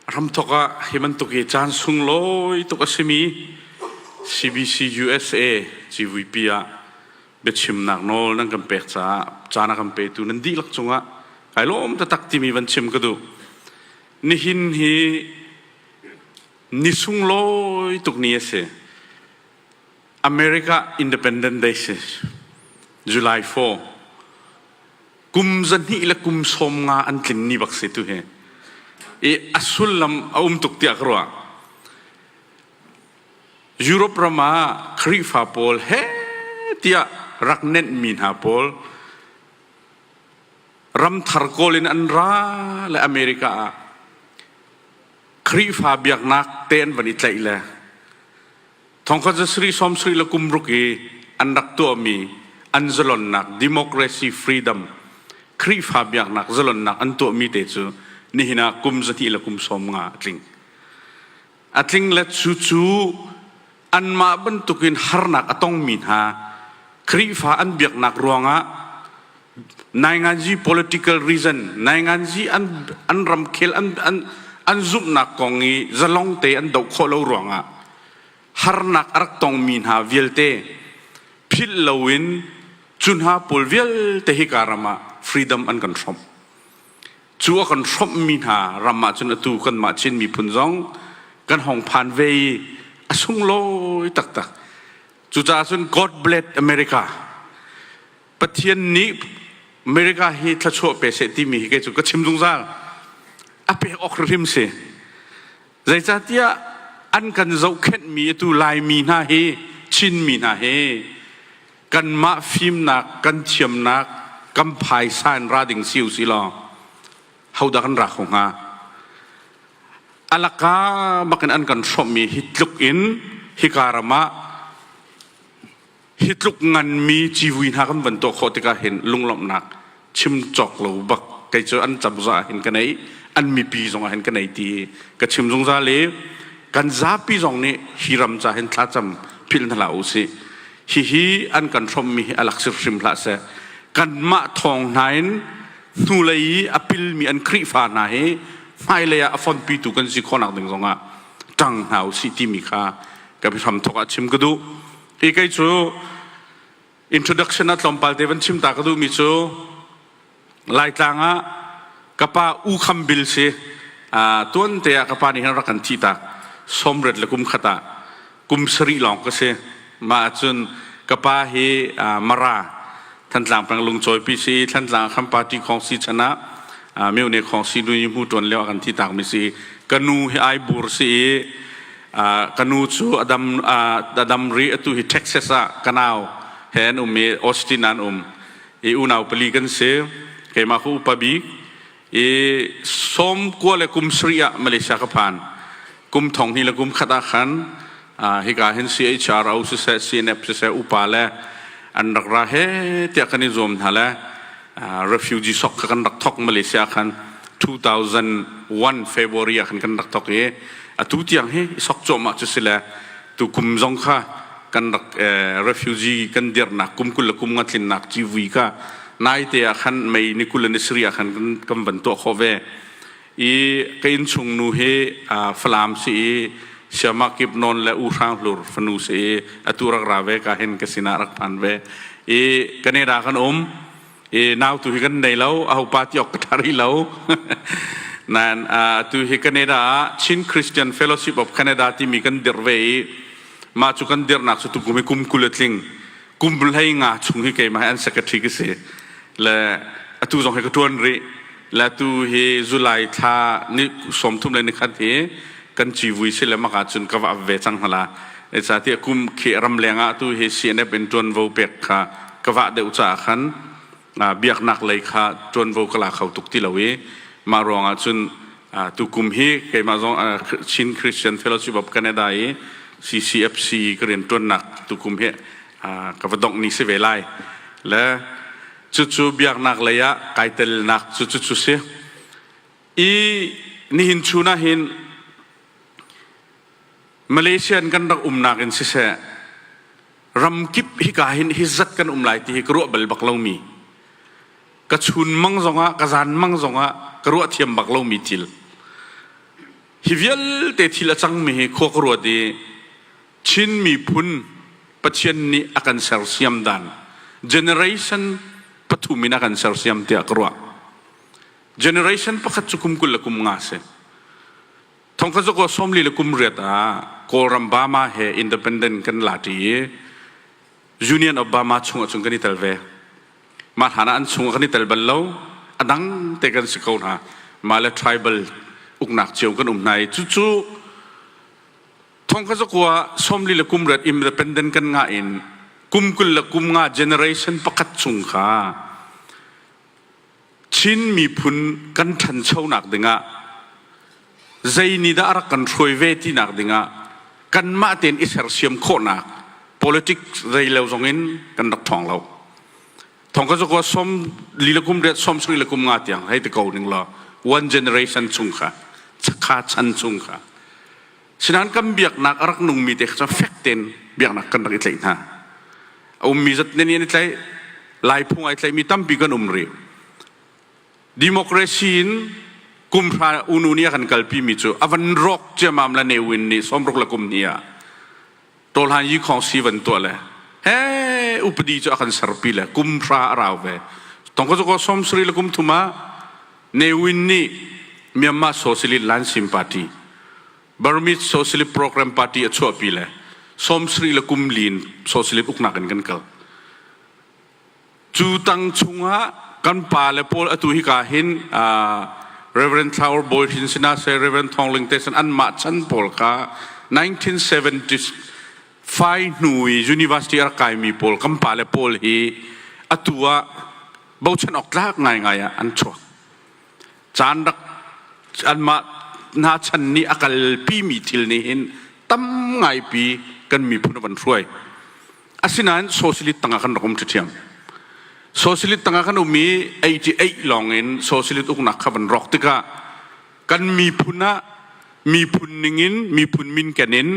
Hramthok ah hi bantuk hi caan sunglawi tuk a simi CBC USA GVP ah biachimnak nawl nan kan pek caah caan a kan petu nan dihlak cungah kai lawm taktak timi van chim ka duh. Nihin hi ni sunglawi tuk ni a si. America Independent Day si July 4 kum zahnih le kum 50 an tlin ni bak si tu hi. I a sullam a um tuk tiah ka ruah. Europe ram ah Khrihfa pawl he tiah rak nenhmi hna pawl ramthar kawl in an ra le America ah Khrihfa biaknak te an van i tlaih le thongkhat za sarih sawm sarih le kum ruk i an rak tuahmi an zalonnak democracy freedom Khrihfa biaknak zalonnak an tuahmi te cu nihin ah kum zahnih le kum 50 a tling. A tling le cu cu anmah bantukin harnak a tongmi hna Khrihfa an biaknak ruangah nainganzi political reason nainganzi an an ramkhel an an an zumhnak kong i zalong te an doh khawh lo ruangah harnak a rak tongmi hna vialte philh loin cu hna pawl vialte hika ram ah freedom an kan hrawmh. Cu a kan hrawmhmi hna ram ah cun atu kanmah Chin miphun zong kan hong phan ve i a sunglawi taktak. Cucaah cun God bless America. Pathian nih America hi thluachuah pe seh timi hi kei cu ka chim zungzal. A pek awk hrim si. Zeicahtiah an kan zohkhenhmi atu Laimi hna hi Chinmi hna hi kanmah fimnak kan thiamnak kan phaisa in ra ding si usih law hodah kan ra kho hnga? Alaka bakin an kan hrawmhmi hi tluk in hika ram ah hi tluk nganmi civui hna kan van tuah khawh tikah hin lunglawmhnak chim cawk lo bak kei cu an cozah hin ka nei an mipi zong ah hin ka nei ti ka chim zungzal i kan zapi zong nih hi ram ca hin thlacam philh hna hlah u sih. Hihi an kan hrawmmi hi a lak hrimhrim hlah seh. Kanmah thawng hna in hnulei i a pilmi an Khrihfa hna hi hmailei ah a fonpitu kan si khawhnak ding zongah ṭang hna u sih timi kha ka biahram thawk ah chim ka duh. Hi kei cu introduction ah tlawmpal te van chim ta ka duhmi cu Laitlang ah ka pa U Kham Bil si tuan te ah ka pa nih hin rak kan thih tak 80 le kum khat ah kum sarih lawng ka si. Mah ahcun ka pa hi Mara Thantlang peng lungcawipi si Thantlang Kham Party Khawngsi chan ah Myone Khawngsi nu hmu tuan lio ah kan thi tak mi si. Ka nu hi ai bur si i ka nu cu adam adam ri atu hi Texas ah ka nau he an um i Austin an um i unau pali kan si. Keimah ka upa bik i 90 le kum sarih ah Malaysia ka phan. Kum thong hnih le kum khat ah khan hika hin CHRO siseh CNF siseh upa le an rak ra he tiah kan i zuam hna le refugee sok kha kan rak thok Malaysia khan 2001 February ah khan kan rak thok i atu tiang hi i sok cuahmah cu si le tu kum zong kha kan rak refugee kan dirnak kum 20 le kum nga tlinnak civui kha naite ah khan May ni 20 le ni sarih ah khan kan van tuah khawh ve i ka innchung nu hi Falam si i Siama Kip Nawn le U Hrang Hlur fanu si i atu rak ra ve ka hin ka sinah rak phan ve i Canada kan um i nau tu hi kan nei lo aho pa ti ok ka ṭha rih lo nain atu hi Canada ah Chin Christian Fellowship of Canada timi kan dirh ve i mah cu kan dirhnak cu tukum hi kum 20 a tling kum 15 chung hi keimah hi an secretary ka si le atu zong hi ka ṭuan rih le atu hi July thla ni 30 le nikhat hi kan civui si le maka cun ka va ve cang hna la tiah kum khi ramleng ah tu hi CNF in ṭuanvo pek kha ka vah deuh caah khan biaknak lei kha ṭuanvo ka la kho tuk ti lo i mah ruangah cun tukum hi keimah zong Chin Christian Fellowship of Canada i CCFC ka rian ṭuannak tukum hi ka va dongh ni si ve lai le cucu biaknak lei ah kai telnak cu cucu si i nihin chun ah hin Malaysia in kan rak umnak in siseh ramkip hika hin hi zat kan um lai ti hi ka ruah bal bak lomi ka chun mang zongah ka zan mang zongah ka ruah thiam bak lomi thil. Hi vialte thil a cangmi hi khua ka ruat i Chin miphun Pathian nih a kan sersiam dan generation pathum in a kan sersiam tiah ka ruah. Generation pakhat cu kum 20 le kum nga si. Thongkhat zakua 40 le kum riat ah Kawlram Burma he independent kan la ṭi i Union of Burma chungah cun kan i tel ve. Mah hlan ah an chungah kan i tel bal lo. A dang te kan si ko hna. Mah le tribal uknak cio kan um hna i cucu thongkhat zakua 40 le kum riat independent kan ngah in kum 20 le kum nga generation pakhat chung kha Chin miphun kan ṭhanchonak dingah zei nih dah a rak kan hruai ve tinak dingah kanmah tein i sersiam khawhnak politics zei lo zongin kan rak ṭhawng lo. Thong ka zakua som li le kum riat som suri le kum nga tiang hei ti ko ning law one generation chung kha kha chan chung kha Sinain kan biaknak a rak nungmi te kha fek tein biaknak kan rak i tlaih hna. A ummi zat nih an i tlaih. Lai phung ai tlaihmi tampi kan um rih. Democracy in kum hra unu nih a kan kalpi mi cu a van rawk ciamam le Ne Win nih 60 le kum hnih ah tawhlan yi khong si van tuah le he upadi cu a kan serpi le kum hra a rau ve. Tong ka ko som sri le kum thum ah Ne Win nih Myanmar Socialist Lansim Party Burmese Socialist Program Party a chuahpi le 70 le kum lin socialist uknak in kan kal. Cu tang chungah kan pa le pawl atu hika hin Reverend Thlau Bawi Hrin Sina se Reverend Thong Ling te san anmah chan pawl kha 1975 hnu i university a rak kaimi pawl kan pa le pawl hi atu ah bochan awk tlak ngaingai ah an chuak. Caan rak anmah hna chan nih a kalpimi thil nih hin tam ngaipi kan miphun a van hruai. Asinain socialist tangah kan rak um ṭhiam. Socialist tangah kan um i 88 lawng in socialist uknak kha van rawk tikah kan miphun ah miphun ningin miphun min ken in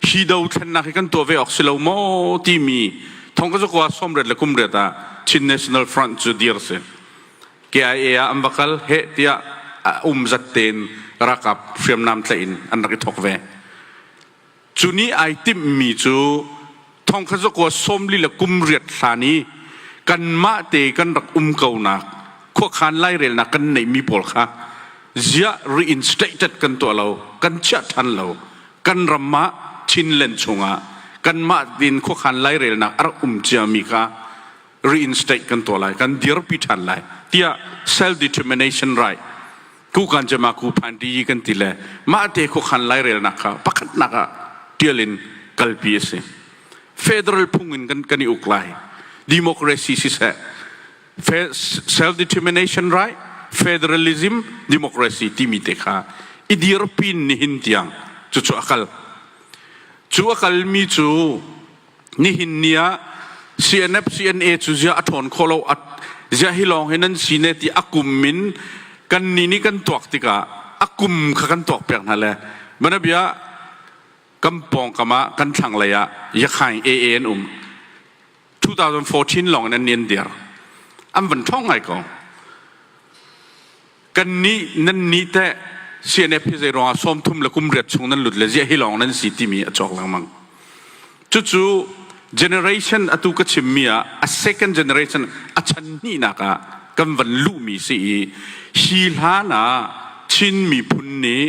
hi dothlennak hi kan tuah ve awk si lo maw timi thong ka zakua 90 le kum riat ah Chin National Front cu dir si. KIA ah an va kal heh tiah um zat tein ralkap hriamnam tlaih in an rak i thawk ve. Cu nih ai timhmi cu thongkhat zakua 40 le kum riat hlan i kanmah te kan rak um konak khuakhan lairelnak kan neihmi pawl kha ziah reinstated kan tuah lo kan chiah ṭhan lo kan ram ah Chinland chungah kanmah tin khuakhan lairelnak a rak um ciami kha reinstate kan tuah lai kan dirpi ṭhan lai tiah self determination right kukan cema ku phan ti kan ti le mah te khuakhan lairelnak kha pakhatnak ah tial in kalpi a si federal phung in kan kan i uk lai democracy siseh self determination right federalism democracy timi te kha i dirpin nihin tiang cucu a kal cu a kalmi cu Nihin ni ah CNF CNA cu ziah a ṭhawn khawh lo ziah hi lawng hi nan si ne ti a kum in kan nih nih kan tuak tikah a kum kha kan tuak piak hna le banabia kan pawngkam ah kan thlanglei ah Yakhaing AA an um 2014 lawng in an nian dir an van ṭhawng ngai ko Kannih nannih teh CNF hi zei ruangah 30 le kum riat chung nan lut le ziah hi lawng nan si timi a cawk lengmang. Cucu generation atu ka chimmi ah a second generation a chan hnihnak ah kan van luhmi si i hi hlan ah Chin miphun nih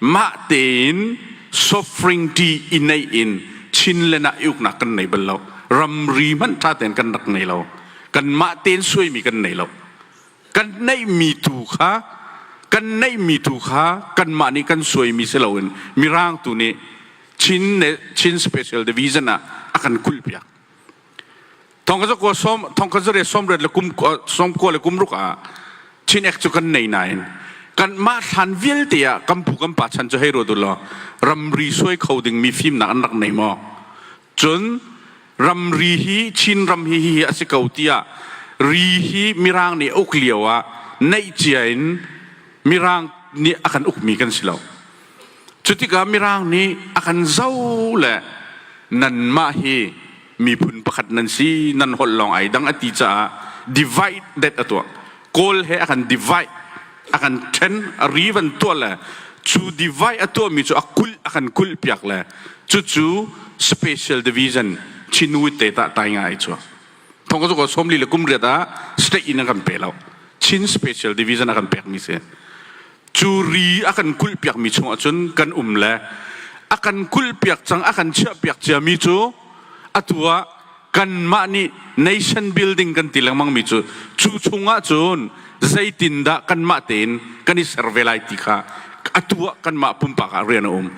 mah tein sovereignty i neih in Chinland ah i uknak kan nei bal lo. Ramri hmanh ṭha tein kan rak nei lo. Kanmah tein suaimi kan nei lo. Kan neihmi tu kha kan neihmi tu kha kanmah nih kan suaimi si loin Mirang tu nih Chin Chin Special Division ah a kan kulhpiak. Thongkha som thongkha zare 80 le kum 90 le kum ruk ah Chin Act cu kan nei nain kan mah hlan vialte ah kan pu kan pa chan cu hei ruat u law ramri suai kho dingmi fimnak an rak nei maw Cun ramri hi Chinram hi hihi a si ko tiah ri hi Mirang nih a uk lio ah neih cia in Mirang nih a kan ukmi kan si lo. Cutikah Mirang nih a kan zo le nanmah hi miphun pakhat nan si nan holh lawng ai dang a ti caah divide that a tuah. Kawl he a kan divide a kan ṭhen a ri van tuah le Cu divide a tuahmi cu a kulh a kan kulh piak le cucu special division Chinwit te tah tai ngai cu. Thong ka cu 40 le kum riat ah state in a kan pe lo. Chin special division a kan pekmi si. Cu ri a kan kulh piakmi chung ahcun kan um le a kan kulh piak cang a kan chiah piak ciami cu atu ah kanmah nih nation building kan ti lengmang mi cu cu chungah cun zeitindah kanmah tein kan i ser ve lai ti kha atu ah kanmah pumpak ah rian a um.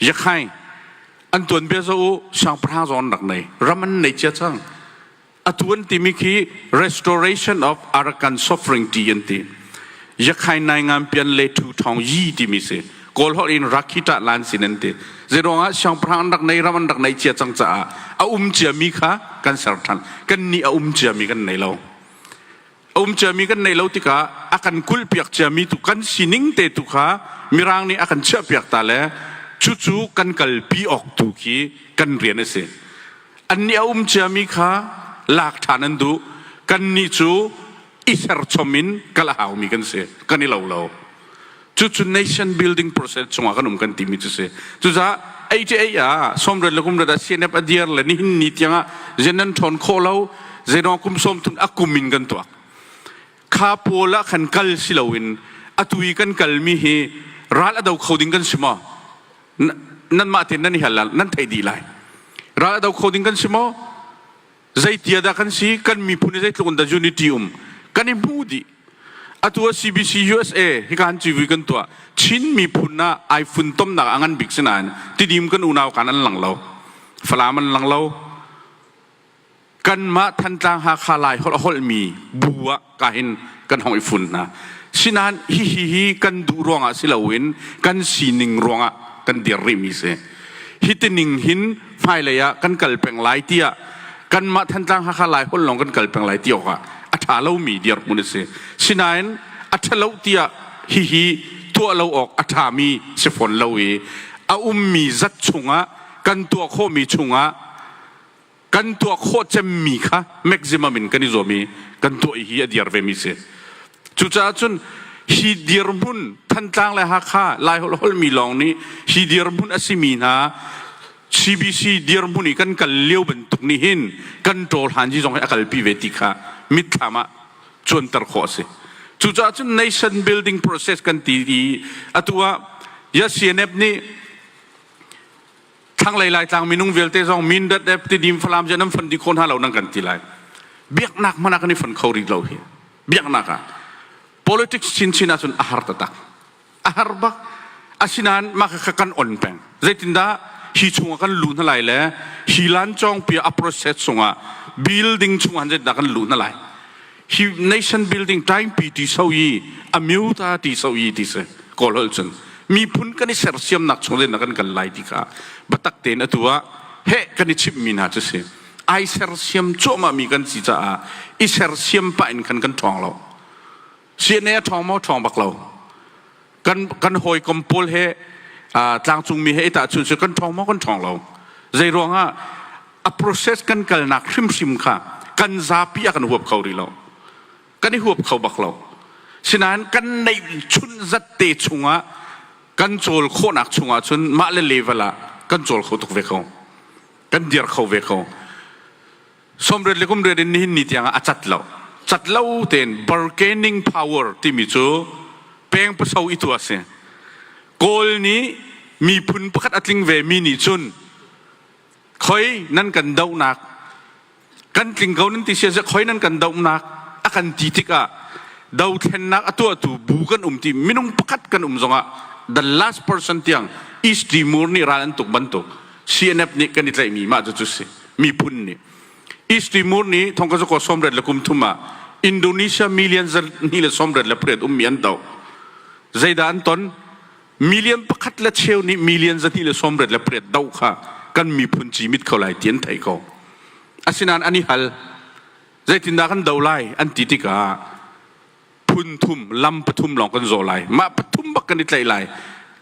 Yakhai an tuanbia zo u siangpahrang zong an rak nei ram an nei cia cang. Atu an timi khi restoration of Arakan sovereignty an ti. Yakhai nai ngam pian le thu thong yi timi si. Kawl holh in Rakhita lan sin an ti. Zeiruangah siangpahrang an rak nei ram an rak nei cia cang caah a um ciami kha kan ser than. Kan nih a um ciami kan nei lo. A um ciami kan nei lo tikah a kan kulhpiak ciami tu kan sining te tu kha Mirang nih a kan chiahpiak ta le cucu kan kalpi awk tu khi kan rian a si. Annih a um ciami kha lak ṭhan an duh. Kannih cu i serchom in kal a haumi kan si. Kan i lo lo. Cucu nation building process chungah kan um kan timi cu si. Cucaah 88 ah sawmriat le kumriat ah CNF a dir le nihin ni tiangah zen nan ṭhawn khawh lo zeiruang kum sawm thum a kum in kan tuak. Kha pawl ah khan kal si loin atu i kan kalmi hi ral a do kho ding kan si maw? Nanmah tein nan i hal nan theih dih lai. Ral a do kho ding kan si maw? Zeitia dah kan si? Kan miphun hi zeitluk in dah unity um? Kan i hmu dih. Atu ah CBC USA hika han civui kan tuah. Chin miphun ah ai funtomnak a ngan bik si nain Tidim kan unau kan an lang lo. Falam an lang lo. Kanmah Thantlang Hakha Lai holh a holhmi bu ah kahin kan hong i fun hna. Sinain hihi hi kan duh ruangah si loin kan sining ruangah kan dir rihmi si. Hi tining hin hmailei ah kan kal peng lai tiah kanmah Thantlang Hakha Lai holh lawng kan kal peng lai ti awkah a ṭha lomi dirhmun a si. Sinain a ṭhalo tiah hihi tuah lo awk a ṭhami si fawn lo i a ummi zat chungah kan tuah khawhmi chungah kan tuah khawh cemmi kha maximum in kan i zuam i kan tuah i hi a diar vemi si. Cucaah cun hi dirhmun Thantlang le Hakha Laiholh holhmi lawng nih hi dirhmun a simi hna CBC dirhmun i kan kal lio bantuk nih hin kan ṭawl han hi zong hi a kalpi ve ti kha mitthlam ah cuanter khawh a si. Cucaah cun nation building process kan ti i atu ah ya CNF nih Thlanglei Laitlang minung vialte zong Mindat le Tidim Falam cu nan fon dih khawh hna lo nan kan ti lai. Biaknak hmanh ah kan i fon kho rih lo hi. Biaknak ah politics chinchin ahcun a har taktak. A har bak. Asinain mah kha kan on peng. Zeitindah hi chungah kan luh hna lai le hi lancawngpi a process chungah building chungah zeitindah kan luh hna lai. Hi nation building time pi ti so i amyuta ti so i ti si kawl holh cun miphun kan i sersiamnak chung in kan kal lai ti kha biatak tein atu ah heh kan i chimhmi hna cu si ai sersiam cuahmah mi kan si caah i sersiam pah in khan kan ṭhawng lo. CNA a ṭhawng maw? Ṭhawng bak lo. Kan hawikom pawl he tlangcungmi he i tahchun si kan ṭhawng maw? Kan ṭhawng lo. Zei ruangah? A process kan kalnak hrimhrim kha kan zapi a kan huap kho rih lo. Kan i huap kho bak lo. Sinain kan neih chun zat te chungah kan cawl khawhnak chungah cun mah le level ah kan cawl kho tuk ve ko. Kan dir kho ve ko. 80 le kum riat in nihin ni tiangah a cat lo. Cat lo tein bargaining power timi cu peng paso i tu a si. Kawl nih miphun pakhat a tling ve mi nih cun khoi nan kan dohnak kan tling ko nan ti sia khoi nan kan dohnak a kan ti tikah dothlennak a tuahtu bu kan um ti minung pakhat kan um zongah the last person tiang East Timor nih ral an tuk bantuk CNF nih kan i tlaihmi mah cu cu si miphun nih East Timor nih thongka 93 ah Indonesia million 298 ummi an doh. Zeidah an ton? Million pakhat le cheu nih million 298 doh kha kan miphun cimit kho lai ti an theih ko. Asinain an i hal. Zeitindah kan do lai an ti tikah phun thum lam pathum lawng kan zawh lai. Mah pathum bak kan i tlaih lai.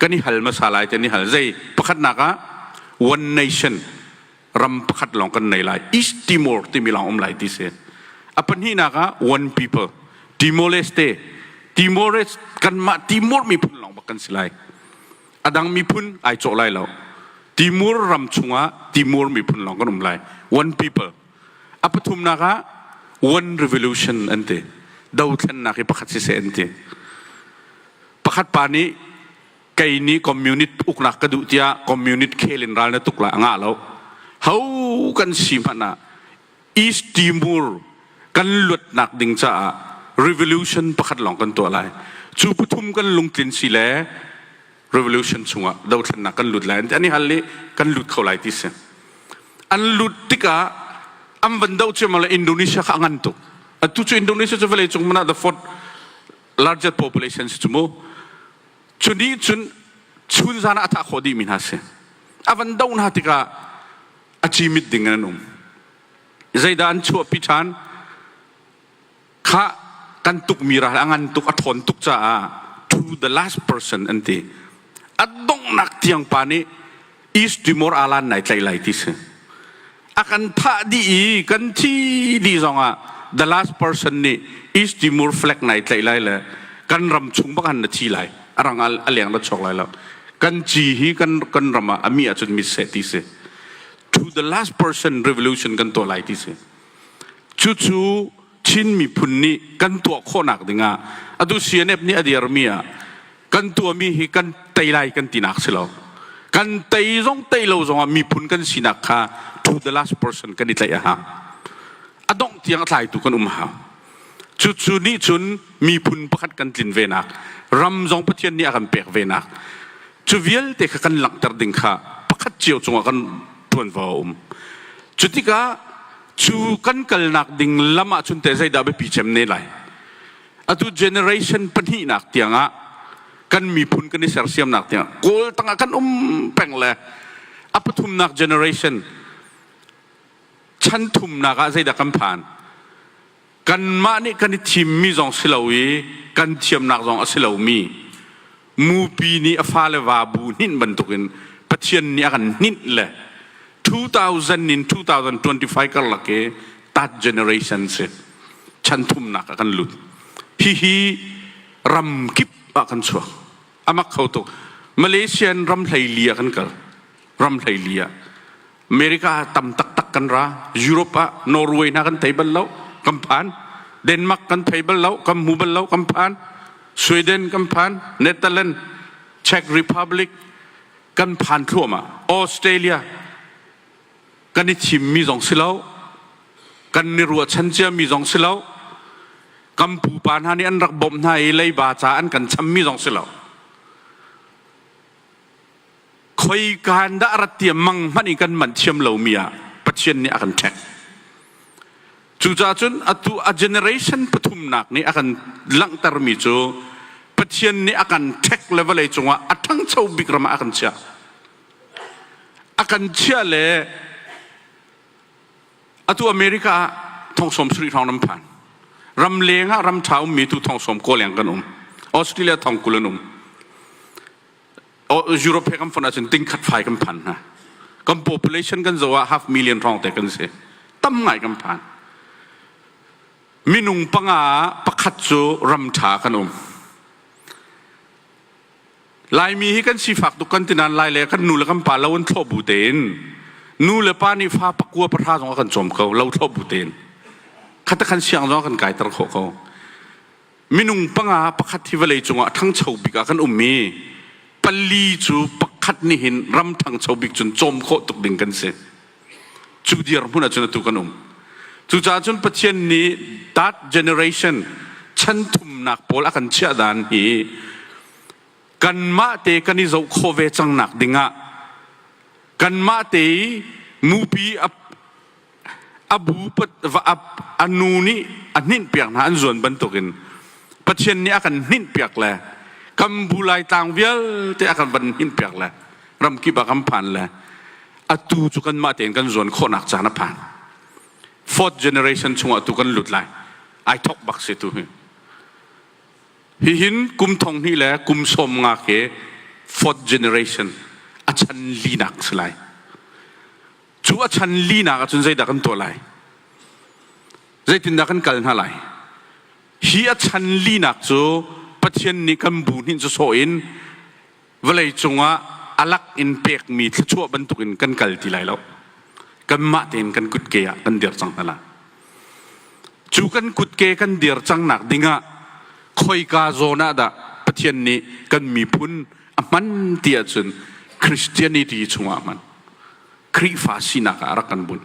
Kan i hal hmasa lai ti an i hal. Zei pakhatnak ah one nation ram pakhat lawng kan nei lai. East Timor timi lawng um lai ti si. A pahnihnak ah one people Timor Leste Timor kanmah Timor miphun lawng bak kan si lai. A dang miphun ai cawh lai lo. Timur ram chungah Timur miphun lawng kan um lai. One people. A pathumnak ah one revolution an ti. Dothlennak hi pakhat siseh an ti. Pakhat pa nih kei nih communist uknak ka duh tiah communist khel in ral na tuk lai a ngah lo. Ho kan si hmanh ah East Timor kan luatnak ding caah revolution pakhat lawng kan tuah lai. Cu pathum kan lungtlin si le revolution chungah dothlennak kan lut lai an i hal i kan lut kho lai ti si. An lut tikah an van doh ciammam le Indonesia kha a ngan tuk. Atu cu Indonesia cu vawlei cung man ah the fourth largest population si cu mu. Cu nih cun chun zan ah a thah khawh dihmi hna si. A van doh hna tikah a cimit ding in an um. Zeidah an chuahpi ṭhan? Kha kan tukmi ral a ngan tuk, a ṭhawn tuk caah to the last person an ti. A donghnak tiang pa nih East Timor Alan nai tlaih lai ti si. A kan thah dih i kan thi dih zongah the last person nih East Timor flag nai tlaih lai le kan ram chung bak han na thi lai. A rang a leng na chuak lai lo. Kan ci hi kan kan ram ah a mi ahcun mit seh ti si. To the last person revolution kan tuah lai ti si. Cucu Chin miphun nih kan tuah khawhnak dingah atu CNF nih a dirmi ah kan tuahmi hi kan tei lai kan tinak si lo. Kan tei zong tei lo zongah miphun kan sinak kha to the last person kan i tlaih a hau. A dongh tiang a tlaitu kan um a hau. Cucu nih cun miphun pakhat kan tlin venak, ram zong Pathian nih a kan pek venak, cu vialte kha kan langhter ding kha pakhat cio cungah kan ṭuanvo a um. Cu tikah cu kan kalnak ding lam ahcun teh zeidah biapi cem ne lai? Atu generation pahnihnak tiangah kan miphun kan i sersiamnak tiangah Kawl tangah kan um peng le a pathumnak generation chan thumnak ah zeidah kan phan? Kanmah nih kan i thimmi zong si lo i kan thiamnak zong a si lomi mupi nih a fale va bu hninh bantukin Pathian nih a kan hninh le 2000 in 2025 karlak i third generation si chan thumnak ah kan lut. Hihi ram kip ah kan chuak. Amak kho tuk. Malaysia in ram hleili ah kan kal. Ram hleili ah. America tam taktak kan ra. Europe ah Norway hna kan thei bal lo, kan phan. Denmark kan thei bal lo, kan hmu bal lo, kan phan. Sweden kan phan, Netherlands, Czech Republic kan phan thluahmah. Australia kan i thimmi zong si lo, kan i ruahchan ciami zong si lo, kan pupa hna nih an rak bawmh hna i leiba ca an kan chammi zong si lo. Khoikaan dah rat tiah mang hmanh in kan manh thiam lomi ah Pathian nih a kan ṭhek. Cucaah cun atu a generation pathumnak nih a kan langhtermi cu Pathian nih a kan ṭhek le vawlei cungah a ṭhangcho bik ram ah a kan chiah. A kan chiah le atu America ah thong sawm sarih hrawng ram phan. Ram leng ah ram ṭha ummi tu thong sawm kaw leng kan um. Australia thong 20 an um. Europe he kan fonh ahcun tingkhat fai kan phan hna. Kan population kan zoh ah half million hrawng te kan si. Tam ngai kan phan. Minung panga ah pakhat cu ram ṭha kan um. Laimi hi kan sifak tuk kan ti nain Lai le kan nu le kan pa lo an thlawh bu tein nu le pa nih fa pakua pahra zong a kan cawm ko lo thlawh bu tein khata khan siang zong a kan kaiter khawh ko. Minung panga pakhat hi vawlei cungah ṭhangcho bik ah kan um i pali cu pakhat nih hin ram ṭhangcho bik cun cawm khawh tuk ding kan si. Cu dirhmun ahcun atu kan um. Cucaah cun Pathian nih that generation chan thumnak pawl a kan chiah dan hi kanmah te kan i zoh khawh ve cang nak dingah kanmah te i mupi a a bu a nu nih a hninhpiak hna an zuan bantukin Pathian nih a kan hninhpiak le kan bu laitlang vialte a kan van hninhpiak le ramkip ah kan phan le atu cu kanmah tein kan zuan khawhnak caan a phan. Fourth generation chungah tu kan lut lai. Ai thok bak si tu hi. Hihin kum thong hnih le kum sawm nga ke fourth generation a chan linak si lai. Cu a chan linak ahcun zeidah kan tuah lai? Zeitindah kan kal hna lai? Hi a chan linak cu Pathian nih kan bu hnin cu sawh in Vawlei cungah alak in pekmi thluachuah bantukin kan kal ti lai lo. Kanmah tein kan kutke ah kan dir cang hna lai. Cu kan kutke kan dir cangnak dingah khoika zawn ah dah Pathian nih kan miphun a hman ti ahcun Christianity chungah a hman. Khrihfa sinak ah a rak kan bunh.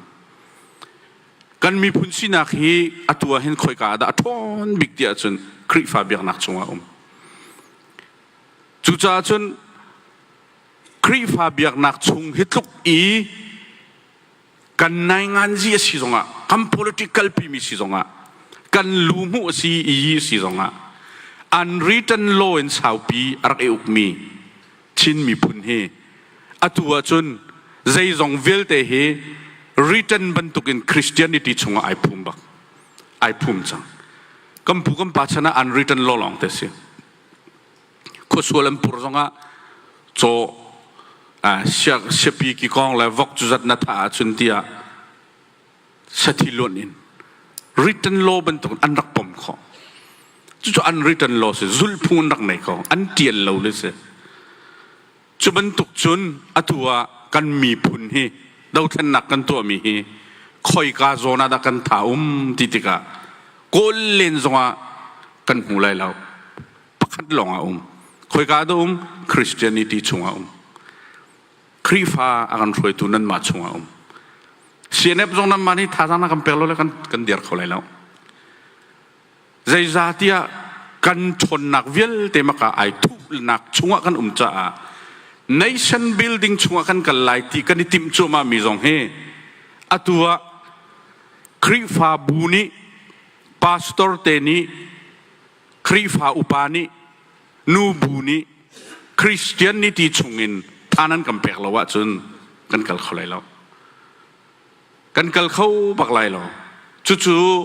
Kan miphun sinak hi atu ah hin khoika ah dah a ṭhawn bik ti ahcun Khrihfa biaknak chungah a um. Cucaah cun Khrihfa biaknak chung hi tluk i kan nainganzi a si zongah kan political pimi si zongah kan lu hmuh a si i si zongah unwritten law in saupi a rak i ukmi Chin miphun hi atu ahcun zeizong vialte hi written bantukin Christianity chungah ai phum bak ai phum cang. Kan pu kan pa chan ah unwritten law lawng te si. Khuasual an pur zongah caw siapi kikawng le vok cu zat na thah ahcun tiah sathi luanh in written law bantuk an rak pom khawh. Cucu unwritten law si zulhphung an rak nei ko an tial lo le si. Cu bantuk cun atu ah kan miphun hi dothlennak kan tuahmi hi khoika zawn ah dah kan tha um ti tikah kawl len zongah kan hmu lai lo. Pakhat lawng a um. Khoika dah um? Christianity chungah um. Khrihfa a kan hruaitu nanmah chungah um. CNF zong nanmah nih thazaang na kan pek lo le kan, kan dir kho lai lo. Zeizahtiah kan ṭhawnnak vialte maka ai thuhnak chungah kan um caah nation building chungah kan kal lai ti kan i timh cuahmah mi zong hi atu ah Khrihfabu nih pastor te nih Khrihfa upa nih nubu nih Christian ni ti chungin tha nan kan pek lo ahcun kan kal kho lai lo. Kan kal kho bak lai lo. Cucu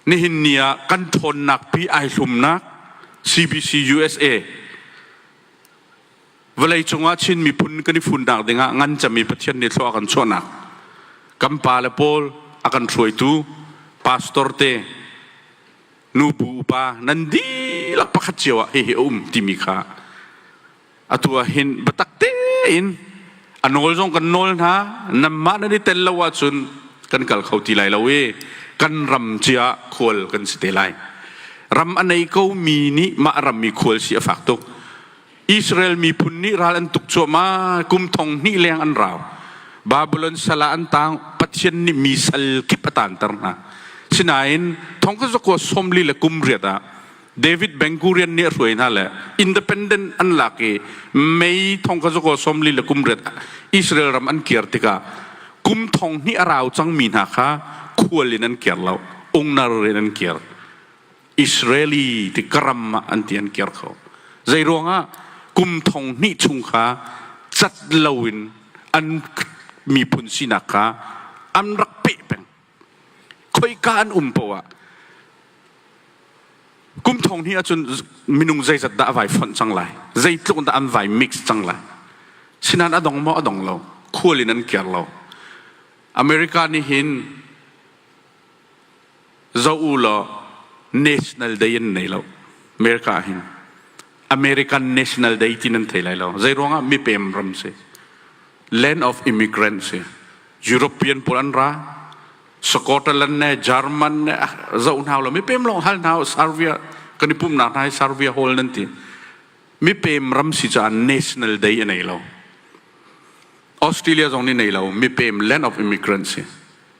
nihin ni ah kan ṭhawnnak pi ai hlumnak CBC USA vawlei cungah Chin miphun kan i funnak dingah ngan cami Pathian nih thlua kan chuahnak kan pa le pawl a kan hruaitu pastor te nubu upa nan dihlak pakhat cio ah hihi a um timi kha atu ah hin biatak tein a nawl zong kan nawl hna nanmah nan i tel lo ahcun kan kal kho ti lai lo i kan ram cia khual kan si te lai ram a nei ko mi nih mah ram mi khual si a fak tuk Israel miphun nih ral an tuk cuahmah kum thong hnih leng an rau Babylon sal ah an tang Pathian nih mi sal kip a tanter hna sinain thong ka zakua 40 le kum riat ah David Ben Gurion nih a hruai hna le independent an lak i May thong kha zukaw 40 le kum riat Israel ram an kir tikah kum thong hnih a rau cangmi hna kha khual in an kir lo ungnar in an kir Israeli ti ka ram ah an ti an kir kho zei ruangah kum thong hnih chung kha cat loin an miphun sinak kha an rak peh peng khoika an um poah kum thong hnih ahcun minung zeizat dah a vai fonh cang lai zeitluk dah an vai mix cang lai sinan a dong maw a dong lo khual in an kir lo America nih hin zoh u law national day an nei lo America hin American National Day ti nan thei lai lo zei ruangah mipem ram si land of immigrants si European pawl an ra Scotland ne German ne zoh hna lo mipem lawng hal hna Serbia kan i pumnak hna hi Serbia hall nan ti mipem ram si caah national day a nei lo Australia zong nih nei lo mipem land of immigrants si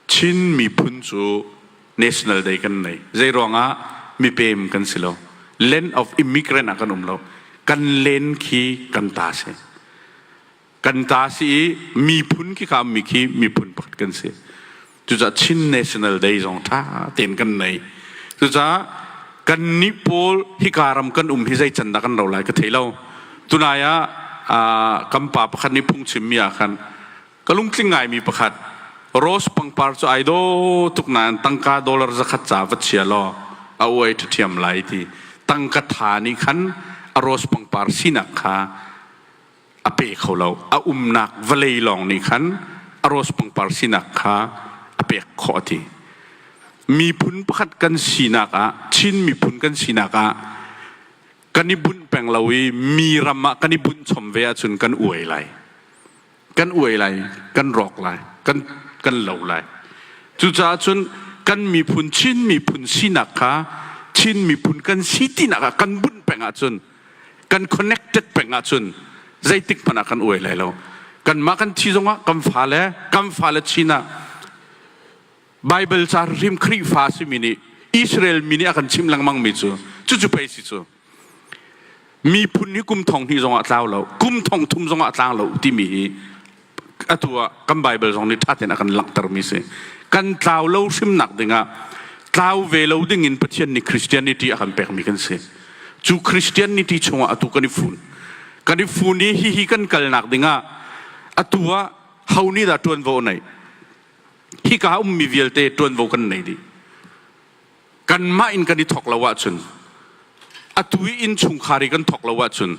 Chin miphun cu national day kan nei zei ruangah mipem kan si lo land of immigrant ah kan um lo kan len khi kan ta si kan ta si i miphun khi kha mi khi miphun pakhat kan si cucaah Chin National Day zong ṭha tein kan nei cucaah kan nih pawl hika ram kan um hi zei can dah kan ro lai ka thei lo tunai ah kan pa pakhat nih phungchim mi ah khan ka lungtling ngaimi pakhat rose pangpar cu ai daw tuk nain tangka dollar zakhat ca va chia law a uai ṭhiam lai ti tangka tha nih khan a rose pangpar sinak kha a pe kho lo a umnak vawlei lawng nih khan a rose pangpar sinak kha a pek khawh a ti miphun pakhat kan sinak ah Chin miphun kan sinak ah. Kan i bunh peng lo i mi ram ah kan i bunh chom ve ahcun kan uai lai. Kan uai lai, kan rawk lai, kan kan lo lai. Cucaah cun kan miphun Chin miphun sinak kha Chin miphun kan si tinak ah kan bunh peng ahcun kan connected peng ahcun zeitik hmanh ah kan uai lai lo. Kanmah kan thi zongah kan fale kan fale chin ah Bible ca hrim Khrihfa simi nih Israel mi nih a kan chimh lengmang mi cu cucu pei si cu miphun hi kum thong hnih zongah tlau lo kum thong thum zongah tlang lo timi hi atu ah kan Bible zong nih ṭha tein a kan langhter mi si kan tlau lo hrimnak dingah tlau ve lo ding in Pathian nih Christianity a kan pek mi kan si cu Christianity chungah atu kan i fun kan i fun i hihi kan kalnak dingah atu ah ho nih dah ṭuanvo a neih hika ummi vialte ṭuanvo kan nei dih. Kanmah in kan i thawk lo ahcun atu i innchungkhar i kan thawk lo ahcun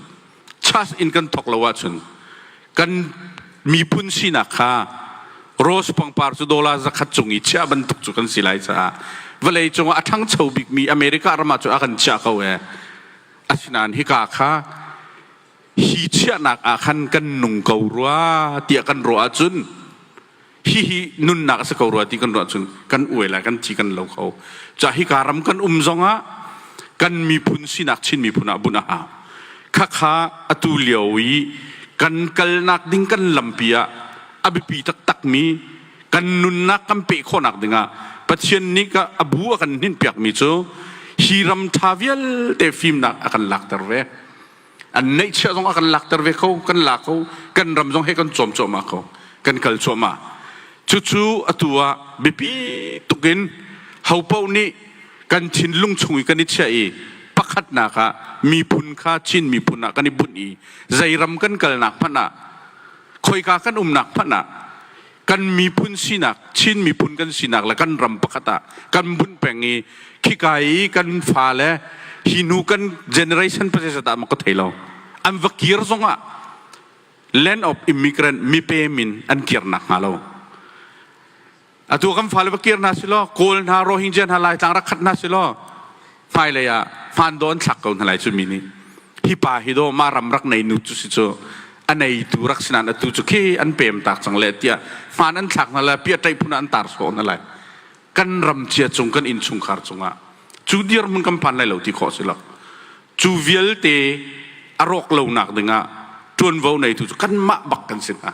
church in kan thawk lo ahcun kan miphun sinak kha rose pangpar cu dollar zakhat cung i chiah bantuk cu kan si lai caah vawlei cungah a ṭhangcho bikmi America ram ah cu a kan chiah ko ee. Asinain hika kha hi chiahnak ah khan kan nung ko rua tiah kan ruah ahcun hihi nunnak a si ko rua ti kan ruah cun kan uai lai kan thi kan lo kho ca hika ram kan um zongah kan miphun sinak Chin miphun ah bunh a hau khakha atu lio i kan kalnak ding kan lampi ah a biapi taktak mi kan nunnak kan peh khawhnak dingah Pathian nih ka a bu a kan hninh piak mi cu hi ram tha vialte fimnak a kan lakter ve An neihchiah zong a kan lakter ve ko, kan la ko, kan ram zong he kan cawm cuahmah ko, kan kal cuahmah. Cucu atu ah biapi tuk in hopaoh nih kan thinlung chung i kan i chiah i pakhatnak ah miphun kha Chin miphun ah kan i bunh i zei ram kan kalnak hmanh ah khoika kan umnak hmanh ah kan miphun sinak Chin miphun kan sinak le kan ram pakhat ah kan bunh peng i khika i kan fale hi hnu kan generation pasesat ah ma ka thei lo an va kir zong ah land of immigrant mipem in an kirnak hnga lo atu kan fale va kir hna si law kawl hna rohingya hna laitlang rak khat hna si law hmailei ah hmaan daw an thlak ko hna lai cu mi nih hi pa hi daw mah ram rak nei nu cu si cu a neitu rak si nain atu cu khi an pem tak cang le tiah hmaan an thlak hna lai piah ṭaih phun ah an tar sawh hna lai kan ram cia cung kan innchungkhar cungah cu dirhmun kan phan lai lo ti khawh si lo cu vialte a rawk lonak dingah ṭuanvo neitu cu kanmah bak kan si hna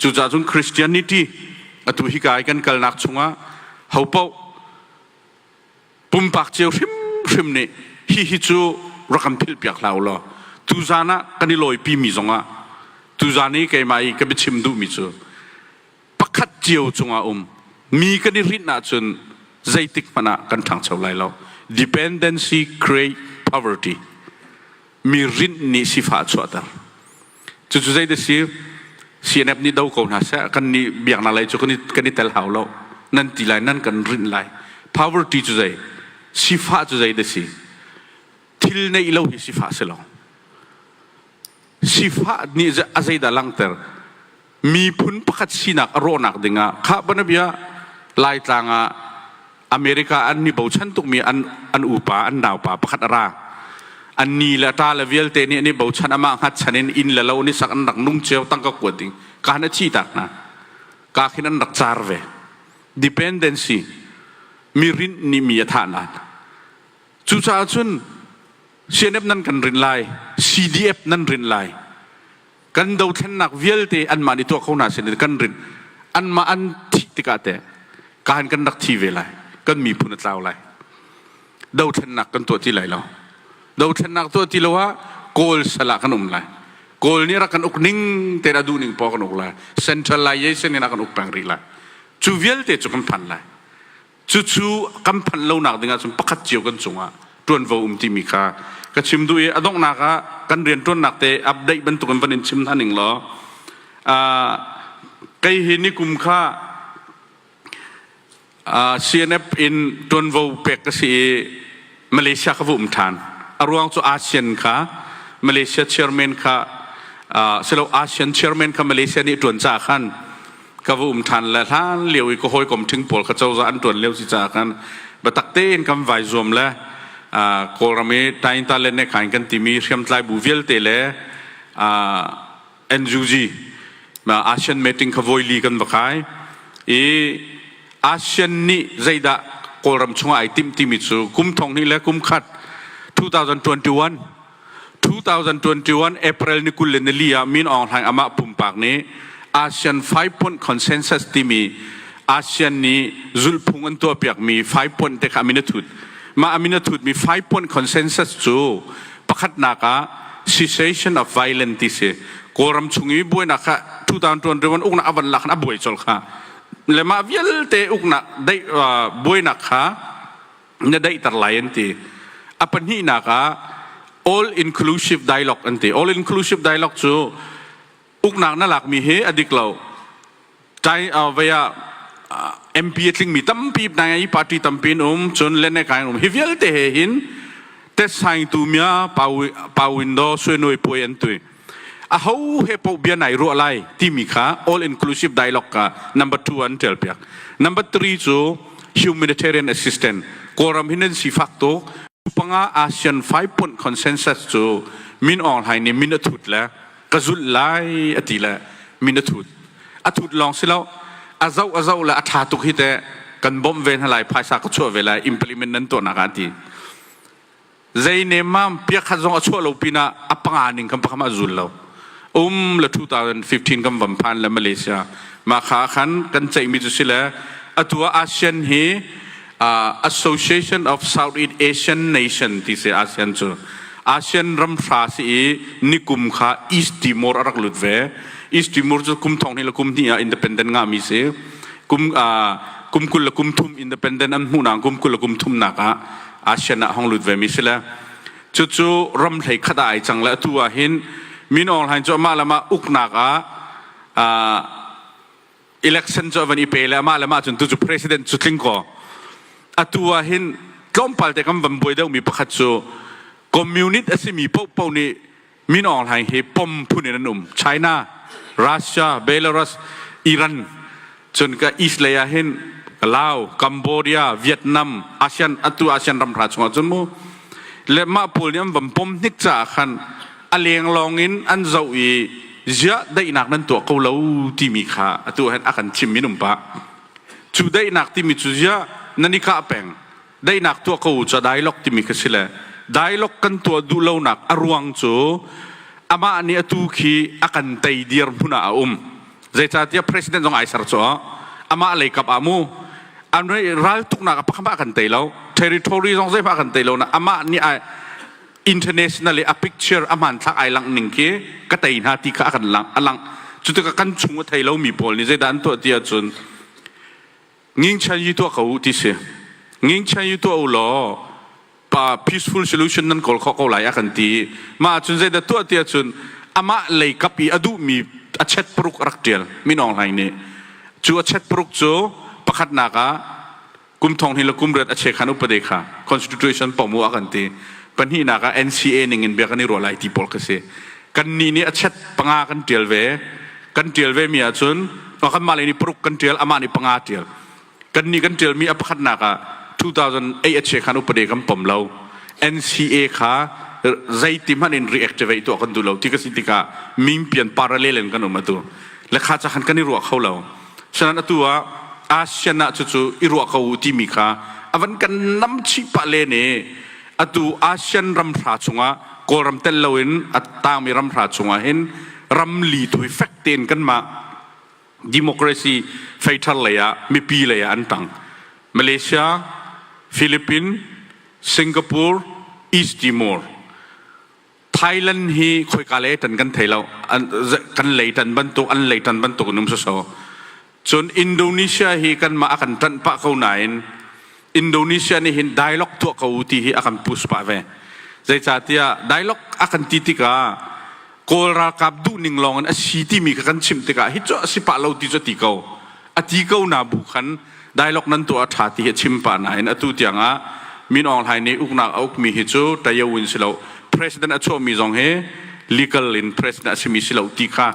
cucaah cun Christianity atu hika i kan kalnak chungah hopaoh pumpak cio hrimhrim nih hihi cu rak kan philhpiak hlah u law tuzan ah kan i lawipi mi zongah tuzan i keimah i ka biachim duhmi cu pakhat cio cungah um mi kan i rinh ahcun zeitik hmanh ah kan ṭhangcho lai lo dependency create poverty mi rinh nih sifah a chuahter cucu zei da si CNF nih do ko hna seh kan nih biaknak lei cu kan i, kan i tel hau lo nan ti lai nan kan rinh lai poverty cu zei sifah cu zei da si thil neih lo hi sifah si lo sifah nih a zeidah langhter miphun pakhat sinak a rawhnak dingah khah banabia Laitlang ah America an mi bochan tukmi an an upa an naupa pakhat a ra an ni le ṭa le vialte nih an i bochan amah hngatchan in inn le lo an i sak an rak nung cio tangka kuat ding kaan a thi tak hna ka khin an rak car ve dependency mi rinh nih mi a thah nan cucaah cun CNF nan kan rin lai CDF nan rin lai kan dothlennak vialte anmah nih tuah kho hna sin kan rin anmah an thih tikah teh kaan kan rak thi ve lai kan miphun a tlau lai dothlennak kan tuah ti lai lo dothlennak tuah ti lo ah kawl sal ah kan um lai kawl nih rak kan uk ning te a duh ning poah kan uk lai centralization in a kan uk peng rih lai cu vialte cu kan phan lai Cucu kan phanh lonak ding ahcun pakhat cio kan cungah ṭuanvo um timi kha ka chim duh i a donghnak ah kan rianṭuannak te update bantuk in van in chim hna ning law kei hi nikum kha CNF in ṭuanvo pek ka si i Malaysia ka va um ṭhan. A ruang cu ASEAN kha Malaysia chairman kha silo ASEAN chairman kha Malaysia nih ṭuan caah khan ka va um ṭhan le hlan lio i ka hawikom ṭhing pawl kha cozah an ṭuan lio si caah khan biatak tein kan vai zuam le. Kawlram i Tainta le Nekhain kan timi hriamtlai bu vialte le NUG ASEAN meeting kha voili kan va kai i ASEAN nih zeidah Kawlram chungah ai timh timi cu kum thong hnih le kum khat 2021 2021 April ni 24 ah Min Aung Hlaing amah pumpak nih ASEAN Five Point Consensus timi ASEAN nih zulhphung an tuahpiakmi five point te kha a min a thut. Mah a min a thutmi five point consensus cu pakhatnak ah cessation of violence ti si. Kawlram chung i buainak kha 2021 uknak a van lak a buai colh kha. Le mah vialte uknak buainak kha na daihter lai an ti. A pahnihnak ah all inclusive dialogue an ti. All inclusive dialogue cu uknak na lakmi hi a dik lo. Tai vei ah MP a tlingmi tampi nai party tampi in um cun lene kai um hi vialte he hin test saing tu mia pawin do suenoi puai an tui a ho he po bia nai ruah lai timi kha all inclusive dialogue ka number 2 an tel piak. Number 3 cu humanitarian assistance. Kawlram hin an sifak tuk. Panga ASEAN 5 point consensus cu Min Aung Hlaing nih min a thut le ka zulh lai a ti le min a thut. A thut lawng si lo, a zoh a zoh le a ṭha tuk hi te kan bawmh ve hna lai, phaisa ka chuah ve lai, implement nan tuahnak ah a ti. Zei nemmam piakhat zong a chuah lo pinah a panga ning kan pakhat a zul lo. Le 2015 kan van phan le Malaysia mah kha khan kan ceihmi cu si le atu ah ASEAN hi Association of Southeast Asian Nation ti si. ASEAN cu ASEAN ramhra si i nikum kha East Timor a rak lut ve. East Timor cu kum thong hnih le kum hnih ah independent ngahmi si. Kum kum 20 le kum thum independent an hmuhnak kum 20 le kum thumnak ah ASEAN ah hong lut ve mi si le cucu ram hlei khat ah ai cang le atu ah hin Min Aung Hlaing cu amah le mah uknak ah election cu a van i pe le amah le mah cun tu cu president cu tling kaw atu ah hin tlawmpal te kan van buai deuhmi pakhat cu communist a simi paohpaoh nih Min Aung Hlaing hi pom phun in an um. China, Russia, Belarus, Iran, cun ka East lei ah hin Lao, Cambodia, Vietnam, ASEAN, atu ASEAN ram hra chungah cun mu le mah pawl nih an van pom hnik caah khan a leng lawng in an zoh i ziah daihnak nan tuah ko lo timi kha atu hin a kan chim min um pah. Cu daihnak timi cu ziah nan i kah peng. Daihnak tuah ko ca dialogue timi kha si le dialogue kan tuah duh lonak a ruang cu amah nih atu khi a kan tei dir hmun ah a um. Zeicahtiah president zong ai ser cu amah lei kap ah mu an raltuknak a pakhat a kan tei lo, territory zong zeihmah a kan tei lo na amah nih ai internationally a picture a hmanthlak ai langh ning khi ka tei hna ti kha a kan lang a lang. Cu tikah kan chung a thei lomi pawl nih zeidah an tuah ti ahcun Ngingchan yi tuah ko u ti si. Ngingchan yi tuah u law pa peaceful solution nan kawl khawh ko lai a kan ti. Mah ahcun zeidah tuah ti ahcun amah lei kap i a duhmi a chet paruk a rak ṭial Min Aung Hlaing nih. Cu a chet paruk cu pakhatnak ah kum thong hnih le kum riat a chekhan upade kha constitution pom u a kan ti. Pahnihnak ah NCA ning in bia kan i ruah lai ti pawl kha si. Kannih nih a chet panga kan ṭial ve. Kan ṭial ve mi ahcun kanmah lei nih paruk kan ṭial, amah nih panga ṭial. Kannih kan ṭialmi a pakhatnak ah 2008 a che khan upade kan pom lo. NCA kha zeiti hmanh in reactivate tuah kan duh lo ti ka si tikah mingpian parallel in kan um atu. Le kha ca khan kan i ruah kho lo. Sanan atu ah ASEAN ah cucu i ruah ko u timi kha a van kan nam chih pah len i atu ASEAN ramhra chungah Kawlram tel loin a tangmi ramhra chungah hin ramli tu hi fek tein kanmah democracy feithar lei ah mipi lei ah an tang. Malaysia, Philippines, Singapore, East Timor. Thailand hi khoika lei tan kan thei lo. Kan lei tan bantuk an lei tan bantuk in um soso. Cun Indonesia hi kanmah a kan ṭanh pah ko nain Indonesia nih hin dialogue tuah ko u ti hi a kan push pah ve. Zeicahtiah dialogue a kan ti tikah Kawl ralkap duhning lawng in a si timi kha kan chimh tikah hi cu a si pah lo ti cu a ti ko. A ti ko na bu khan dialogue nan tuah a ṭha ti hi a chim pah nain atu tiang ah Min Aung Hlaing nih uknak a ukmi hi cu tayo in si lo. President a chuahmi zong hi legal in president a simi si lo ti kha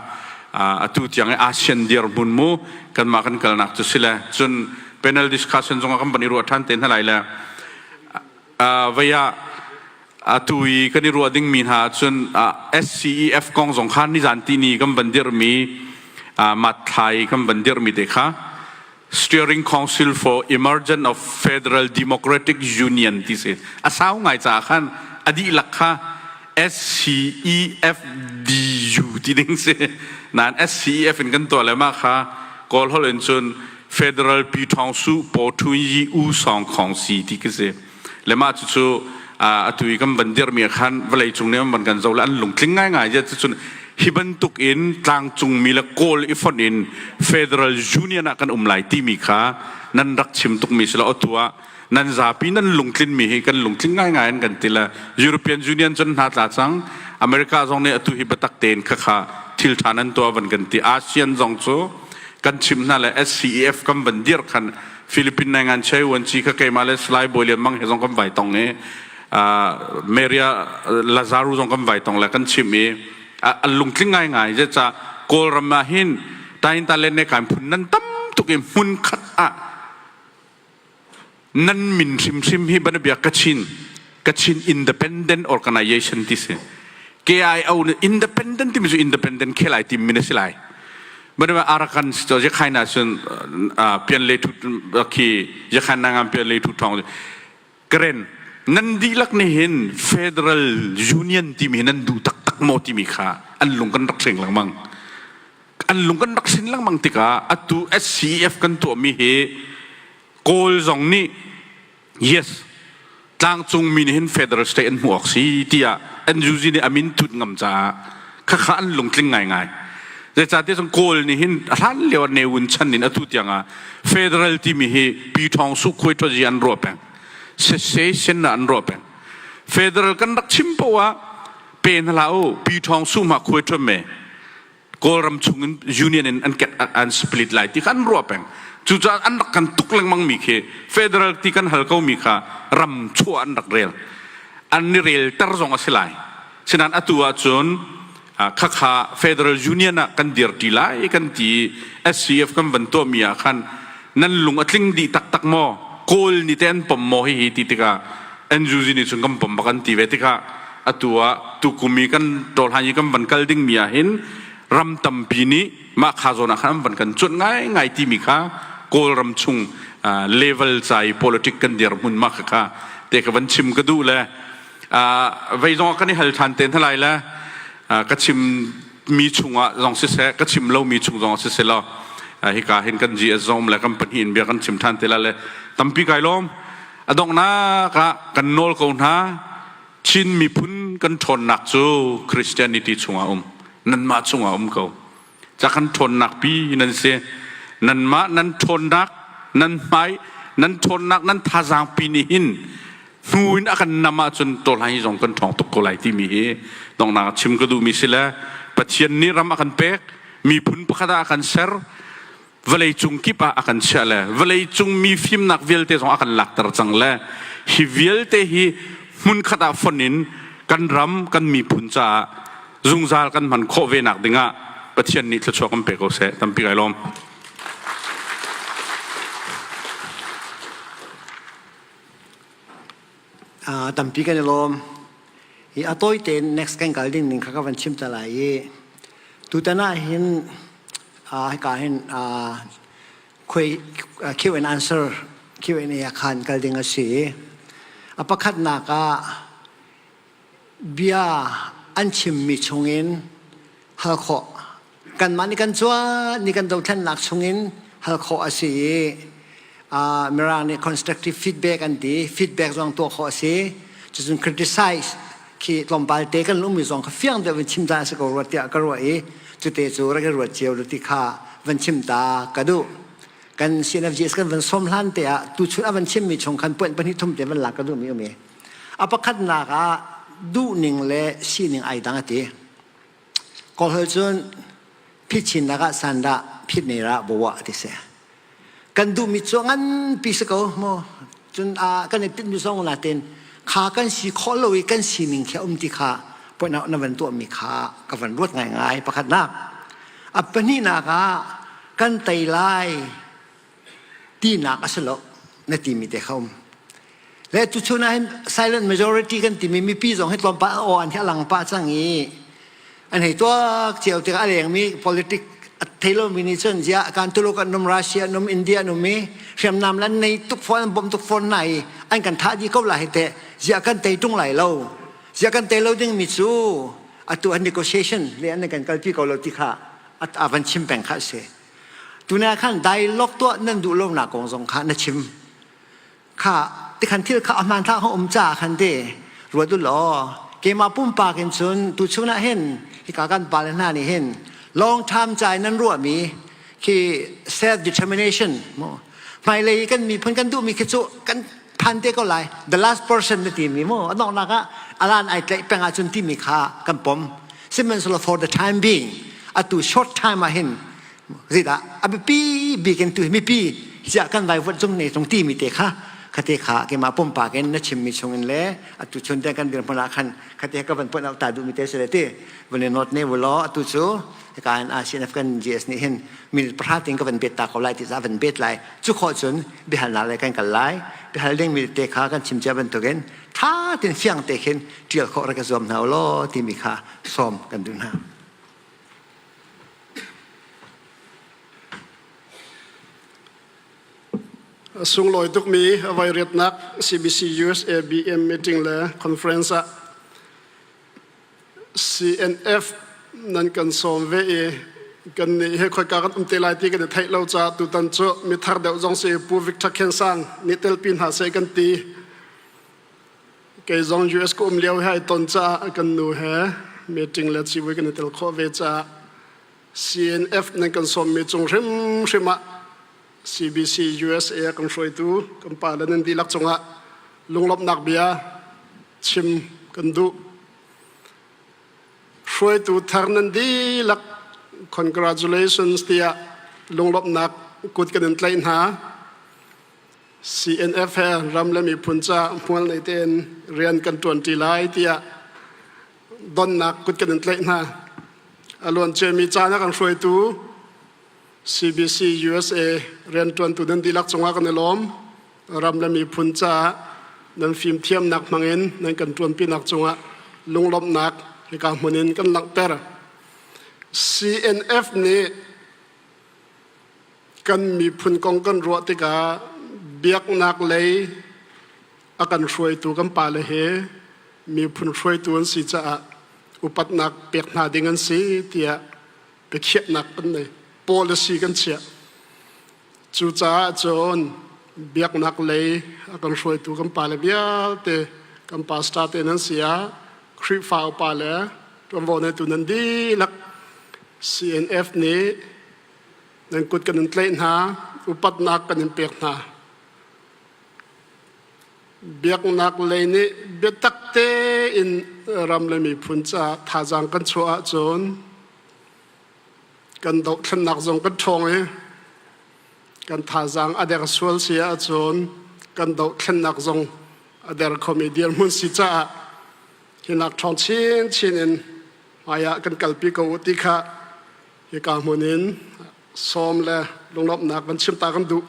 atu tiang i ASEAN dirhmun mu kanmah kan kalnak cu si le cun panel discussion zong ah kan van i ruah ṭhan te hna lai le vei ah. Atu i kan i ruah dingmi hna ahcun SCEF kong zong kha nizan tini kan van dirhmi mathlai kan van dirhmi te kha Steering Council for Emergence of Federal Democratic Union ti si. A sau ngai caah khan a dihlak kha SCEFDU ti ding si. Nain SCEF in kan tuah le mah kha Kawl holh in cun Federal Pi Thawng Su Po Thun Yi U Song Khong Si ti khi si. Le mah cucu atu i kan van dirhmi ah khan vawlei cung nih an van kan zoh le an lungtling ngaingai. Cun hi bantuk in tlangcungmi le Kawl i fonh in Federal Union ah kan um lai timi kha nan rak chim tukmi si lo atu ah nan zapi nan lungtlinmi hi kan lungtling ngaingai an kan ti le European Union cun hna tla cang America zong nih atu hi biatak tein khakha thil ṭha nan tuah van kan ti ASEAN zong cu kan chim hna le SCEF kan van dir khan Philippine nai ngan chei wan chi kha keimah le Salai Bawi Lian Mang he zong kan vai tong i Maria Lazaru zong kan vai tong le kan chim i an lungtling ngaingai zeicah Kawlram ah hin tain ta le ne kai phun nan tam tuk i hmun khat ah nan min hrimhrim hi banabia Kachin Kachin Independent Organization ti si KIO independent timi cu independent khel ai tim min a si lai banabia Arakan si to Yakhain ah cun pian le thu khi Yakhain nangam pian le thu thong Karen nan dihlak nih hin Federal Union timi nan duh taktak maw timi kha an lung kan rak hreng lengmang an lung kan rak hrin lengmang tikah atu SCEF kan tuahmi hi Kawl zong nih yes tlangcung mi nih hin federal state an hmuh awk si tiah NUG nih a min thut ngam caah khakha an lungtling ngaingai. Zeicahtiah cun Kawl nih hin a hlan lio ah Ne Win chan in atu tiangah federal timi hi Pi Thawng Su Khuai Ṭhazi an ruah peng. Secession ah an ruah peng. Federal kan rak chim poah ah pe hna hlah u Pi Thawng Su ma khuai ṭhuam me Kawlram chung in union in an ket an split lai ti kha an ruah peng. Cucaah an rak kan tuk lengmang mi khi federal ti kan hal ko mi kha ram chuah an rak rel. An ni rel ter zong a si lai. Sinain atu ahcun khakha federal union ah kan dir ṭi lai kan ti SCF kan van tuahmi ah khan nan lung a tling dih taktak maw Kawl nih teh an pom maw hihi ti tikah NUG nih cun kan pom bak an ti ve tikah atu ah tukum i kan ṭawlhan i kan van kal dingmi ah hin ram tampi nih mah kha zawn ah khan an van kan cuanh ngaingai timi kha Kawlram chung level ca i politic kan dirhmun mah kha te ka van chim ka duh le vei zong ah kan i hal ṭhan te hna lai le ka chim mi chungah zong siseh ka chim lomi chung zong siseh law hika hin kan GS zong le kan pahnih in bia kan chim ṭhan te la le tampi kai lawm a donghnak ah kan nawl ko hna Chin miphun kan ṭhawnnak cu Christianity chungah um nanmah chungah um ko ca kan ṭhawnnak pi nan si nanmah nan ṭhawnnak nan hmai nan ṭhawnnak nan thazaang pi nih hin hnu in a kan nam ahcun tawlhai zong kan ṭhawng tuk ko lai timi hi donghnak chim ka duhmi si le Pathian nih ram a kan pek miphun pakhat ah a kan ser vawlei cung kip ah a kan chiah le vawlei cung mi fimnak vialte zong a kan lakter cang le hi vialte hi hmunkhat ah fon in kan ram kan miphun caah zungzal kan hman khawh ve nak dingah Pathian nih thluachuah kan pe ko seh tampi kai lawm. Tampi kan i lawm. I a tawi tein next kan kal ding ning kha ka van chim ta lai i tutan ah hin hika hin Q and answer Q&A ah khan kal ding a si. A pakhatnak ah bia an chimmi chungin hal khawh kanmah nih kan cuan ni kan dothlennak chungin hal khawh a si i Mirang nih constructive feedback an ti feedback zong tuah khawh a si cucun criticize khi tlawmpal te kan ummi zong kha fiang deuh in chim ta a si ko rua tiah ka ruah i cute cu rak i ruat cio lu ti kha van chim ta ka duh kan CNFGS kan van som hlan te ah tuchun a van chimmi chung khan point pahnih thum te van lak ka duhmi um i a pakhatnak ah duhning le sining ai dang a ti Kawlholh cun phitchinnak ah sandah phit ne ra bawa ti si. Kan duhmi cu nganpi si ko mu. Cun kan i tinhmi zong natin kha kan si khawh lo i kan sining khi a um ti kha point na van tuahmi kha ka van ruat ngaingai pakhatnak. A pahnihnak ah kan tei lai tinak a si lo na timi te kha um. Le tuchun ah hin silent majority kan timi mipi zong hi tlawmpal aw an hi a lang pah cang i an hei tuak cio tikah a lengmi politic a thei lomi nih cun ziah kan Tuluk an um Russia an um India an um i hriamnam lan nei tuk fawn an bawmh tuk fawn hna i an kan thah dih ko lai hi teh ziah kan tei tung lai lo ziah kan tei lo ding mi cu atu an negotiation le an kan kalpi ko lo ti kha a van chim peng kha a si tuna khan dialogue tuah nan duh lo nak kong zong kha na chim Kha tikhan thil kha a hmanthlak a um caah khan ti ruat u law keimah pumpak in cun tuchun ah hin hika kan pale hna nih hin long term ca in nan ruahmi khi self determination mu hmailei kan miphun kan duhmi khi cu kan phan te ko lai the last person na timi mu a donghnak ah alan ai tlaih peng ahcun timi kha kan pom sihmanhsehlaw for the time being atu short time ah hin Zeidah a biapi bik in tu hi mipi ziah kan vaivuanh cung ne cung timi te kha khate kha keimah pumpak in na chimmi chungin le atu chun te kan dirhmun ah khan khate ka van pon ta duhmi te si le ti van i note ne vulaw atu cu hika in ASEAN kan GS nih hin minute pahra ting ka van bet ta ko lai ti za van bet lai cu khawh cun biahalnak le kan kal lai biahal ding mi te kha kan chim cia bantukin tha tin fiang te khin tial khawh rak ka zuam hna law timi kha sawm kan duh hna. Sunglawi tukmi a voiriatnak CBC USA BM meeting le conference ah CNF nan kan sawm ve i kan nih he khoika kan um te lai ti kan i theih lo caah tutan cu mithar deuh zong si Pu Victor Khen Sang nih telpi hna seh kan ti. Kei zong US ka um lio he ai ton caah kan nu he meeting le civui kan i tel khawh ve caah CNF nan kan sawmmi cung hrimhrim ah CBC USA kan hruaitu kan pa le nan dihlak cungah lunglawmhnak bia chim kan duh. Hruaitu thar nan dihlak congratulations tiah lunglawmhnak kut kan in tlaih hna. CNF he ram le miphun ca hmual nei tein rian kan ṭuanṭi lai tiah donnak kut kan in tlaih hna. A luanciami caan ah kan hruaitu CBC USA rianṭuantu nan dihlak cungah kan i lawm. Ram le miphun caah nan fimthiamnak hmangin nan kan ṭuanpinak cungah lunglawmhnak hika hmun in kan langhter. CNF nih Kan miphun kong kan ruah tikah biaknak lei a kan hruaitu kan pale he miphun hruaitu an si caah upatnak pek hna ding an si tiah biakhiahnak kan nei. Policy kan chiah. Cucaah cun biaknak lei a kan hruaitu kan pale vialte kan pastor te nan si ah Khrihfa upa le ṭuanvo neitu nan dihlak CNF nih Nan kut kan in tlaih hna, upatnak kan in pek hna. Biaknak lei nih biatak tein ram le miphun caah thazaang kan chuah ahcun kan dohthlennak zong kan ṭhawng i kan thazaang a der sual si ahcun kan dohthlennak zong a der khomi dirhmun si caah hinak ṭhawng chinchin in hmaiah kan kalpi ko u ti kha Hika hmun in sawm le lunglawmhnak van chim ta kan duh.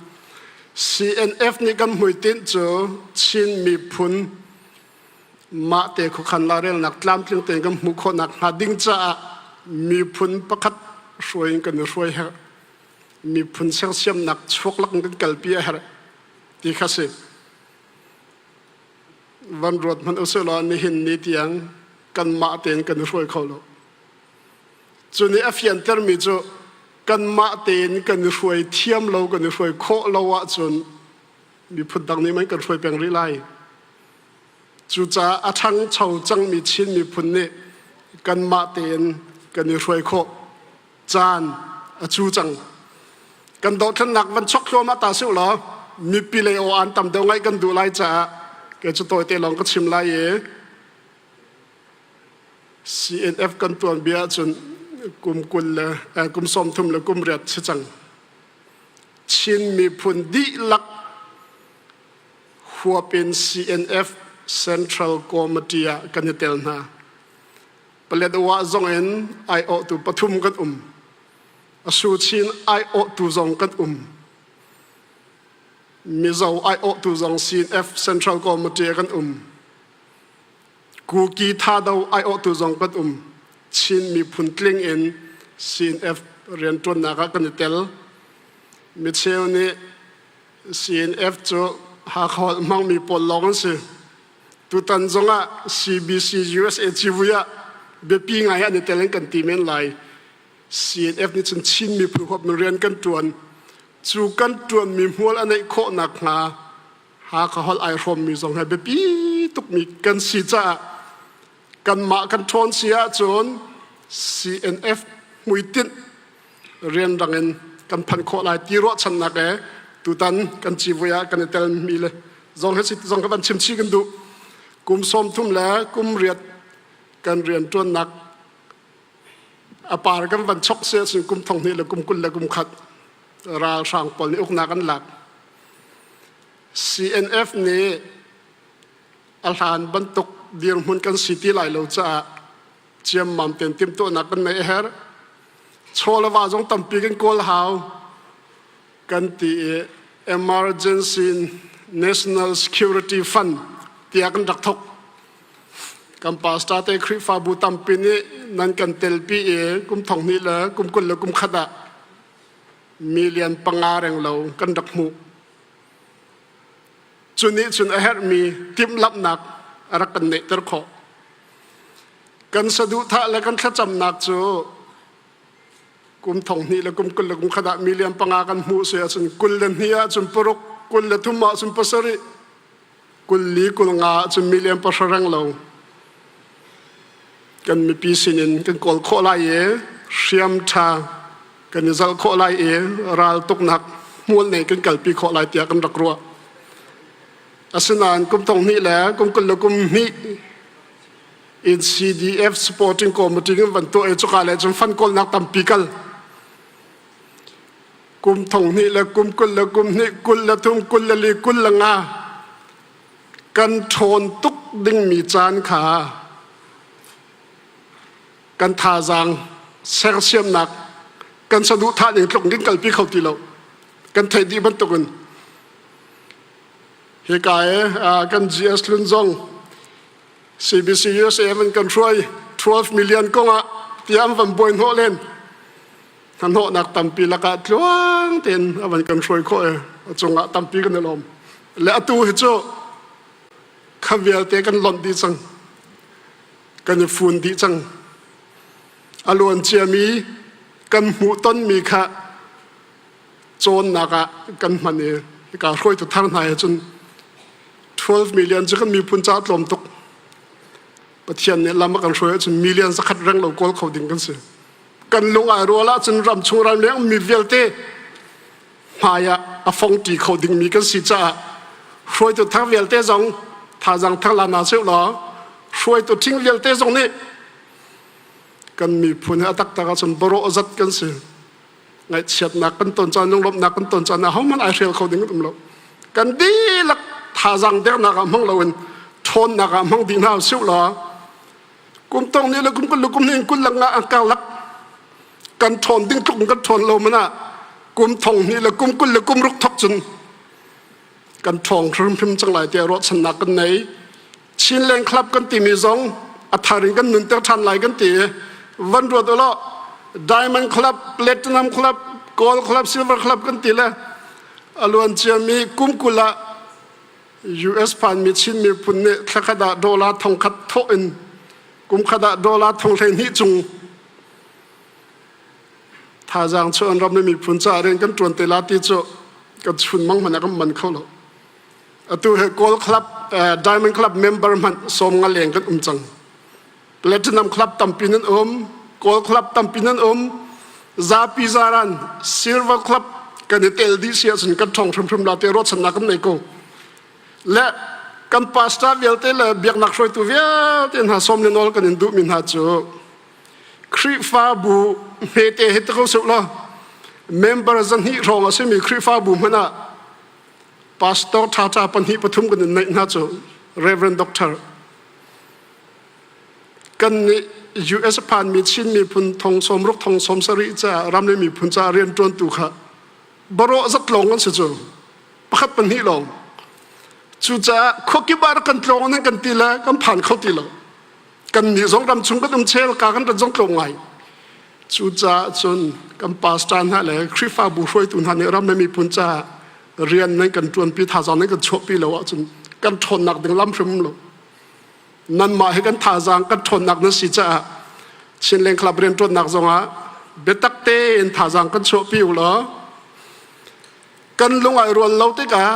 CNF nih kan hmuitinh cu Chin miphun mah te khuakhan lairelnak tlamtling tein kan hmuh khawhnak hnga ding caah miphun pakhat hruai in kan i hruai herh. Miphun sersiamnak chuaklak in kan kalpi a herh ti kha si. Van ruat hmanh usih law nihin ni tiang kanmah tein kan i hruai kho lo. Cu nih a fiantermi cu kanmah tein kan i hruai thiam lo, kan i hruai khawh lo ahcun miphun dang nih man kan hruai peng rih lai. Cucaah a ṭhangcho cangmi Chin miphun nih kanmah tein kan i hruai khawh caan a cu cang. Kan dothlennak van chok thluahmah ta sih law mipi lei aw aan tam deuh ngaih kan duh lai caah kei cu tawite lawng ka chim lai i CNF kan tuanbia ahcun kum 20 le kum 30 le kum riat si cang. Chin miphun dihlak huap in CNF Central Committee ah kan i tel hna. Paletwa zong in aiawhtu pathum kan um. Asu Chin aiawhtu zong kan um. Mizo aiawhtu zong CNF Central Committee kan um. Kuki Thado aiawhtu zong kan um. Chin miphun tling in CNF rianṭuannak ah kan i tel. Micheu nih CNF cu Hakha holh hmangmi pawl lawng an si. Tutan zongah CBC USA civui ah biapi ngai an i tel in kan ti men lai. CNF nih cun Chin miphun huap in rian kan ṭuan. Cu kan ṭuanmi hmual a neih khawh nakhnga Hakha holh ai hrawmmi zong he biapi tukmi kan si caah kanmah kan ṭhawn si ahcun CNF hmuitinh rianrang in kan phanh khawh lai ti ruahchannak he tutan kan civui ah kan i telmi le zong hi zong ka van chim chih kan duh. Kum 30 le kum riat kan rianṭuannak a par kan van chok si ahcun kum thong hnih le kum 20 le kum khat ralhrang pawl nih uknak an lak. CNF nih a hlan bantuk dirhmun kan si ti lai lo caah ciammam tein timhtuahnak kan neih a herh. Chaw le va zong tampi kan kawl hau kan ti i Emergency National Security Fund tiah kan rak thok. Kan pastor te Khrihfabu tampi nih nan kan telpi i kum thong hnih le kum 20 le kum khat ah million panga reng lo kan rak hmuh. Cu nih cun a herhmi timhlamhnak a rak kan neihter khawh. Kan saduhthah le kan thlacamnak cu kum thong hnih le kum 20 le kum khat ah million panga kan hmuh si ahcun 22 ahcun paruk, 23 ahcun pasarih, 24 50 ahcun million pahra reng lo kan mipi sinin kan kawl khawh lai i hriam ṭha kan i zalh khawh lai i raltuknak hmual nei kan kalpi khawh lai tiah kan rak ruah. Asinain kum thong hnih le kum 20 le kum hnih in CDF supporting committee kan van tuah i cuka le cun fund kawlnak tampi kal. Kum thong hnih le kum 20 le kum hnih 23 24 25 kan ṭhawn tuk dingmi caan kha kan thazaang sersiamnak kan saduhthah ning tluk in kalpi kho ti lo kan theih dih bantukin hika i kan GS Hlun zong CBC USA an kan hruai 12 million kongah tiah an van buai hnawh len hnahnawhnak tampi lakah tluang tein a van kan hruai khawh i a cungah tampi kan i lawm le atu hi cu kha vialte kan lonh dih cang kan i fun dih cang a luan ciami kan hmuhtonmi kha cawnnak ah kan hman i hika hruaitu thar hna he cun 12 million cu kan miphun caah tlawm tuk Pathian nih lam a kan hruai ahcun million zakhat reng lo kawl kho ding kan si kan lung ai rual ahcun ram chung ram leng mi vialte hmai ah a fong ṭi kho dingmi kan si caah hruaitu thar vialte zong thazaang thar la hna seh law hruaitu ṭhing vialte zong nih kan miphun hi a taktak ahcun barawh zat kan si ngaihchiatnak kan ton caan lunglawmhnak kan ton caan ah hohmanh ai hrial kho ding kan um lo kan dihlak thazaang dernak ah hmang loin ṭhawnnak ah hmang dih hna usih law kum tong nih le kum kul le kum hnih kul lang ah karlak kan ṭhawn ding tluk kan ṭhawn lo man ah kum thong hnih le kum 20 le kum ruk thok cun kan ṭhawng hrimhrim cang lai tiah ruahchannak kan nei Chinland Club kan timi zong a thar in kan nunter ṭhan lai kan ti van ruat ulaw Diamond Club Platinum Club Gold Club Silver Club kan ti le a luan ciami kum 20 ah US phanmi Chin miphun nih thlakhat ah dollar thongkhat thawh in kum khat ah dollar thong 12 cung thazaang chuah an ram le miphun caah rian kan ṭuan te la ti cu kan chun mang hmanh ah kan man kho lo. Atu he Gold Club, uh, Diamond Club member hmanh sawm nga leng kan um cang. Platinum Club tampi nan um, Gold Club tampi nan um, zapi zaran Silver Club kan i tel dih si ahcun kan ṭhawng hrimhrim la te ruahchannak kan nei ko. Le kan pastor vialte le biaknak hruaitu vialte hna sawm le nawl kan in duhmi hna cu Khrihfabu hmete hi ti ko seh law member zahnih hrawng a simi Khrihfabu hmanh ah pastor ṭhaṭha pahnih pathum kan in neih hna cu Reverend Doctor kan nih US phanmi Chin miphun thong sawm ruk thong sawm sarih caah ram le miphun caah rianṭuantu kha barawh zat lawng an si cu. Pakhat pahnih lawng. Cucaah khuakip ah kan tlawng nan kan ti le kan phan kho ti lo. Kan nih zong ram chung kan um chel ka kan rat zong tlawm ngai. Cucaah cun kan pastor hna le Khrihfabu hruaitu hna nih ram le miphun caah rian nan kan ṭuanpi thazaang nan kan chuahpi lo ahcun kan ṭhawnnak ding lam hrim lo. Nanmah hi kan thazaang kan ṭhawnnak nan si caah Chinland Club rianṭuannak zongah biatak tein thazaang kan chuahpi u law kan lung ai rual lo tikah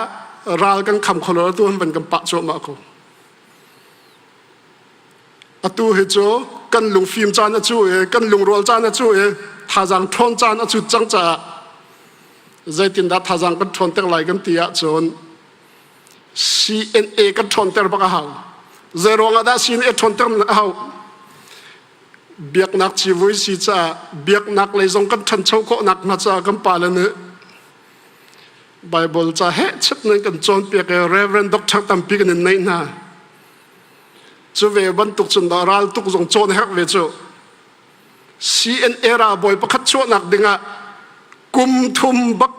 ral kan kham kho lo tu an van kan pah cuahmah ko. Atu hi cu kan lungfim caan a cu i kan lungrual caan a cu i thazaang ṭhawn caan a cut cang caah zeitindah thazaang kan ṭhawnter lai kan ti ahcun CNA kan ṭhawnter bak a hau. Zei ruangah dah CNA ṭhawnter a hau? Biaknak civui si caah biaknak lei zong kan ṭhancho khawh nakhnga caah kan pale nih Bible ca heh chet nan kan cawnpiak i Reverend Doctor tampi kan in neih hna. Cu ve bantuk cun dah ral tuk zong cawn herh ve cu. CNA ralbawi pakhat chuahnak dingah kum thum bak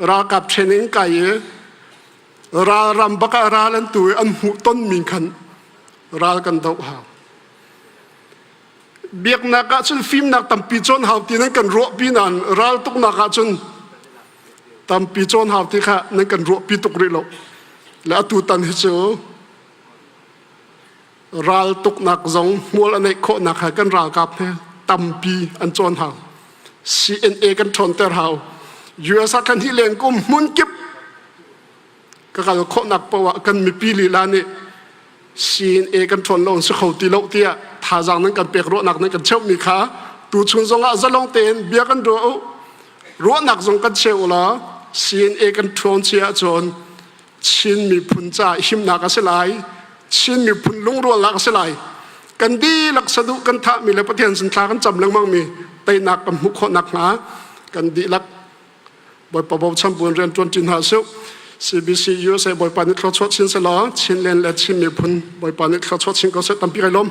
ralkap training kai i ralram bak ah ral an tu i an hmuh tonmi khan ral kan doh hau. Biaknak ah cun fimnak tampi cawn hau ti nan kan ruahpi nain ral tuknak ah cun tampi cawn hau ti kha nan kan ruahpi tuk rih lo. Le atu tan hi cu ral tuknak zong hmual a neih khawhnak ha kan ralkap he tampi an cawn hau. CNA kan ṭhawnter hau. US ah kan hi len kum hmun kip ka kal khawhnak paoh ah kan mipi lila nih CNA kan ṭhawn lo si kho ti lo tiah thazaang nan kan pek ruahnak nan kan cheuhmi kha tuchun zongah zalong tein bia kan ruah u ruahnak zong kan cheu law CNA kan ṭhawn si ahcun Chin miphun ca himnak a si lai Chin miphun lungrualnak a si lai kan dihlak saduh kan thahmi le Pathian sin thla kan cam lengmangmi teinak kan hmuh khawh nakhnga kan dihlak Bawipa bochan buin rian ṭuan ṭi hna sih. CBC USA Bawipa nih thluachuah chin selaw Chinland le Chin miphun Bawipa nih thluachuah chin ko seh tampi kai lawm.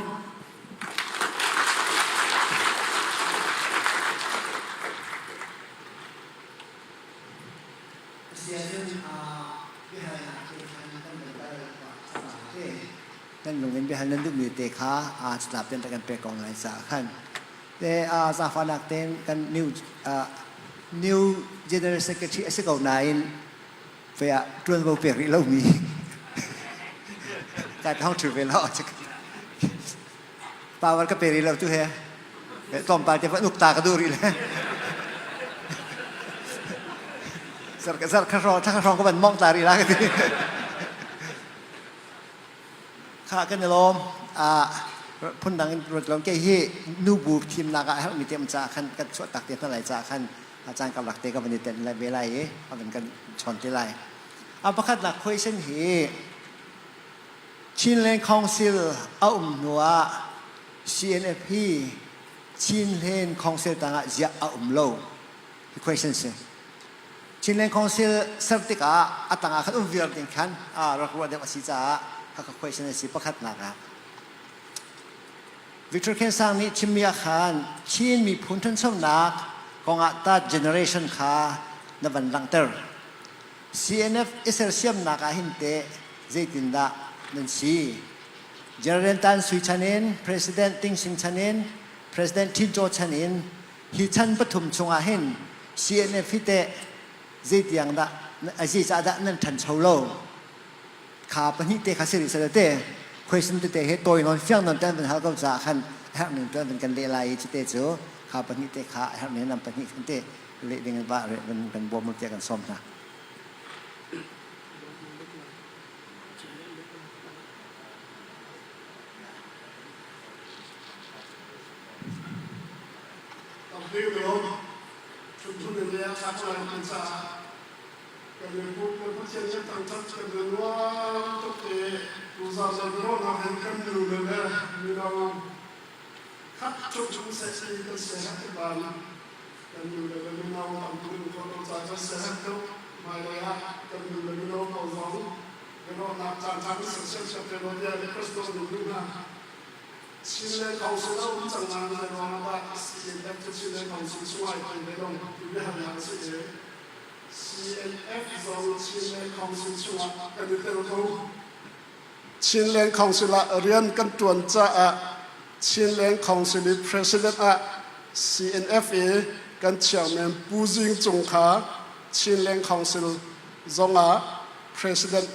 Nan lung in biahal nan duhmi te kha aa catlap ten kan pek ko lai caah khan te zaangfahnak tein kan new new general secretary a si ko nain fe ah ṭuanvo pek rih lomi ka thong ṭhu ve lo power ka pe rih lo tu he tlawmpal te van uk ta ka duh rih le zar kha hrawng thla kha hrawng ka van mong ta rih la ka ti Kha kan i lawm. Phundang in ruat lo kei hi nubu thimnak ah herhmi te um caah khan kan chuah tak te hna lai caah khan caan karlak te ka van i tenh lai ve lai i a van kan chawn te lai. A pakhatnak question hi Chinland Council a um hnu ah CNF hi Chinland Council tangah ziah a um lo hi question si. Chinland Council ser tikah a tangah khan um viar ding khan rak ruah deuh a si caah khakha question a si pakhatnak ah. Victor Khen Sang nih chimmi ah khan Chin miphun ṭhanchonak kongah third generation kha na van langhter. CNF i sersiamnak ah hin teh zeitindah nan si? General Tan Sui chan in, President Ting Sing chan in, President Thin Cho chan in Hi chan pathum chungah hin CNF hi teh zeitiang dah zeicah dah nan ṭhancho lo? Kha pahnih te kha si rih seh te question tete he tawi nawn fiang nawn te an van hal ko caah khan a herh ning tu an van kan leh lai i cute cu kha pahnih te kha a herh ning nam pahnih khan te leh ding in va kan bawm tiah kan sawm hna. Chinland Council a um cang nain zei ruangah dah CNF cu Chinland Council chung ai tel ve lo ti biahalnak a si i. CNF zong Chinland Council chungah kan i tel ko. Chinland Council ah rian kan ṭuan caah Chinland Council i President ah CNF i kan chairman Pu Zing Cung kha Chinland Council zongah President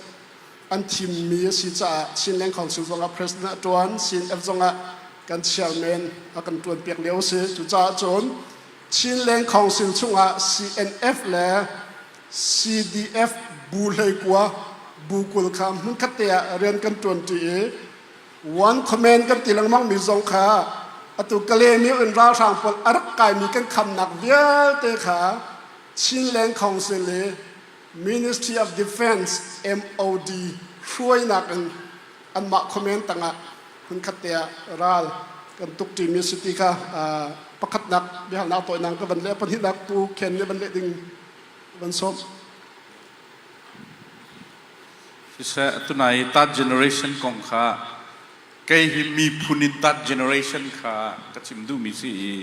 an thimmi a si caah Chinland Council zongah President a ṭuan, CNF zongah kan chairman a kan ṭuanpiak lio a si. Cucaah cun Chinland Council chungah CNF le CDF bu 19 bu 20 kha hmunkhat te ah rian kan ṭuanṭi i one command kan ti lengmang mi zong kha atu Kalaymyo in ralhrang pawl a rak kaimi kan khamnak vialte kha Chinland Council i Ministry of Defense MOD hruainak in anmah command tangah hmunkhat te ah ral kan tuk ṭimi a si ti kha pakhatnak biahalnak tawinak ka van leh pahnihnak Pu Khen nih van leh ding van sawm. Siseh tunai third generation kong kha kei hi miphun in third generation kha ka chim duhmi si i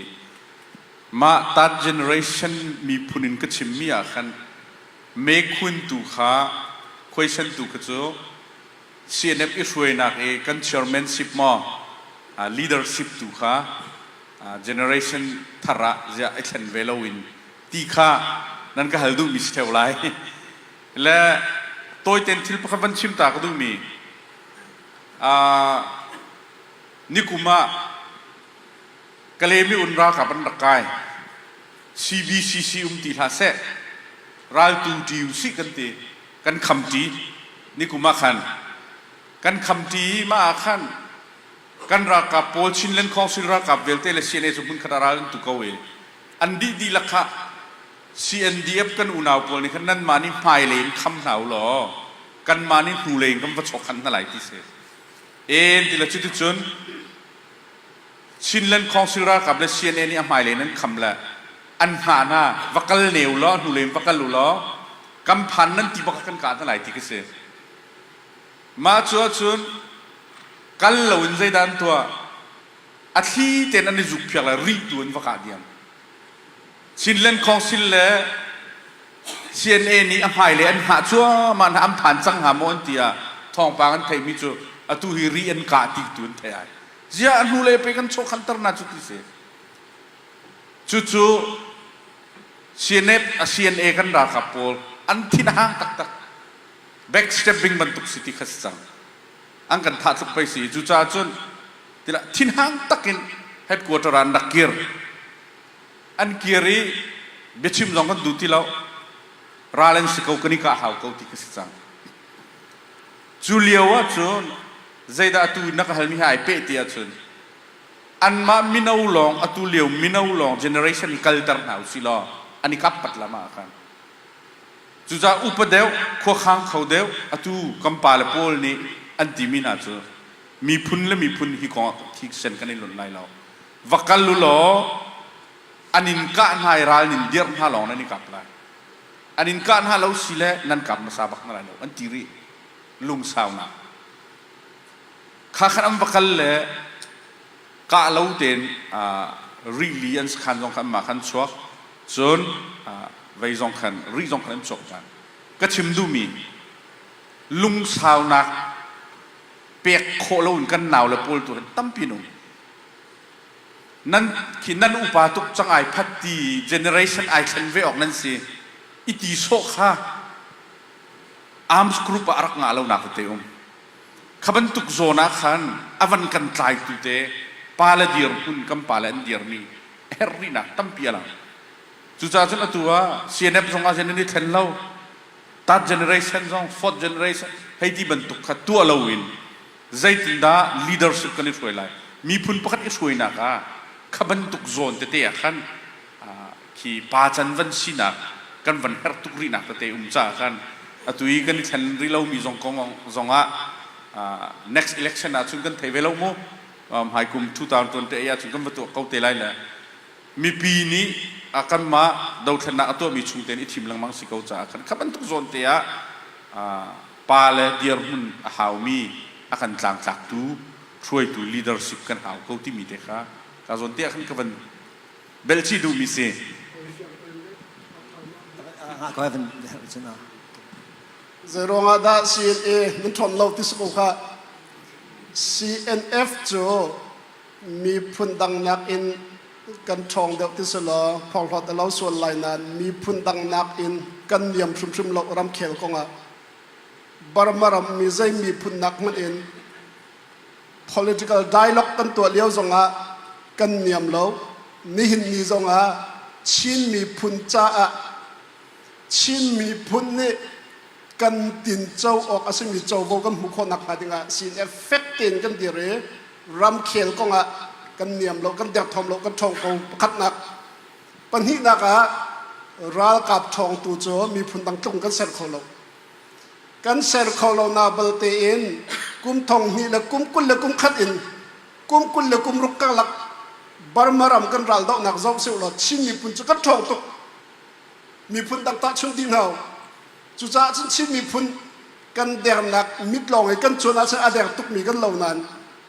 mah third generation miphun in ka chimmi ah khan mekhun tu kha question tu kha cu CNF i hruainak i kan chairmanship maw leadership tu kha generation thar ah ziah i thlen ve loin ti kha nan ka hal duhmi si theo lai. Le tawiten thil pakhat van chim ta ka duhmi nikum ah Kalemi un ralkap an rak kai CBCC um ti hlah seh raltu ṭi usih kan ti kan khamṭi nikum ah khan kan khamṭi mah ah khan kan ralkap pawl Chinland Council ralkap vialte le CNA cu hmunkhat ah ral an tu ko i an dih dihlak kha CNDF kan unau pawl nih khan nanmah nih hmailei in kham hna u law kanmah nih hnulei in kan va chawk khan hna lai ti si en ti le cuticun Chinland Council ralkap le CNA nih a hmailei in an kham le an hngah hna va kal ne u law hnulei in va kal u law kan phan nan ti bak kan kah hna lai ti ka si. Mah cu ahcun kal loin zeidah an tuah a thli tein an i zukphiak le rih tu an va kah diam. Chinland Council le CNA nih a hmailei an hngah cuahmah hna an phan cang hnga maw an ti ah thawngpang an theihmi cu atu hi ri an kah ti tu an theih ai. Ziah a hnulei pe kan chawkhanter na cu ti si. Cucu CNF a CNA kan ralkap pawl an thin a hang taktak. Backstabbing bantuk si ti kha si cang. An kan thah tluk pei si. Cucaah cun tila thinhang takin headquarter ah an rak kir. An kir i biachim zong kan duh ti lo. Ral an si ko kan i kah hau ko ti kha si cang. Cu lio ah cun zeidah atu na ka halmi he ai peh ti ahcun anmah mino lawng atu lio mino lawng generation kalter hna usih law an i kap pat lam ah khan cucaah upa deuh khuakhang kho deuh atu kan pale pawl nih an timi hna cu miphun le miphun hi kong ah thiksen kan i lonh lai lo va kal u law an in kah hna i ral nin dirh hna lawng nan i kap lai an in kah hna lo si le nan kap hmasa bak hna lai lo an ti rih lungsaunak kha khan an va kal le kah lo tein rili an sakhan zong khan anmah khan chuak cun vei zong khan rih zong khan an chuak ṭhan ka chim duhmi lungsaunak pek khawh loin kan nau le pawl tu hin tampi an um nan khi nan upa tuk cang ai phat ti generation ai thlen ve awk nan si i ti sawh kha arms group ah a rak ngah lonak tete um kha bantuk zawn ah khan a van kan tlaitu te pa le dirhmun kan pa le an dirmi herh rihnak tampi a lang cucaah cun atu ah CNF zong ah hin an i thlen lo third generation zong fourth generation hei ti bantuk kha tuah loin zeitindah leadership kan i hruai lai miphun pakhat i hruainak ah kha bantuk zawn tete ah khan khi pa can van sinak kan van herh tuk rihnak tete um caah khan atu i kan i thlen rih lomi zong kong zongah next election ah cun kan thei ve lo mu hmai kum 2028 ah cun kan va tuah ko te lai le mipi nih kanmah dothlennak a tuahmi chung tein i thim lengmang si ko caah khan kha bantuk zawn te ah pa le dirhmun a haumi a kan tlangtlaktu hruaitu leadership kan hau ko timi te kha ka zawn te ah khan ka van belchih duhmi si. Ngah ko van cun ah. Zei ruangah dah CNA nan ṭhawn lo ti si ko kha. CNF cu miphun dang nakin kan ṭhawng deuh ti si law phorhlawt a lo sual lai nain miphun dang nakin kan niam hrimhrim lo ramkhel kongah. Burma ram mi zei miphun nak hmanh in political dialogue kan tuah lio zongah kan niam lo. Nihin ni zongah Chin miphun caah Chin miphun nih kan tinco awk a simi covo kan hmuh khawh nakhnga dingah CNF fek tein kan dir i ramkhel kongah kan niam lo, kan derthawm lo, kan ṭhawng ko. Pakhatnak. Pahnihnak ah ralkap ṭhawngtu cu miphun dang tlung kan ser kho lo. Kan ser kho lo na balte in kum thong hnih le kum 20 le kum khat in kum 20 le kum ruk karlak Burma ram kan ral dohnak zoh sih law Chin miphun cu kan ṭhawng tuk. Miphun dang tahchunh dih hna. Cucaah cun Chin miphun kan dernak mit lawng i kan cuan ahcun a der tukmi kan lo nain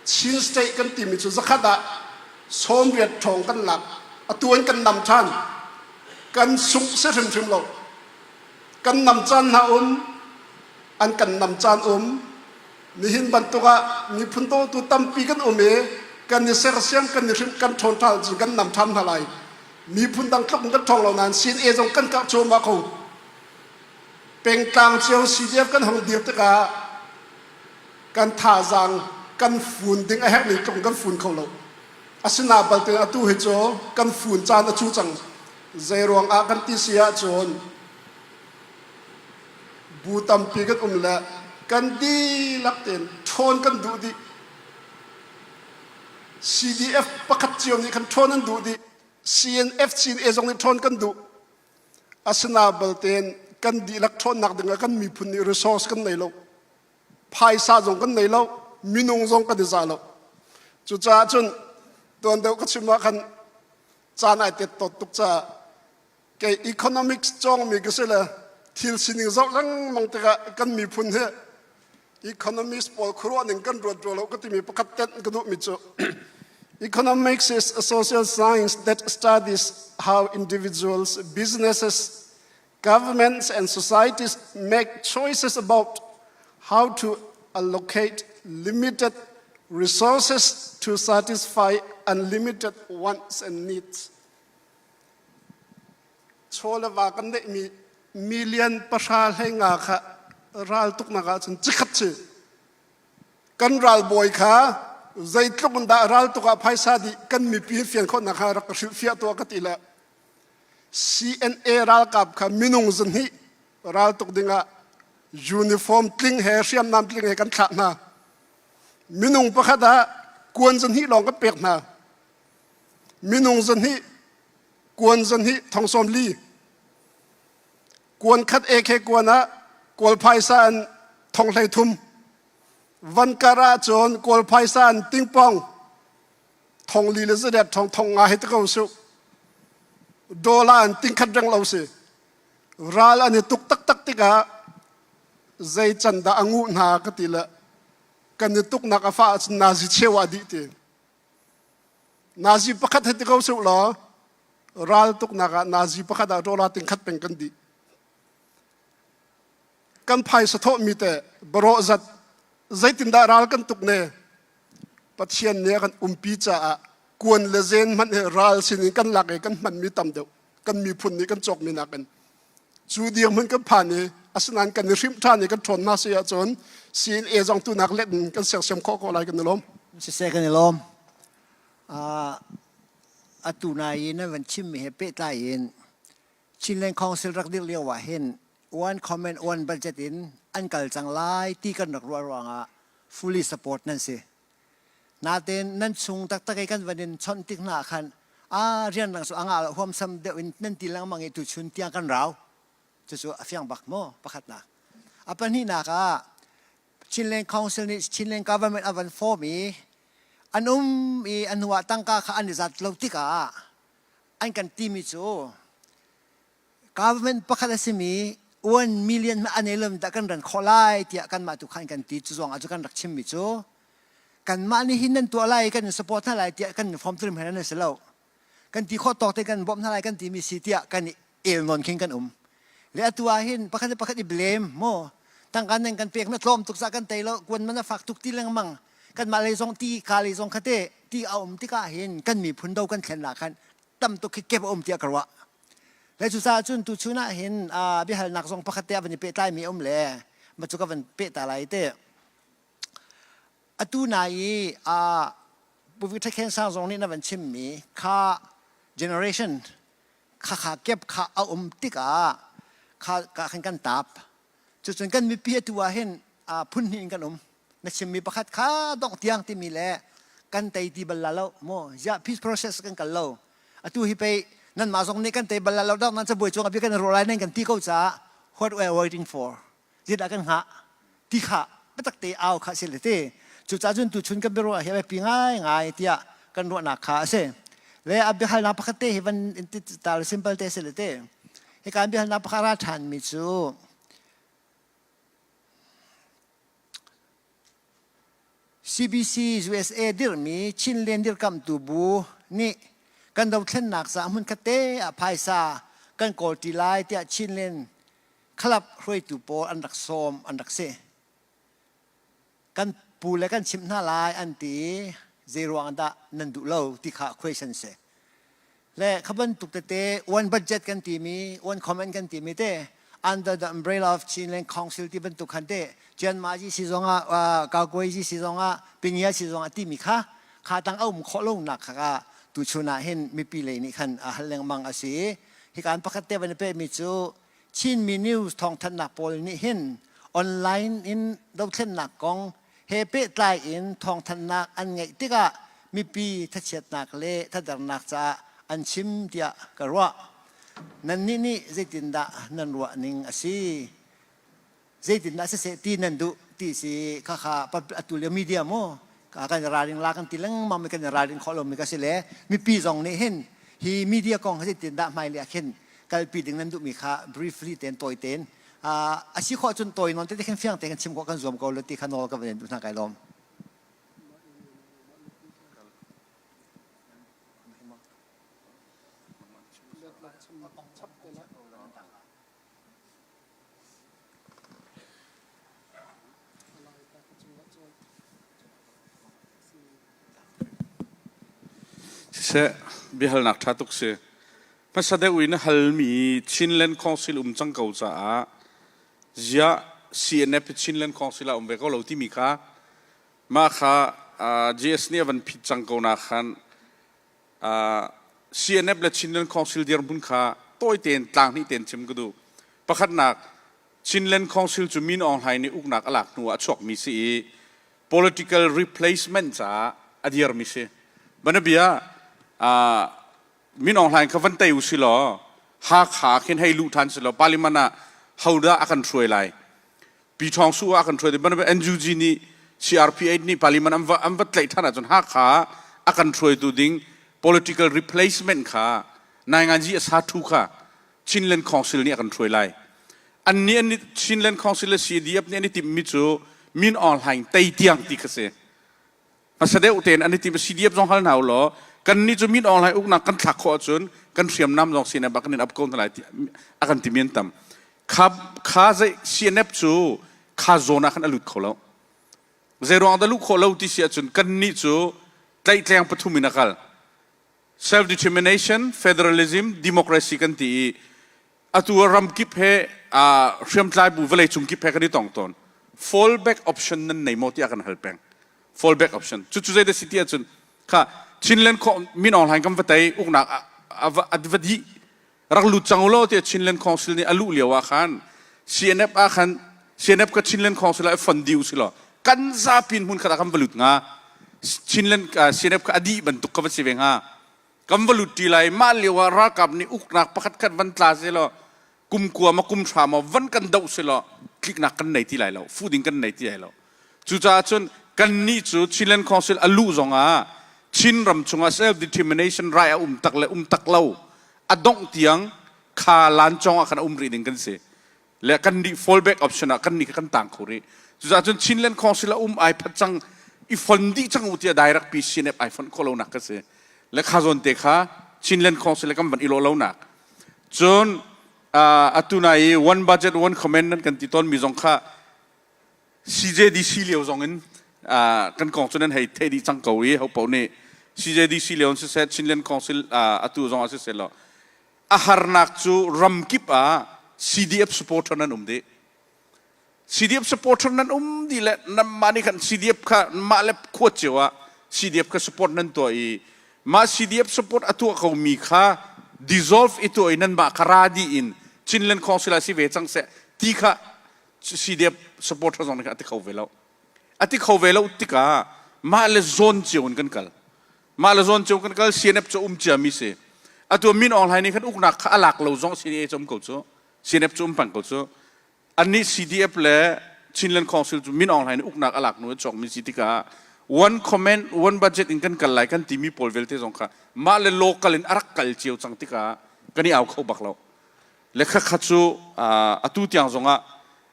Chin state kan timi cu zakhat ah 80 ṭhawng kan lak. Atu in kan nam ṭhan. Kan sungh si hrimhrim lo. Kan nam caan hna um, an kan nam caan um. Nihin bantuk ah miphun dawtu tampi kan um i kan i sersiam, kan i hrimh, kan ṭhawn ṭhan cun kan nam ṭhan hna lai. Miphun dang tluk in kan ṭhawng lo nain CNA zong kan kah cuahmah ko. Pengtlang cio CDF kan hung dir tikah kan thazaang kan fun ding a herh ning tluk in kan fun kho lo. Asina balte atu hi cu kan fun caan a cu cang. Zei ruang ah kan ti si ahcun bu tampi kan um le kan dihlak tein ṭhawn kan duh dih. CDF pakhat cio nih khan ṭhawn an duh dih. CNF CNA zong nih ṭhawn kan duh. Asina baltein kan dihlak ṭhawnnak dingah kan miphun nih resource kan nei lo. Phaisa zong kan nei lo. Minung zong kan i za lo. Cucaah cun tuan deuh ka chim ah khan caan ai tet tot tuk caah kei economics cawngmi ka si le thil sining zoh lengmang tikah kan miphun hi economics pawl khuaruah ning kan ruat rua lo ka timi pakhat tenh ka duhmi cu economics is a social science that studies how individuals businesses governments and societies make choices about how to allocate limited resources to satisfy unlimited wants and needs. Chaw le va kan neihmi million pahra hlei nga kha ral tuknak ahcun cikhat si. Kan ralbawi kha zeitluk in dah ral tuk ah phaisa dih kan mipi fian khawhnak kha rak ka hrilhfiah tuah ka ti le CNA ralkap kha minung zahnih raltuk dingah uniform tling he hriamnam tling he kan thlah hna. Minung pakhat ah kuan zahnih lawng kan pek hna. Minung zahnih kuan zahnih thong sawm li. Kuan khat AK kuan ah kawl phaisa in thong hlei thum. Van kar ah cun kawl phaisa in tingpong thong li le zadet thong thong nga hi te ko su dollar an tingkhat reng lo si ral an i tuk taktak tikah zei can dah a nguh hna ka ti le kan i tuknak a fa ahcun nazi cheu ah dih ti nazi pakhat he ti ko su law ral tuknak ah nazi pakhat ah dollar tingkhat peng kan dih kan phaisa thawhmi te barawh zat zeitindah ral kan tuk ne Pathian nih a kan umpi caah kuan le zen hmanh hi ral sinin kan lak i kan hmanmi tam deuh kan miphun nih kan cawkmi nakin cu dirhmun kan phan i asinain kan i hrimh ṭhan i kan ṭhawn hna si ahcun CNA zong tunak let in kan sersiam khawh ko lai kan i lawm. Siseh kan i lawm. Uh, atu nai in nan van chimmi he pehtlai in Chinland Council rak dirh lio ah hin one comment one budget in an kal cang lai ti kan rak ruah ruangah fully support nan si. Natein nan chung taktak i kan van in chawnh tik hna khan a rianrang cu anga huamsam deuh in nan ti lengmang i tuchun tiang kan rau. Cucu a fiang bak maw pakhatnak. A pahnihnak ah Chinland Council nih Chinland government a van form i an um i a hnu ah tangka kha an i zat lo tikah an kan timi cu government pakhat a simi 1 million hmanh an ei lo dah kan ran khawh lai tiah kanmah tu khan kan ti cu zong ah cu kan rak chimmi cu kanmah nih hin nan tuah lai kan in support hna lai tiah kan form trim hen an si lo kan ti khawh tawk te kan bawmh hna lai kan timi si tiah kan i el nawn khin kan um. Le atu ah hin pakhat le pakhat i blame mo tangka nan kan pek na tlawm tuk sa kan tei lo kuan man a fak tuk ti lengmang kan mah lei zong ti ka lei zong khate ti a um tikah hin kan miphun do kan thlen la khan tam tuk khi kep a um tiah ka ruah. Le cucaah cun tuchun ah hin biahalnak zong pakhat te a van i pehtlai mi um le ma cu ka van peh ta lai te. Atu nai i Pu Victor Khen Sang zong nih na van chimmi kha generation kha kha kep kha a um tikah kha ka khan kan tap. Cucun kan mipi atu ah hin phun hnih in kan um. Na chimmi pakhat kha dongh tiang timi le kan tei ti bal la lo maw ziah peace process kan kal lo atu hi pei nanmah zong nih kan tei bal la lo dok nan cabuai cung ah bia kan ruah lai nan kan ti ko caah what we are waiting for zeidah kan hngah ti kha biatak te au kha si le te cucaah cun tuchun kan biaruah hi a biapi ngaingai tiah kan ruahnak kha a si le a biahalnak pakhat te hi van ta simple te si le te hika biahalnak pakhat ra ṭhan mi cu CBC USA dirhmi Chinland dirkamhtu bu nih kan dothlennak caah hmunkhat te ah phaisa kan kawl ṭi lai tiah Chinland club hruaitu pawl an rak sawm an rak si. Kan pu le kan chimh hna lai an ti i zeiruang dah nan duh lo ti kha question si. Le kha bantuk tete one budget kan timi, one comment kan timi te under the umbrella of Chinland Council ti bantuk khan te Chianma ji si zong ah Kaukoi ji si zong ah Pinya si zong ah timi kha kha tang a um khawh lo nak kha tu chun ah hin mipi lei nih khan a hal lengmang a si. Hi kan pakhat te van pe mi cu Chinmi news thawngthanhnak pawl nih hin online in dothlennak kong he pehtlai in thawngthanhnak an ngeih tikah mipi thachiatnak le thadernak caah an chim tiah ka ruah. Nannih nih zeitindah nan ruah ning a si? Zeitindah siseh ti nan duh ti si khakha atu lio media mu kan ralring la kan ti lengmang mi kan ralring khawh lomi ka si le mipi zong nih hin hi media kong hi zeitindah hmailei ah khin kalpi ding nan duhmi kha briefly ten tawi ten a si khawh cun tawi nawn te khin fiang te kan chim khawh kan zuam ko lo ti kha nawl ka van in duh hna kai lawm. Siseh, biahalnak ṭha tuk si. Hmasa deuh in halmi Chinland Council um cang ko caah ziah CNF Chinland Council ah um ve ko lo timi kha mah kha GS nih a van phit cang ko na khan CNF le Chinland Council dirhmun kha tawi tein tlang hnih tein chim ka duh. Pakhatnak, Chinland Council cu Min Aung Hlaing nih uknak a lak hnu ah a chuakmi si i political replacement caah a dirmi si. Banabia, Min Aung Hlaing kha van tei u si law Hakha khin hei luh ṭhan si law parliament ah hodah a kan hruai lai? Pi Ṭhawng Su ah kan hruai bantuk NUG nih CRPH nih parliament an va an va tlaih ṭhan ahcun Hakha a kan hruaitu ding political replacement kha Nainganzi a sa ṭhu kha Chinland Council nih a kan hruai lai. Annih an Chinland Council le CDF nih an i timhmi cu Min Aung Hlaing tei tiang ti kha si. Hmasa deuh tein an i tim CDF zong hal hna u law kannih cu Min Aung Hlaing uknak kan thlak khawh ahcun kan hriamnam zong CNF ah kan in ap ko hna lai ti a kan timi an tam. Kha kha zei CNF cu kha zawn ah khan a lut kho lo. Zeiruang dah luh khawh lo ti si ahcun kannih cu tlaihtleng pathum in a kal. Self determination, federalism, democracy kan ti i atu ramkip he hriamtlai bu vawlei cung kip he kan i tong tawn. Fallback option nan nei maw tiah kan hal peng. Fallback option. Cucu zei dah si ti ahcun kha Chinland Min Aung Hlaing kan va tei uknak a va dih rak lut cang ulaw tiah Chinland Council nih a luh lio ah khan CNF ah khan CNF ka Chinland Council ah fund dih usih law kan zapi in hmun khat ah kan va lut hnga Chinland CNF kha a dih bantuk ka va si ve hnga kan va lut ṭi lai mah lio ah ralkap nih uknak pakhat khat van tla seh law kum kua ma kum hra maw van kan doh seh law tliknak kan nei ti lai lo fu ding kan nei ti lai lo cucaah cun kannih cu Chinland Council a luh zong ah Chin ram chungah self determination right a um tak le um tak lo a dongh tiang kha lancawng ah khan a um rih ding kan si le kan nih fallback option ah kan nih kan tang kho rih cucaah cun Chinland Council a um ai phat cang i fon dih cang u tiah direct pi CNF ai fonh khawh lo nak ka si le kha zawn te kha Chinland Council le kan van i lo lo nak cun. Atu na i one budget one comment nan kan ti tawn mi zong kha CJDC lio zong in kan kong cu nan hei theih dih cang ko i ho paoh nih CJDC lio in siseh Chinland Council atu zong ah siseh law a harnak cu ramkip ah CDF supporter nan um dih. CDF supporter nan um dih le nanmah nih khan CDF kha mah le khua cio ah CDF kha support nan tuah i mah CDF support a tuah ko mi kha dissolve i tuah i nanmah kha ra dih in Chinland Council ah si ve cang seh ti kha CDF supporter zong nih khan a ti kho ve lo. A ti kho ve lo tikah mah le zawn cio in kan kal. Mah le zawn cio kan kal CNF cu um cia mi si. Atu Min Aung Hlaing nih khan uknak kha a lak lo zong CNA cu um ko cu. CNF cu um peng ko cu. Annih CDF le Chinland Council cu Min Aung Hlaing nih uknak a lak hnu a cawkmi si tikah one comment one budget in kan kal lai kan timi pawl vialte zong kha mah le local in a rak kal cio cang tikah kan i au kho bak lo. Le khakha cu atu tiang zongah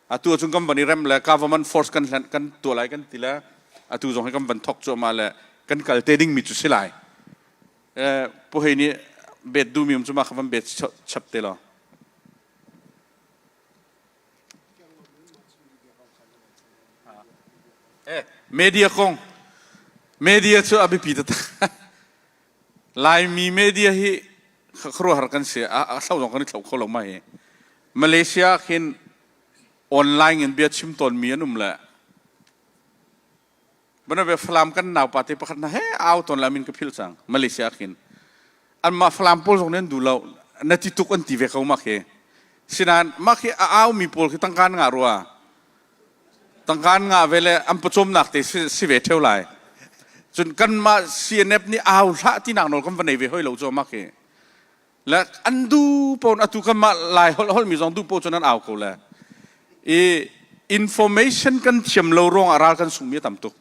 atu ahcun kan van i rem le government force kan hlan kan tuah lai kan ti le atu zong hi kan van thok cuahmah le kan kal te dingmi cu si lai. Pu Hei nih bet duhmi um cu mah kha van bet chap te law. Media kong media cu a biapi taktak. Laimi media hi khuaruahhar kan si. A thlo zong kan i thlo kho lo ma hi. Malaysia khin online in bia chim tawnmi an um le Banabe Falam kan naupa te pakhat na he au tawn la min ka phil cang Malaysia khin anmah Falam pawl zong nih an duh lo na ti tuk an ti ve ko mak hi sinan mak hi a au mi pawl khi tangka an ngah rua tangka an ngah ve le an pawcawmnak te si ve theo lai cun kanmah CNF nih au hlah tinak nawl kan va nei ve hoi lo cu mak hi le an du pon atu kanmah lai holh holh mi zong du po cun an au ko le i information kan thiam lo ruangah ral kan sungmi a tam tuk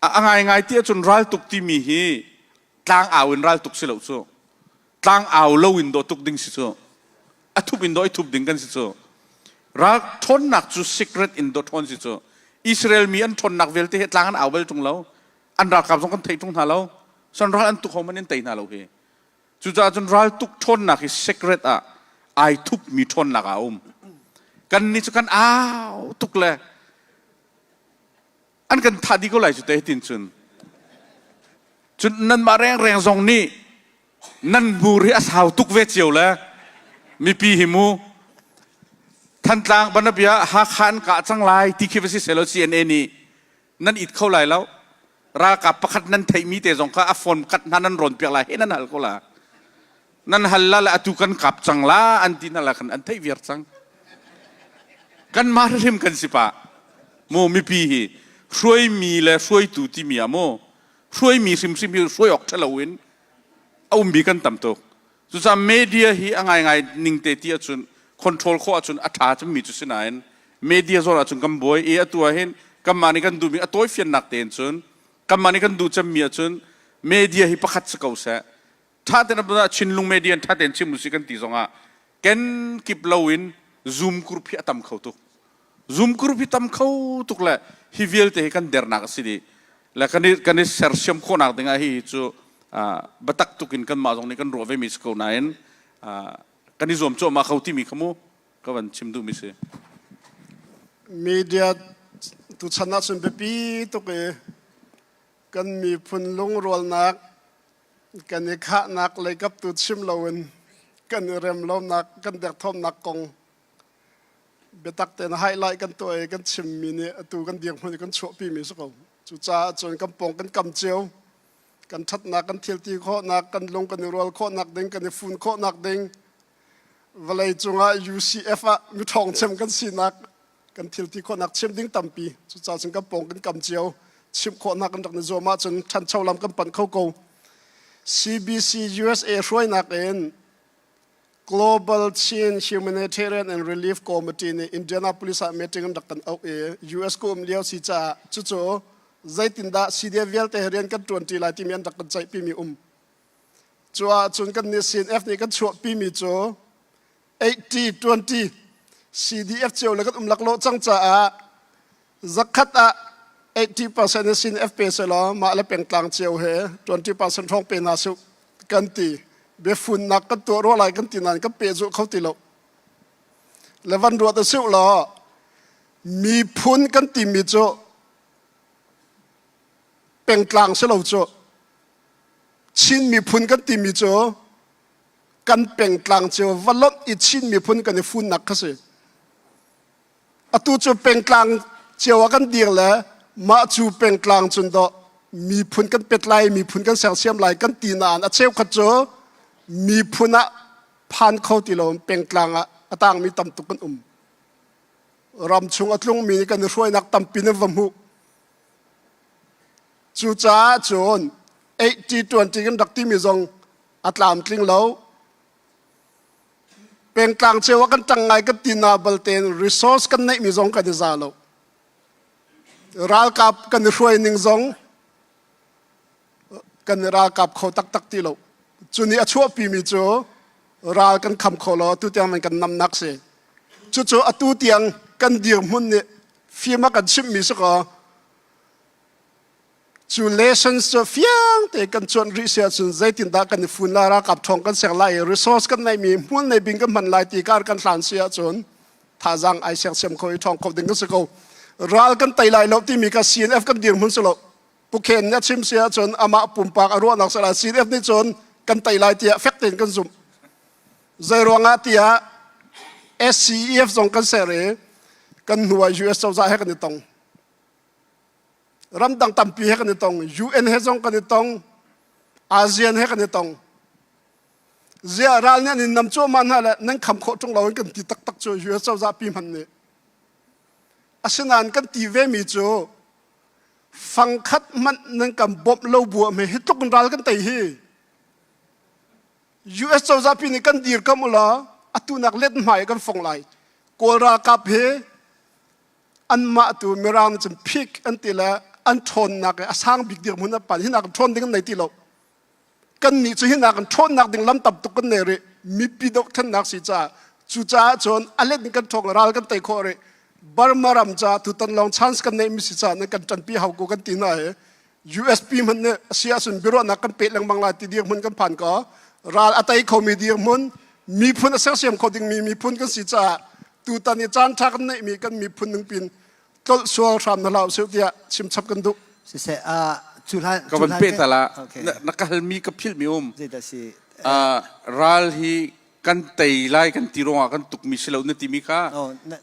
a ngai ngai ti ahcun ral tuk timi hi tlang au in ral tuk si lo cu tlang au lo in dawh tuk ding si cu a thup in dawh i thup ding kan si cu ral ṭhawnnak cu secret in dawh ṭhawn si cu Israel mi an ṭhawnnak vialte hi tlang an au bal ṭung lo an ralkap zong kan thei ṭung hna lo san ral an tuk ho man in tei hna lo hi Cucaah cun raltuk ṭhawnnak hi secret ah ai thupmi ṭhawnnak ah a um. Kannih cu kan au tuk le an kan thah dih ko lai cu te hitin cun. Cun nanmah rengreng zong nih nan hmur hi a sau tuk ve cio le mipi hi mu Thantlang banabia Hakha an kah cang lai ti khi va si selaw CNA nih nan it kho lai lo ralkap pakhat nan theihmi te zong kha a phone kat hna nan rawn piak lai he nan hal ko la nan hal la le atu kan kap cang la an ti hna la khan an theih viar cang kan mah hrim kan si pa mu mipi hi hruaimi le hruaitu timi ah mu hruaimi hrimhrim hi hruai awk ṭhalo in a ummi kan tam tuk Cucaah media hi a ngaingai ning te ti ahcun control khawh ahcun a ṭha cemmi cu si nain media zawn ahcun kan buai i atu ah hin kanmah nih kan duhmi a tawifiannak tein cun kanmah nih kan duh cemmi ahcun media hi pakhat si ko seh ṭha tein a Chinlung media in ṭha tein chim usih kan ti zongah kenkip loin Zoom group hi a tam kho tuk Zoom group hi tam kho tuk le hi vialte hi kan dernak a si dih le kan i kan i sersiam khawhnak dingah hi cu biatak tuk in kanmah zong nih kan ruah ve mi si ko nain kan i zuam cuahmah kho timi kha mu ka van chim duhmi si. Media tuchan ahcun biapi tuk i kan miphun lungrualnak kan i khahnak leikap tu chim loin kan i rem lonak kan derthawmnak kong biatak tein highlight kan tuah i kan chimmi nih atu kan dirhmun i kan chuahpimi si ko. Cucaah cun kan pawng kan kam cio, kan ṭhatnak, kan thilti khawhnak, kan lung kan i rual khawhnak ding, kan i fun khawhnak ding, vawlei cungah UCF ah miṭhawng cem kan sinak, kan thilti khawhnak chim ding tampi. Cucaah cun kan pawng kan kam cio, chimh khawhnak kan rak i zuam ahcun ṭhancho lam kan panh kho ko. CBC USA hruainak in Global Chin Humanitarian and Relief Committee nih Indianapolis ah meeting an rak kan auh i US ka um lio si caah cucu zeitindah CDF vialte he rian kan ṭuanṭi lai timi an rak kan ceihpimi um. Cu ahcun kan nih CNF nih kan chuahpimi cu 80-20 CDF cio le kan um laklawh cang caah zakhat ah 80% in CNF pe selaw mah le pengtlang cio he 20% hrawng pe hna su kan ti biafunnak kan tuah rua lai kan ti nain kan pehzulh kho ti lo. Le van ruat a siu law miphun kan timi cu pengtlang si lo cu Chin miphun kan timi cu kan pengtlang cio va lonh i Chin miphun kan i funnak kha si. Atu cu pengtlang cio ah kan dir le mah cu pengtlang cun dawh miphun kan pet lai, miphun kan sersiam lai kan ti nain a cheukhat cu miphun ah phan kho ti lo pengtlang ah a tangmi tam tuk kan um. Ram chung a tlungmi nih kan i hruainak tampi nan va hmuh. Cucaah cun 80-20 kan rak timi zong a tlamtling lo. Pengtlang cio ah kan ṭang ngai kan ti na balte resource kan neihmi zong kan i za lo. Ralkap kan i hruai ning zong kan i ralkap kho taktak ti lo. Cu nih a chuahpimi cu ral kan kham kho lo atu tiang man kan namnak si. Cucu atu tiang kan dirhmun nih fim a kan chimhmi si kaw Cu lessons cu fiang te kan cuanh rih si ahcun zeitindah kan i fun lai, ralkap ṭhawng kan ser lai i resource kan neihmi hmual nei bing kan hman lai ti kar kan hlan si ahcun thazaang ai sersiam kho i ṭhawng kho ding kan si ko. Ral kan tei lai lo timi kha CNF kan dirhmun si lo. Pukhen nih a chim si ahcun amah pumpak a ruahnak si lai. CNF nih cun kan tei lai tiah fek tein kan zumh. Zei ruangah tiah SCEF zong kan ser i kan hnu ah US cozah he kan i tong. Ramdang tampi he kan i tong. UN he zong kan i tong. ASEAN he kan i tong. Ziah ral nih an in nam cuahmah hna le nan kham khawh ṭung lo in kan ti taktak cu US cozah pi hmanh nih. Asinain kan ti ve mi cu fangkhat hmanh nan kan bawmh lo bu ah hi tluk in ral kan tei hi. US cozah pi nih kan dirkamh u law atu nak let hmai kan fong lai. Kawl ralkap hi anmah tu Mirang nih cun peak an ti le an ṭhawnnak i a sang bik dirhmun an pan hinak ṭhawn ding an nei ti lo. Kannih cu hinak in ṭhawnnak ding lam tam tuk kan nei rih. Mipi dohthlennak si caah cucaah cun a let in kan ṭhawng ral kan tei khawh rih. Burma ram caah tutan lawng chance kan neih mi si caah nan kan ṭanpi hau ko kan ti hna i USP hmanh nih a si ahcun biaruahnak kan peh lengmang lai ti dirhmun kan phan ko. Ral a tei khomi dirhmun, miphun a sersiam kho dingmi miphun kan si caah tutan i caan ṭha kan neihmi kan miphun ningpin tlolh sual hram na hlah usih tiah chimchap kan duh. Siseh, uh, cu hlan ka van peh ta la na ka halmi ka philhmi um. Zeidah si? Ral hi kan tei lai kan ti ruangah kan tukmi si lo na timi kha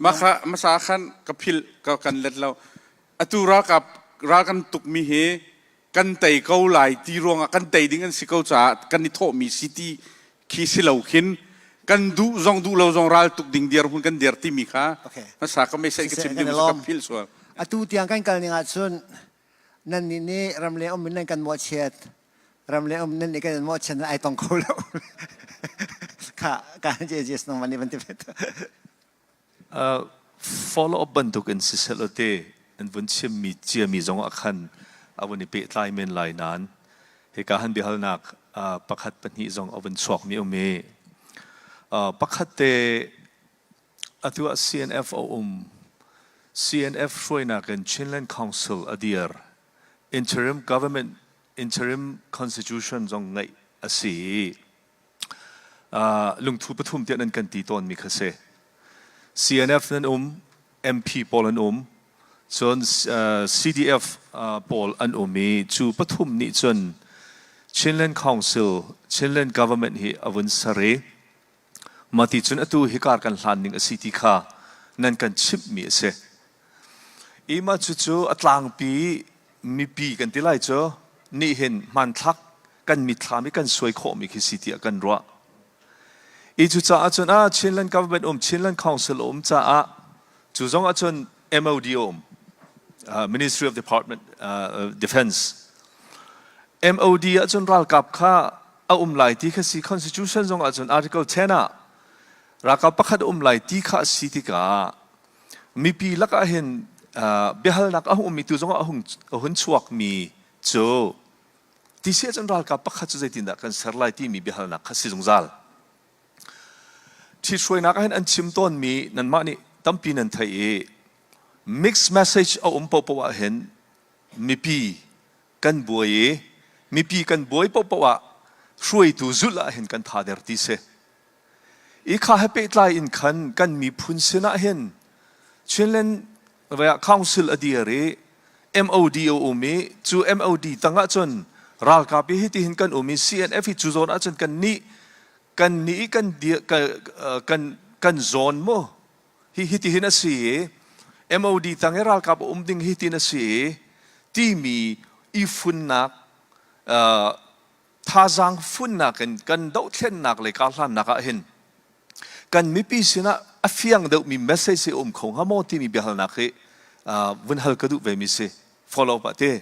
mah kha hmasa khan ka philh ka kan let lo. Atu ralkap ral kan tukmi hi kan tei ko lai ti ruangah kan tei ding an si ko caah kan i thawhmi si ti khi si lo khin kan duh zong duh lo zong ral tuk ding dirhmun kan dir timi kha hmasa ka message ka chim ding ka phil sual. Atu tiang kan kal ning ahcun nan nih nih ramleng um in nan kan mawhchiat ramleng um nan nih kan mawhchiat ai tong kho lo kha ka JJS nang mani ban ti fet. Follow up bantuk in siseh law te an vun chimmi ciami zong ah khan a vun i pehtlai men lai nain hika han biahalnak pakhat pahnih zong a vun chuakmi um i pakhat te atu ah CNF a um CNF hruainak in Chinland Council a dir interim government interim constitution zong ngeih a si i lungthu pathum tiah nan kan ti tawnmi kha si. CNF nan um, MP pawl an um, cun CDF pawl an um i cu pathum nih cun Chinland Council, Chinland Government hi a vun ser i mah ti cun atu hikar kan hlan ning a si ti kha nan kan chimhmi a si. I mah cucu a tlangpi mipi kan ti lai cu nih hin hmanthlak kan mitthlam i kan suai khawhmi khi si tiah kan ruah. I cucaah cun ah Chinland government um Chinland Council um caah cu zong ahcun MOD um Ministry of Department Defense MOD ahcun ralkap kha a um lai ti kha si Constitution zong ahcun Article 10 ah ralkap pakhat um lai ti kha a si tikah mipi lakah hin biahalnak a hung ummi tu zongah a hung a hun chuakmi cu ti si ahcun ralkap pakhat cu zeitindah kan ser lai timi biahalnak kha si zungzal. Ṭhithruainak ah hin an chim tawnmi nanmah nih tampi nan theih i mixed message a um paohpaoh ah hin mipi kan buai i mipi kan buai paohpaoh ah hruaitu zulh ah hin kan tha der ti si. I kha he pehtlai in khan kan miphun sinah hin Chinland Council a dir i MOD a um i cu MOD tangah cun ralkap hi hitihin kan um i CNF hi cu zawn ahcun kan nih kan nih kan kan kan zawn mu hi hitihin a si i MOD tang i ralkap a um ding hitin a si i timi i funnak thazaang funnak in kan dohthlennak le karhlannak ah hin kan mipi sinah a fiang deuhmi message hi a um kho hnga maw timi biahalnak hi vun hal ka duh ve mi si follow up ah ti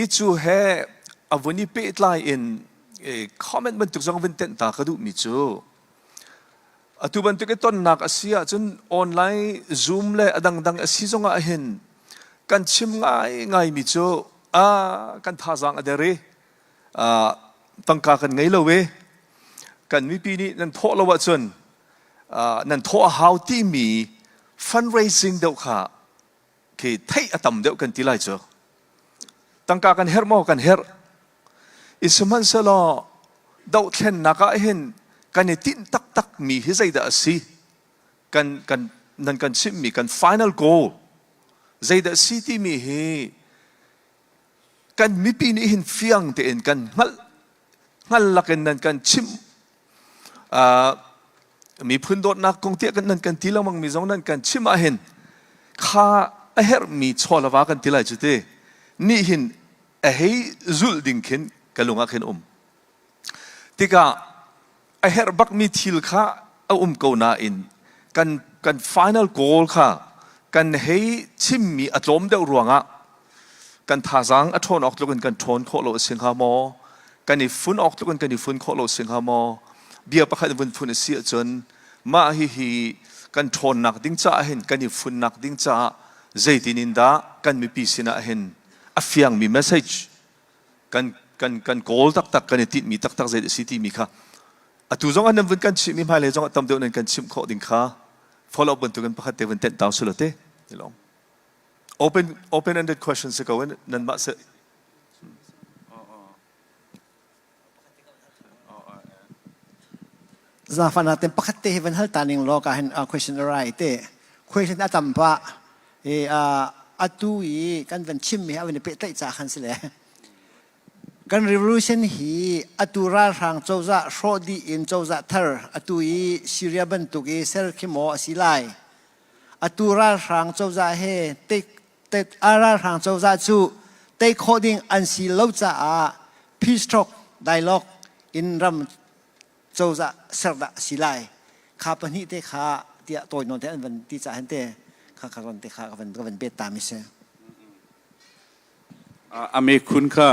i cu he a vun i pehtlai in comment bantuk zong vun tenh ta ka duh mi cu atu bantuk i tonnak a si ahcun online zoom le a dangdang a si zongah hin kan chim ngai ngai mi cu a kan thazaang a der i tangka kan ngei lo i kan mipi nih nan thawh lo ahcun nan thawh a hau timi fundraising deuh kha khi theih a tam deuh kan ti lai cu tangka kan herh maw kan herh i sihmanhsehlaw dohthlennak ah hin kan i tinh taktak mi hi zeidah a si kan kan nan kan chimhmi kan final goal zeidah si timi hi kan mipi nih hin fiang tein kan hngalh hngal lakin nan kan chimh miphun dawtnak kong tiah kan nan kan ti lengmang mi zong nan kan chimh ah hin kha a herhmi chaw le va kan ti lai cu ti nih hin a hei zulh ding khin ka lung ah khin um tikah a herh bakmi thil kha a um ko nain kan kan final goal kha kan hei chimmi a tlawm deuh ruangah kan thazaang a ṭhawn awk tluk in kan ṭhawn khawh lo a si hnga maw kan i fun awk tluk in kan i fun khawh lo a si hnga maw bia pakhat vun fun a si ahcun mah hihi kan ṭhawnnak ding caah hin kan i funnak ding caah zeitin in dah kan mipi sinah hin a fiangmi message kan kan kan kawl taktak kan i tinhmi taktak zei a si timi kha atu zong ah nan vun kan chimh mi hmailei zong ah tam deuh nan kan chimh khawh ding kha follow up bantukin pakhat te vun tenh tau silo te long open open ended question si ko in nan mah se Zafana ten pakhat te hi van hal ta ning law ka hin question arai te question a tam pa e atu i kan van chim mi a van pe tlaih cha khan si le kan revolution hi atu ralhrang cozah hrawh dih in cozah thar atu i Syria bantuk i ser khi maw a si lai atu ralhrang cozah he te ralhrang cozah cu tei khawh ding an si lo caah peace talk dialogue in ram cozah ser dah a si lai kha pahnih te kha tiah tawi nawn te an van ti caah hin te kha kha ron te kha ka van ka van bet ta mi si Ame khun kha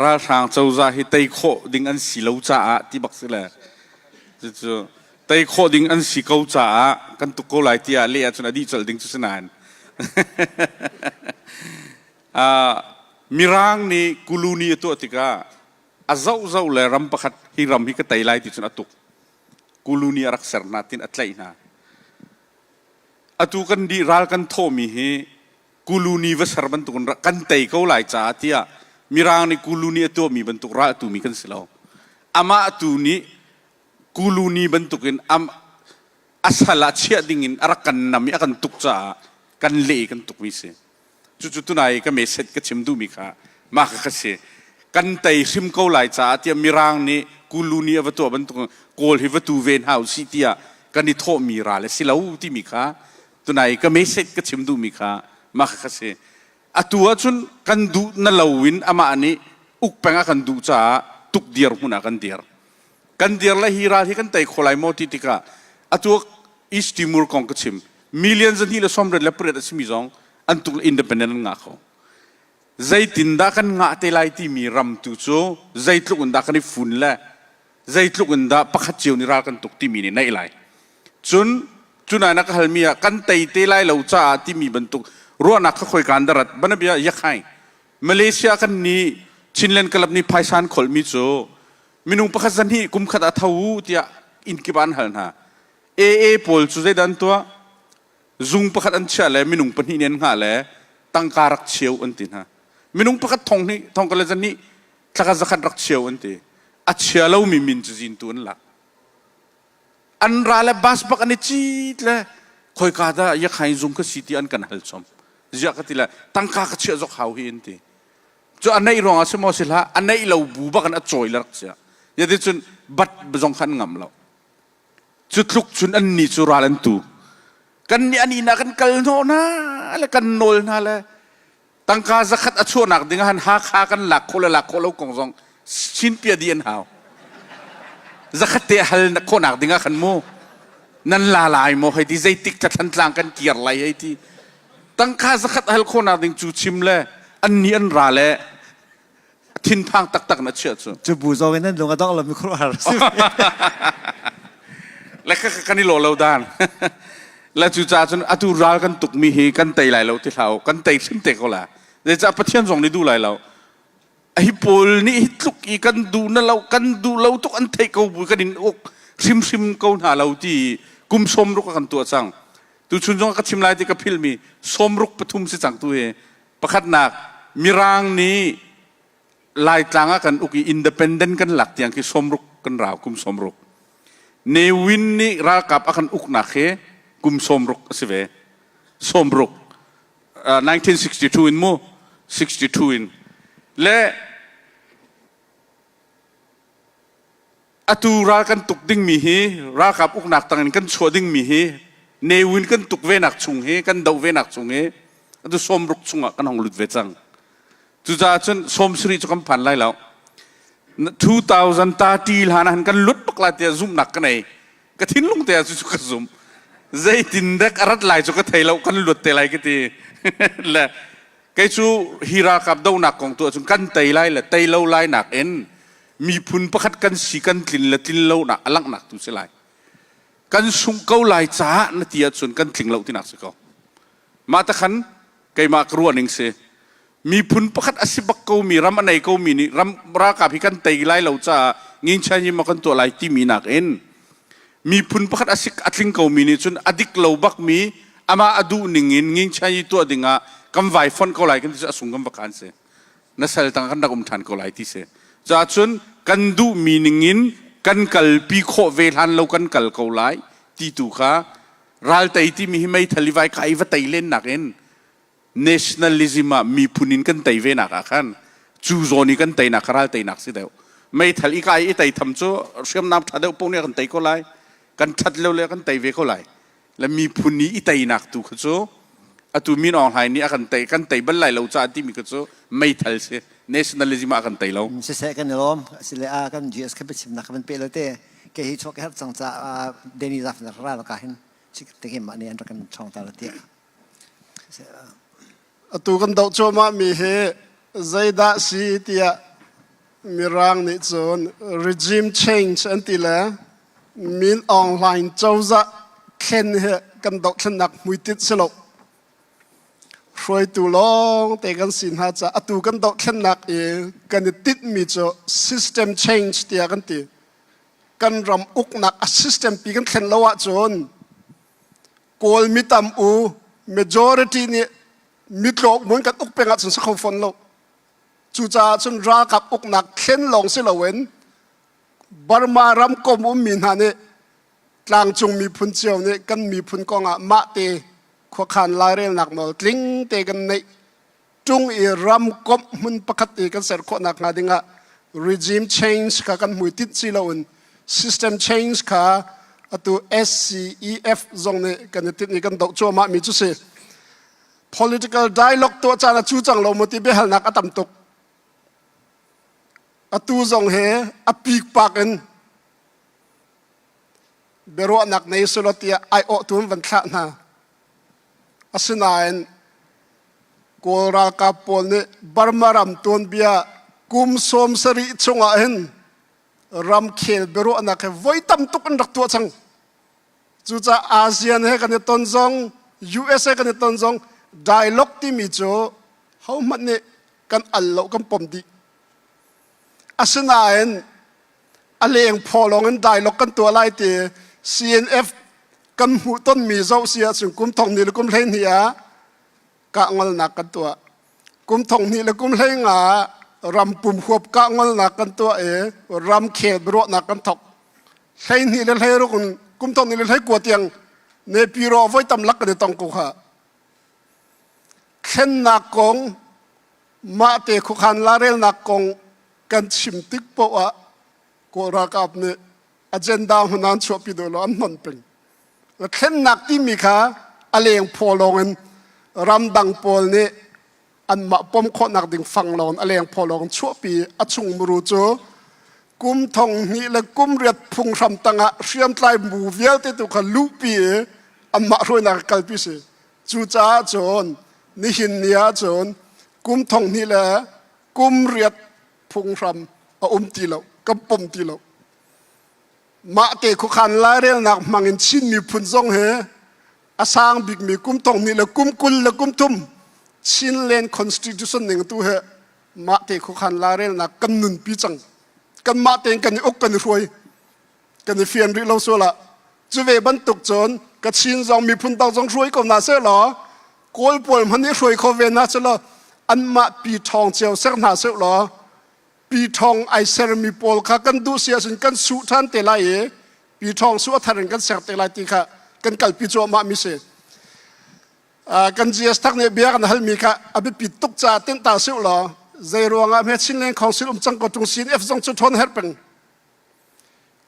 ralhrang cozah hi tei khawh ding an si lo caah ti bak si le cucu tei khawh ding an si ko caah kan tuk ko lai tiah leh ahcun a dih colh ding cu si nain Mirang nih Kuluni a tuah tikah a zohzoh le ram pakhat hi ram hi ka tei lai ti cun a tuk Kuluni a rak ser hna tin a tlaih hna atu kan dih ral kan thawhmi hi Kuluni va ser bantuk in kan tei ko lai caah tiah Mirang nih Kuluni a tuahmi bantuk ral a tumi kan si lo amah tu nih Kuluni bantukin am a sal ah chiah ding in a rak kan nam i a kan tuk caah kan leh i kan tukmi si Cucu tunai ka message ka chim duhmi kha mah kha si. Kan tei hrim ko lai caah tiah Mirang nih Kulu nih a va tuah bantuk Kawl hi va tu ve hna usih tiah kan i thawhmi ral a si lo timi kha tunai ka message ka chim duhmi kha mah kha si. Atu ahcun kan duh na loin amah nih uk peng a kan duh caah tuk dir hmun ah kan dir. Kan dir le hi ral hi kan tei kho lai maw ti tikah atu East Timor kong ka chim. Million 228 a simi zong an tuk le independent an ngah kho. Zeitindah kan ngah te lai timi ram tu cu zeitluk in dah kan i fun le zeitluk in dah pakhat cio nih ral kan tuk timi nih naih lai. Cun cunai na ka halmi ah kan tei te lai lo caah timi bantuk ruahnak kha khoi kaan darat banabia yakhai Malaysia kan nih Chinland Club nih phaisa an kholmi cu minung pakhat zan hi kum khat ah tho u tiah inn kip ah an hal hna. AA pawl cu zeidah an tuah? Zung pakhat an chiah le minung pahnih nih an hngah le tangka rak cheu an ti hna. Minung pakhat thong hnih, thong kale zan hnih, thlaka zakhat rak cheu an ti. A chia lomi min cazin tu an lak. An ra le bus bak an i cit le khoika dah yakhain zung ka si ti an kan hal chom. Ziah ka ti le tangka ka chiah zok hau hi in ti. Cu a neih ruangah si maw si hlah a neih lo bu bak in a cawi le rak chia. Yati cun bat zong khan ngam lo. Cu tluk cun an nih cu ral an tu. Kan nih an inn ah kan kal hnawh hna le kan nawl hna le tangka zakhat a chuahnak ding ah han Hakha kan lak khawh le lak khawh lo kong zong chinpia dih an hau. Zakhat te hal khawhnak ding ah khan mu nan la lai maw hei ti zeitik thantlang kan kir lai hei ti tangka zakhat hal khawhnak ding cu chim le an nih an ra le thinphang taktak na chiah cu. Cu bu zong in nan lung a dong lo mi khuaruahhar si. Le ka kan i lo lo dan. Le cu ca cun atu ral kan tuk mi hi kan tei lai lo ti hlah kan tei hrim te ko la. Zeicah Pathian zong nih duh lai lo. Hi pawl nih hi tluk i kan duh na lo kan duh lo tuk an theih ko bu kan in uk hrimhrim ko hna lo ti kum sawm ruk kan tuah cang. Tu chun zong ka chim lai ti ka phil mi sawm ruk pathum si cang tu hi. Pakhatnak, Mirang nih Laitlang ah kan uk i independent kan lak tiang khi sawmruk kan rau kum sawmruk. Ne Win nih ralkap a kan uknak hi kum sawmruk a si ve. Sawmruk. Uh, 1962 in mu. 62 in. Le Atu ral kan tuk dingmi hi ralkap uknak tangin kan chuah dingmi hi Ne Win kan tuk venak chung hi kan doh venak chung hi atu sawmruk chungah kan hong lut ve cang. Cucaah cun sawm sarih cu kan phan lai lo. 2030 hlan ah kan lut bak lai tiah zumhnak ka nei. Ka thinlung te ah cu ka zum. Zeitin dek a rat lai cu ka thei lo kan luat te lai ka ti. Le kei cu hi ralkap dohnak kong tu ahcun kan tei lai le tei lo lai nak in miphun pakhat kan si kan tlin le tlin lo nak a langhnak tu si lai. Kan sung ko lai caah na ti ahcun kan tling lo tinak si ko. Mah ta khan keimah ka ruah ning si. Miphun pakhat a si bak ko mi ram a nei ko mi nih ram ralkap hi kan tei lai lo caah nginchan ma kan tuah lai timi nak in miphun pakhat a si a tling ko mi nih cun a dik lo bak mi amah a duh ning in nginchan yi tuah ding ah kan vai fonh ko lai kan ti cu a sung kan va khan si. Na sal tang kan rak um ṭhan ko lai ti si. Caah cun kan duhmi ning in kan kalpi khawh ve hlan lo kan kal ko lai ti tu kha ral tei timi hi meithal i vai ka i va tei len nakin nationalism ah miphun in kan tei ve nak ah khan cu zawn i kan teinak kha ral teinak si deuh. Meithal i kai i tei tham cu hriamnam ṭha deuh paoh nih kan tei ko lai. Kan ṭhat lo le kan tei ve ko lai. Le miphun i i teinak tu kha cu atu Min Aung Hlaing nih a kan tei kan tei bal lai lo caah timi kha cu meithal si nationalism ah a kan tei lo. Siseh kan i lawm asile a kan GS kha biachimnak kan pe lo te ke hi chuak her cang ca Danny Zaf na ra ka hin te ke mah nih an rak kan chong ta la tiah. Atu kan doh cuahmah mi hi zeidah si tiah Mirang nih cun regime change an ti le Min Aung Hlaing cozah thlen hi kan dohthlennak hmuitinh si lo. Hruaitu lawng te kan si hna caah atu kan dohthlennak i kan i tinhmi cu system change tiah kan ti. Kan ram uknak a system pi kan thlen lo ahcun Kawl mitam u majority nih mitlawk mun kan uk peng ahcun si kho fawn lo. Cucaah cun ralkap uknak thlen lawng si loin Burma ramkom ummi hna nih tlangcung miphun cio nih kan miphun kongah mahte khuakhan lairelnak nawl tling te kan neih ṭung i ramkomh hmun pakhat i kan ser khawhnak hnga dingah regime change kha kan hmuitinh si loin system change kha atu SCEF zong nih kan i tinh i kan doh cuahmah mi cu si. Political dialogue tuah caan a cu cang lo maw ti biahalnak a tam tuk. Atu zong he a pikpak in biaruahnak nei selaw tiah aiawhtu an van thlah hna. Asinain Kawl ralkap pawl nih Burma ram tuanbia kum sawm sarih chungah hin ramkhel biaruahnak he voi tam tuk an rak tuah cang. Cucaah ASEAN he kan i ton zong, US he kan i ton zong dialogue timi cu hohmanh nih kan al lo kan pom dih. Asinain a leng phaw lawng in dialogue kan tuah lai ti CNF kan hmuh tonmi zoh si ahcun kum thong hnih le kum 12 ah kah ngolnak kan tuah. Kum thong hnih le kum 15 ah ram pum huap kah ngolnak kan tuah i ramkhel biaruahnak kan thok. 12 le 16 in. Kum thong ni le hlei kua tiang Nepiro voi tam lak kan i tong ko kha. Thlennak kong mah te khuakhan larelnak kong kan chim tik poah ah Kawl ralkap nih agenda hman an chuahpi duh lo an hnon peng. Thlennak timi kha a leng phaw lawng in ramdang pawl nih anmah pom khawhnak ding fang lawng a leng phaw lawng chuahpi a chung muru cu kum thong hnih le kum riat phunghram tangah hriamtlai bu vialte tu kha luhpi i anmah hruainak kalpi si. Cucaah cun nihin ni ah cun kum thong hnih le kum riat phunghram a um ti lo kan pom ti lo mah te khuakhan lairelnak hmang in Chin miphun zong he a sang bikmi kum thong hnih le kum 20 le kum thum Chinland Constitution ning tu he mah te khuakhan lairelnak kan nunpi cang kan mah tein kan i uk kan i hruai kan i fian rih lo sual ah cu ve bantuk cun Kachin zong miphun dang zong hruai ko hna seh law Kawl pawl hmanh nih hruai kho ve hna seh law anmah pi ṭhawng cio ser hna seh law pi ṭhawng ai sermi pawl kha kan duh si ahcun kan suh ṭhan te lai i pi ṭhawng su a thar in kan ser te lai ti kha kan kalpi cuahmah mi si. Kan GS tak nih bia kan halmi kha a biapi tuk caah tinhta sih law zei ruangah hme Chinland Council um cang ko ṭung CNF zong cu ṭhawn herh peng.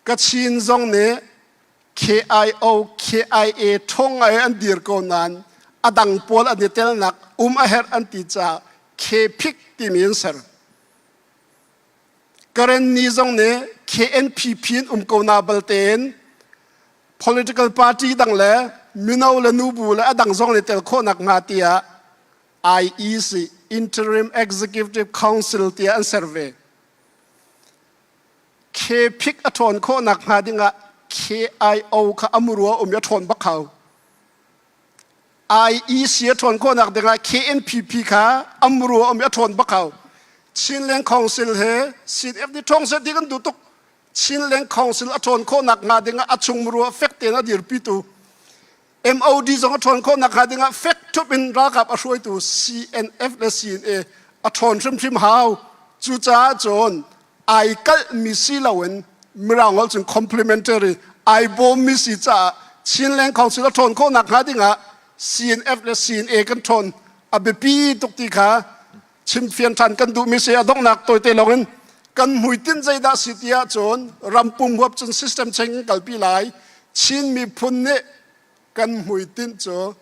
Kachin zong nih KIO, KIA ṭhawng ai an dir ko nain a dang pawl an i telnak um a herh an ti caah KPIC timi an ser. Karenni zong nih KNPP in um ko na baltein political party dang le mino le nubu le a dang zong nih tel khawhnak hnga tiah IEC Interim Executive Council tiah an ser ve. KPIC a ṭhawn khawhnak hnga dingah KIO kha a muru a um i a ṭhawn bak hau. IEC a ṭhawn khawhnak dingah KNPP kha a muru a um i a ṭhawn bak hau. Chinland Council he CNF nih ṭhawng seh ti kan duh tuk. Chinland Council a ṭhawn khawhnak hnga dingah a chung muru ah fek tein a dirpitu MOD zong a ṭhawn khawhnak hnga dingah fek ṭhup in ralkap a hruaitu CNF le CNA a ṭhawn hrimhrim hau. Cucaah cun ai kalhmi si loin Mirang holh cun complementary ai bawmmi si caah Chinland Council a ṭhawn khawhnak hnga dingah CNF le CNA kan ṭhawn a biapi tuk ti kha chimfian ṭhan kan duhmi si a donghnak tawite lawngin kan hmuitinh zeidah si ti ahcun rampum huap cun system cheng in kalpi lai Chin miphun nih kan hmuitinh cu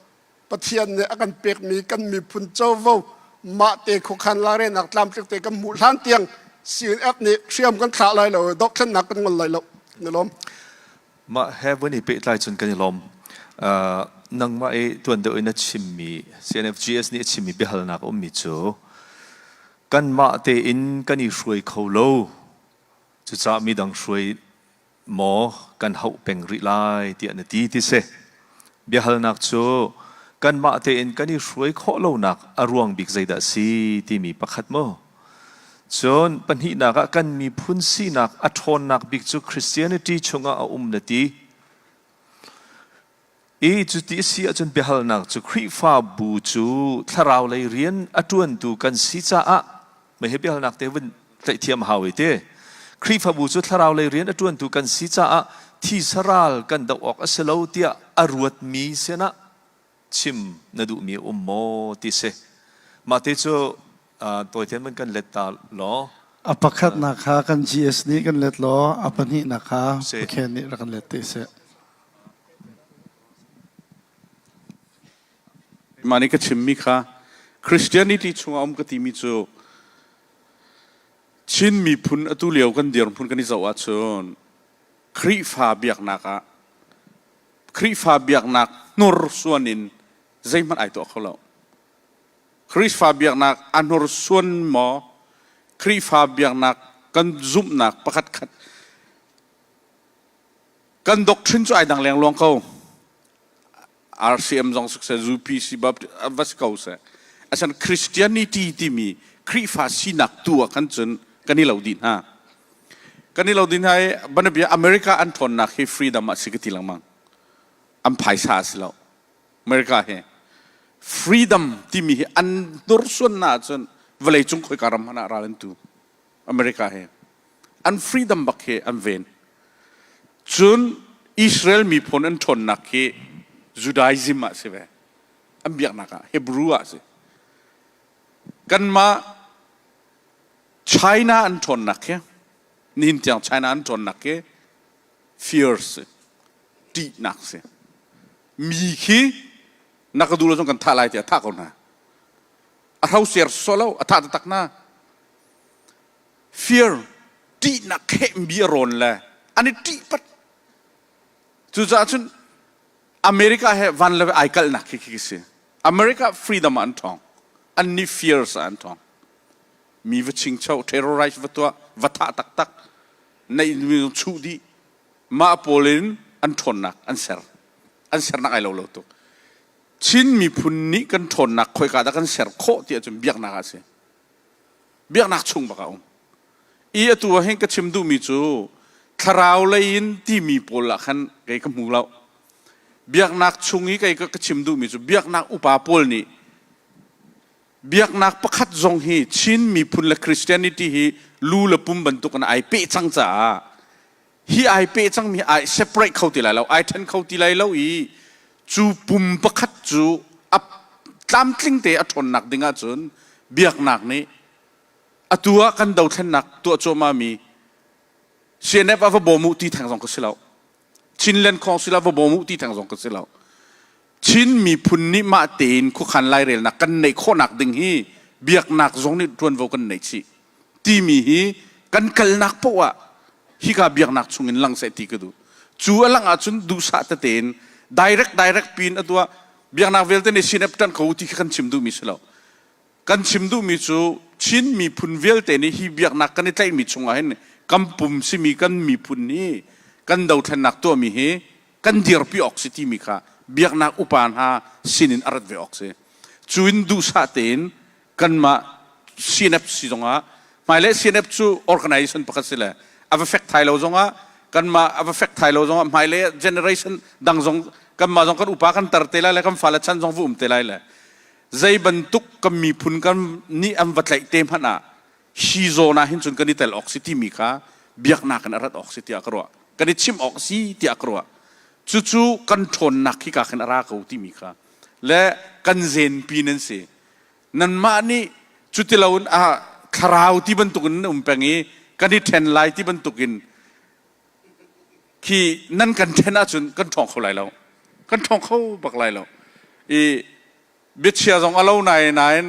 Pathian nih a kan pekmi kan miphun covo mah te khuakhan larenak tlamtling te kan hmuh hlan tiang CNF nih hriam kan thlah lai lo dohthlennak kan ngol lai lo na lawm Mah he vun i pehtlai cun kan i lawm. Uh, nangmah i tuan deuh in a chimmi CNFGS nih a chimmi biahalnak a ummi cu kanmah tein kan i hruai kho lo. Cucaah midang hruai maw kan hauh peng rih lai tiah na ti ti si. Biahalnak cu kanmah tein kan i hruai khawh lonak a ruang bik zeidah a si timi pakhat maw? Cun pahnihnak ah kan miphun sinak a ṭhawnnak bik cu Christianity chungah a um na ti. I cuti a si ahcun biahalnak cu Khrihfabu cu thlarau lei rian a ṭuantu kan si caah mei hi biahalnak te vun tlaih hau i ti. Khrihfabu cu thlarau lei rian a ṭuantu kan si caah thisa ral kan doh awk a si lo tiah a ruatmi sinah chim na duhmi a um maw ti si. Mah te cu tawiten man kan let ta law. A pakhatnak kha kan GS nih kan let law a pahnihnak kha Pathian nih rak kan let te seh. Mah nih ka chimmi kha Christianity chungah um ka timi cu Chin miphun atu lio kan dirhmun kan i zoh ahcun Khrihfa biaknak ah Khrihfa biaknak hnursuan in zeihmanh ai tuah kho lo. Khrihfa biaknak a hnursuan maw? Khrihfa biaknak kan zumhnak pakhat khat kan doctrine cu ai dang lengluang ko. RCM zong siseh UPC Baptist va si ko seh. Asan Christianity timi Khrihfa sinak tu ah khan cun kan i lo dih hna. Kan i lo dih hna i banabia America an ṭhawnnak hi freedom a si ka ti lengmang. An phaisa a si lo. America hi freedom timi hi an hnursuan na ahcun vawleicung khoika ram hmanh ah ral an tu. America hi an freedom bak hi an ven. Cun Israel miphun an ṭhawnnak hi Judaism ah si ve. An biaknak ah Hebrew ah si. Kanmah China an ṭhawnnak hi nihin tiang China an ṭhawnnak hi fear si. Ṭihnak si. Mi khi na ka duh lo cun kan thah lai tiah thah ko hna. A hrocer sawh lo, a thah taktak hna. Fear, ṭihnak khehmi a rawn le an i ṭih pat. Cucaah cun America he van le ai kalhnak khi khi si. America freedom ah an ṭhawng. An nih fears ah an ṭhawng. Mi va chingcho, terrorize va tuah, va thah taktak, neih mi chuh dih. Mah pawl in an ṭhawnnak an ser. An sernak ai lo lo tuk. Chin miphun nih kan ṭhawnnak khoika dah kan ser khawh ti ahcun biaknak ah a si. Biaknak chung bak a um. I atu ah hin ka chim duhmi cu thlarau lei in timi pawl ah khan kei ka hmu lo. Biaknak chung i kei ka chim duhmi cu biaknak upa pawl nih biaknak pakhat zong hi Chin miphun le Christianity hi lu le pum bantuk in ai peh cang caah hi ai peh cangmi ai separate kho ti lai lo ai then kho ti lai lo i cu pum pakhat cu a tlamtling te a ṭhawnnak ding ahcun biaknak nih atu ah kan dothlennak tuah cuahmah mi CNF ah va bawm u ti theng zong ka si lo Chinland Council ah va bawm u ti theng zong ka si lo Chin miphun nih mah tein khuakhan lairelnak kan neih khawhnak ding hi biaknak zong nih ṭuanvo kan neih chih timi hi kan kalnak poah ah hika biaknak chungin lang seh ti ka duh. Cu a langh ahcun duhsah tete in direct direct pin a tuah biaknak vialte nih sinep ṭan ko ti khi kan chim duhmi si lo. Kan chim duhmi cu Chin miphun vialte nih hi biaknak kan i tlaihmi chungah hin kan pum simi kan miphun hi kan dothlennak tuahmi hi kan dirpi awk si timi kha biaknak upa hna sinin a rat ve awk si. Cu in duhsah tein kanmah CNF si zongah hmailei CNF cu organization pakhat si le a va fek thai lo zongah kanmah a va fek thai lo zongah hmailei generation dang zong kanmah zong kan upa kan tar te lai le kan fale chan zong va um te lai le zei bantuk kan miphun kan nih an va tlaih te hmanh ah hi zawn ah hin cun kan i tel awk si timi kha biaknak in a rat awk si tiah ka ruah kan i chim awk si tiah ka ruah cucu kan ṭhawnnak hi ka khin a ra ko timi kha le kan zenpi nan si nanmah nih cutiloin a thlarau ti bantukin nan um peng i kan i ṭhen lai ti bantukin khi nan kan ṭhen ahcun kan ṭhawng kho lai lo kan ṭhawng kho bak lai lo i biachia zong a lo nai nain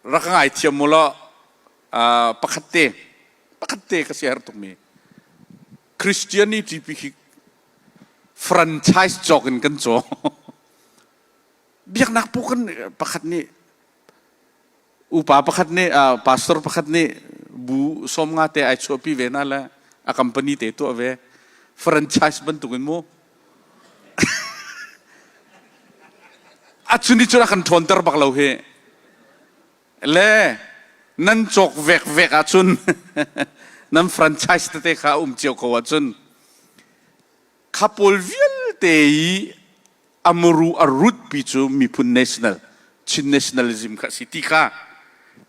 rak ka ngaithiam mu law pakhat te pakhat te ka siaherh tukmi Christianity pi khi franchise cawk in kan caw biaknak pu kan pakhat nih upa pakhat nih pastor pakhat nih bu 50 te ai chuahpi ve na le a company te tuah ve franchise bantukin mu a chuni cun a kan ṭhawnter bak lo hi le nan cawk vek vek ahcun nan franchise tete kha um cio ko ahcun kha pawl vialte i a muru a root pi cu miphun national Chin nationalism kha si ti kha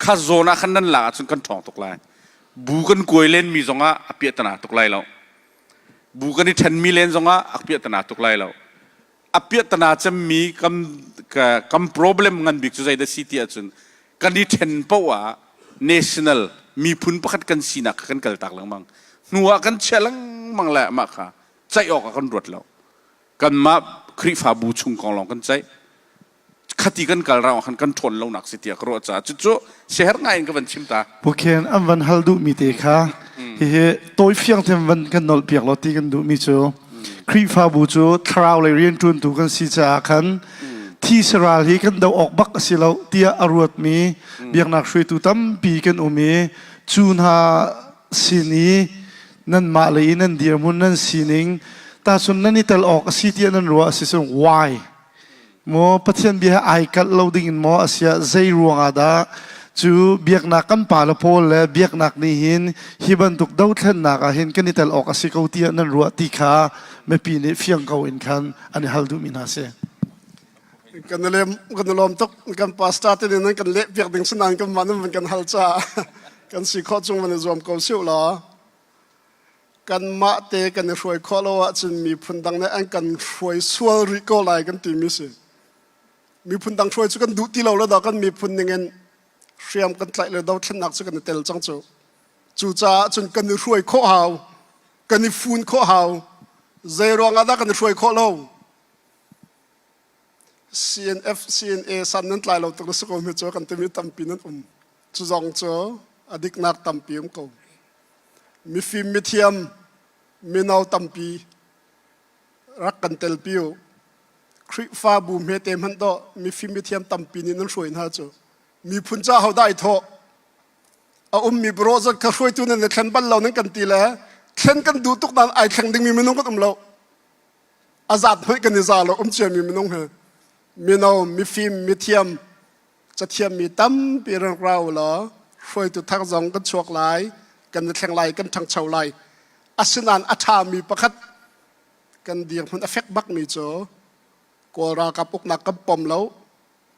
kha zawn ah khan nan lak ahcun kan ṭhawng tuk lai bu kan kuai len mi zongah a piahtana tuk lai lo bu kan i ṭhenmi len zongah a piahtana tuk lai lo a piahtana cemmi kan kan problem ngan bik cu zeidah si ti ahcun kan i ṭhen paoh ah national miphun pakhat kan sinak kha kan kaltak lengmang hnu ah kan chia lengmang le mah kha ceih awk ah kan ruat lo kanmah Khrihfabu chung kong lawng kan ceih khati kan kal raung khan kan ṭhawn lonak si tiah ka ruah caah cucu siaherh ngai in ka van chim ta. Bukhen an van hal duhmi te kha hihi tawi fiang te van kan nolh piak law ti kan duhmi cu Khrihfabu cu thlarau lei rianṭuantu kan si caah khan thi saral hi kan do awk bak a si lo tiah a ruatmi biaknak hruaitu tampi kan um i cu hna sin i nanmah lei i nan dirhmun nan sining tahcun nan i tel awk a si tiah nan ruah a si cun why maw Pathian bia he ai kalh lo ding in maw a siah zei ruangah dah cu biaknak kan pale pawl le biaknak nih hin hi bantuk dothlennak ah hin kan i tel awk a si ko tiah nan ruah ti kha mipi nih fiang ko in khan an i hal duhmi hna si. Kan kan i lawm tuk kan pastor te nih nan kan leh piak ding sinain kan mah nan van kan hal caah kan si khawh chung van i zuam ko siu law. Kanmah te kan i hruai khawh lo ahcun miphun dang nih an kan hruai sual rih ko lai kan timi si. Miphun dang hruai cu kan duh ti lo le dah kan miphun ningin hriam kan tlaih le dothlennak cu kan i tel cang cu. Cucaah cun kan i hruai khawh hau, kan i fun khawh hau. Zei ruangah dah kan i hruai khawh lo? CNF, CNA san nan tlai lo tuk na si ko mi cu kan timi tampi nan um. Cu zong cu a diknak tampi um ko. Mifim mithiam mino tampi rak kan telpi u. Khrihfabu hmete hmanh dawh mifim mithiam tampi nih nan hruai hna cu. Miphun ca hodah i thawh? A ummi bureau zat kha hruaitu nan i thlen bal lo nan kan ti le thlen kan duh tuk nain ai thleng dingmi minung kan um lo. A zat hmanh kan i za lo um ciami minung hi. Mino, mifim, mithiam, cathiammi tampi rak ra u law hruaitu thar zong kan chuak lai, kan i thleng lai, kan ṭhangcho lai. Asinain a ṭhami pakhat kan dirhmun a fek bakmi cu Kawl ralkap uknak kan pom lo,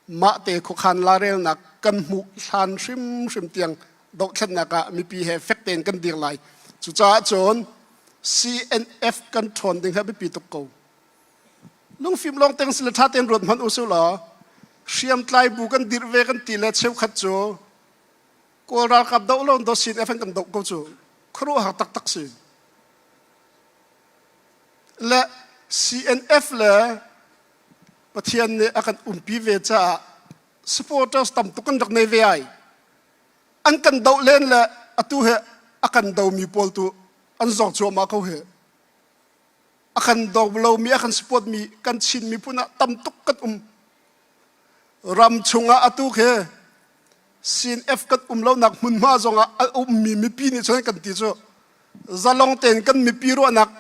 mah te khuakhan larelnak kan hmuh hlan hrimhrim tiang dohthlennak ah mipi he fek tein kan dir lai. Cucaah cun CNF kan ṭhawn ding hi a biapi tuk ko. Lungfim lawng teng si le ṭha tein ruat hmanh u sih law hriamtlai bu kan dirh ve kan ti le cheukhat cu Kawl ralkap doh lo do CNF an kan doh ko cu khuaruahhar taktak si. Le CNF le Pathian nih a kan umpi ve caah supporters tam tuk kan rak nei ve ai. An kan doh len le atu he a kan domi pawl tu an zor cuahmah ko he. A kan do lomi a kan support mi kan Chin miphun ah tam tuk kan um. Ram chungah atu khi CNF kan um lonak hmunhma zongah a ummi mipi nih cun kan ti cu zalong tein kan mipi ruahnak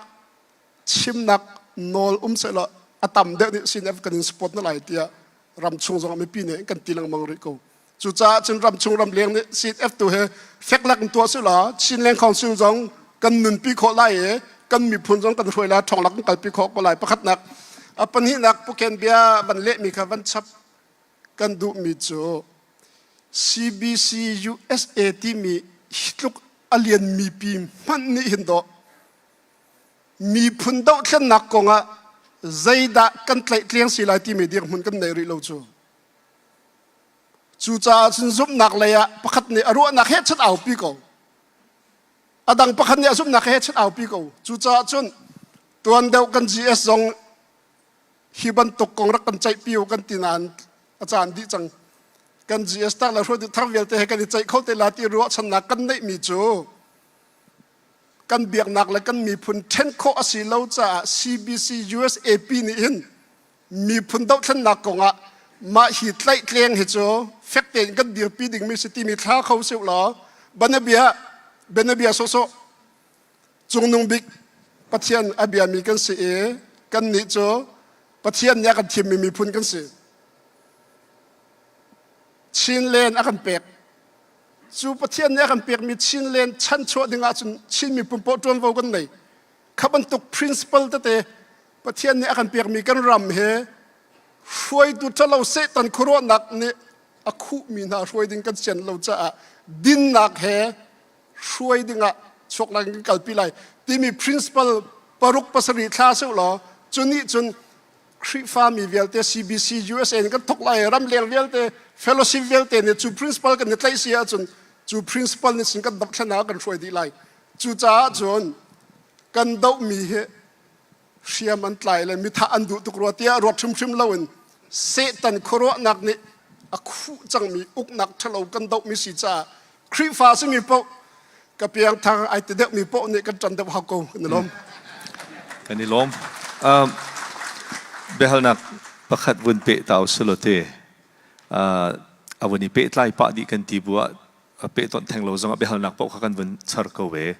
chimnak nawl um sehlaw a tam deuh nih CNF kan in support na lai tiah ramchung zongah mipi nih kan ti lengmang rih ko. Cucaah cun ramchung ramleng nih CNF tu hi fek lak in tuah sila Chinland Council zong kan nunpi khawh lai i kan miphun zong kan hruai lai ṭhawng lak kan kalpi khawh ko lai pakhatnak. A pahnihnak Puken bia van lehmi kha van chap kan duhmi cu CBC USA timi hi tluk a lianmi pi hmanh nih hin dawh miphun dohthlennak kongah zeidah kan tlaihtleng si lai timi dirhmun kan nei rih lo cu. Cucaah cun zumhnak lei ah pakhat nih a ruahnak he chat aupi ko. A dang pakhat nih a zumhnak he chat aupi ko. Cucaah cun tuan deuh kan GS zong hi bantuk kong rak kan ceihpi u kan ti nain a caan dih cang. Kan GS tak le hruaitu thar vialte he kan i ceih kho te la ti ruahchannak kan neihmi cu kan biaknak le kan miphun ṭhen khawh a si lo caah CBC USAP nih hin miphun dohthlennak kongah mah hi tlaihtleng hi cu fek tein kan dirpi dingmi si timi thla kho sih law banabia banabia sawhsawh cungnung bik Pathian a biami kan si i kannih cu Pathian nih a kan thimmi miphun kan si. Chinland a kan pek. Cu Pathian nih a kan pekmi Chinland chanchuah ding ahcun Chin miphun paoh ṭuanvo kan nei. Kha bantuk principle tete Pathian nih a kan pekmi kan ram he hruaitu ṭhalo Satan khuaruahnak nih a khuhmi hna hruai ding kan sian lo caah dinnak he hruai dingah chuak lai kan kalpi lai timi principle paruk pasarih thla seuh law cu nih cun Khrihfami vialte CBC USA in kan thok lai ramleng vialte fellowship vialte nih cu principle kan i tlaih si ahcun cu principle nih cun kan dohthlennak kan hruai dih lai. Cucaah cun kan dohmi hi hriam an tlai le mithah an duh tuk rua tiah ruat hrimhrim loin Satan khuaruahnak nih a khuh cangmi uknak ṭhalo kan dohmi si caah Khrihfa simi paoh ka piangthar ai ti deuhmi paoh nih kan ṭan deuh hau ko kan i lawm. Kan i lawm. Um, biahalnak pakhat vun peh ta usilo te. Uh, a vun i pehtlai pah dih kan ti bu ah a pehtonh theng lo zongah biahalnak paoh kha kan vun char ko ve.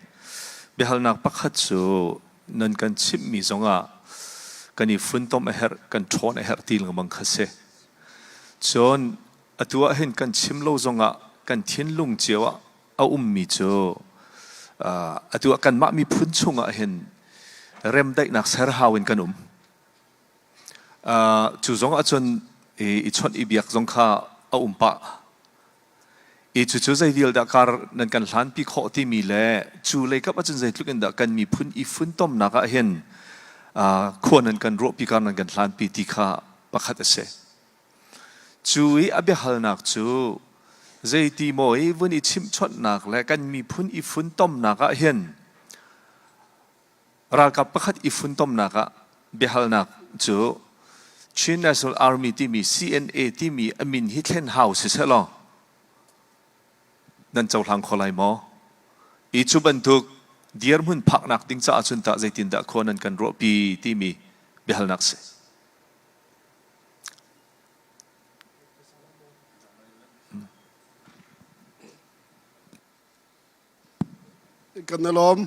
Biahalnak pakhat cu nan kan chimhmi zongah kan i funtom a herh, kan ṭhawn a herh ti lengmang kha si. Cun atu ah hin kan chim lo zongah kan thinlung cio ah a ummi cu atu ah kanmah miphun chungah hin remdaihnak ser hau in kan um. Cu zong ahcun i chawnh i biak zong kha a um pah. I cucu zei vial dah kar nan kan hlanpi khawh timi le cu leikap ahcun zeitluk in dah kan miphun i funtomnak ah hin khua nan kan ruahpi kar nan kan hlanpi ti kha pakhat a si. Cu i a biahalnak cu zeiti maw i vun i chimhchawnhnak le kan miphun i funtomnak ah hin Ralkap pakhat i funtomnak ah biahalnak cu Chin National Army timi CNA timi a min hi thlen hau siseh law nan cohlang kho lai maw? I cu bantuk dirhmun phaknak ding caah cun tah zeitindah khua nan kan ruahpi timi biahalnak si. Kan i lawm.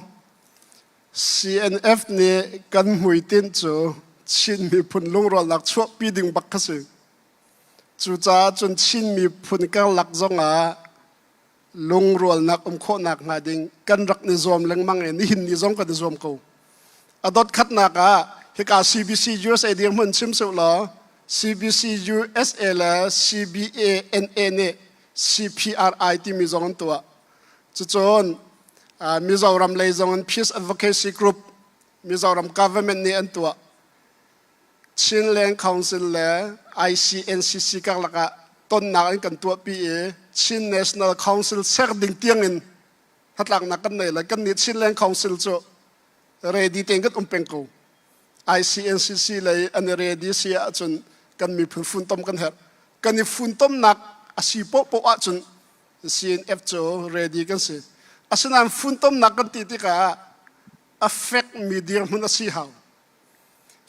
CNF nih kan hmuitinh cu Chin miphun lungrualnak chuahpi ding bak kha si. Cucaah cun Chin miphun karlak zongah lungrualnak um khawhnak hnga ding kan rak ni zuam lengmang i nihin ni zong kan i zuam ko. A dot khatnak ah hika CBC USA dirhmun chim suh law CBC USA le CBANA nih CPRI timi zong an tuah. Cucun Mizoram lei zong in Peace Advocacy Group Mizoram government nih an tuah. Chinland Council le ICNCC karlak ah tonnak in kan tuahpi i Chin National Council ser ding tiang in hnatlaknak kan nei le kan nih Chinland Council cu ready tein kan um peng ko. ICNCC lei an i ready si ahcun kan miphun funtom kan herh. Kan i funtomnak a si pohpoh ahcun CNF cu ready kan si. Asinain funtomnak kan ti tikah a fekmi dirhmun a si hau.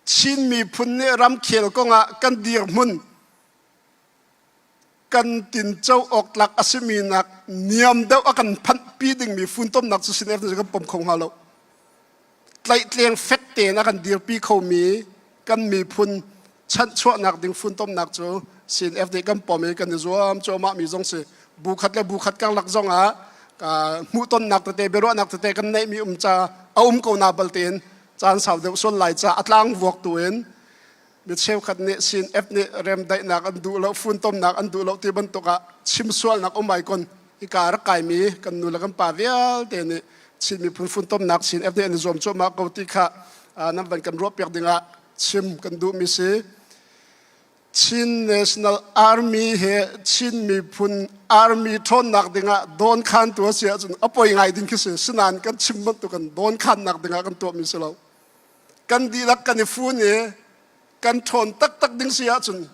Chin miphun nih ramkhel kongah kan dirhmun kan tinco awk tlak a simi nak niam deuh a kan phanhpi dingmi funtomnak cu CNF nih kan pom kho hnga lo. Tlaihtleng fek tein a kan dirpi khomi kan miphun chanhchuahnak ding funtomnak cu CNF nih kan pom i kan i zuam cuahmah mi zong si. Bu khat le bu khat karlak zong ah hmuhtonnak tete biaruahnak tete kan neihmi um ca a um ko na bal tein caan sau deuh sual lai ca a tlang vuak tu in mi cheukhat nih CNF nih remdaihnak an duh lo funtomnak an duh lo ti bantuk ah chim sualnak um ai kon hika rak kaimi kan nu le kan pa vialte nih Chin miphun funtomnak CNF nih an i zuam cuahmah ko ti kha nan van kan ruahpiak dingah chim kan duhmi si. Chin National Army he Chin miphun army ṭhawnnak dingah dawnkhantu a si ahcun a poi ngai ding khi si. Sinain kan chim bantuk kan dawnkhannak dingah kan tuahmi si lo. Kan dihlak kan i fun i kan ṭhawn taktak ding si ahcun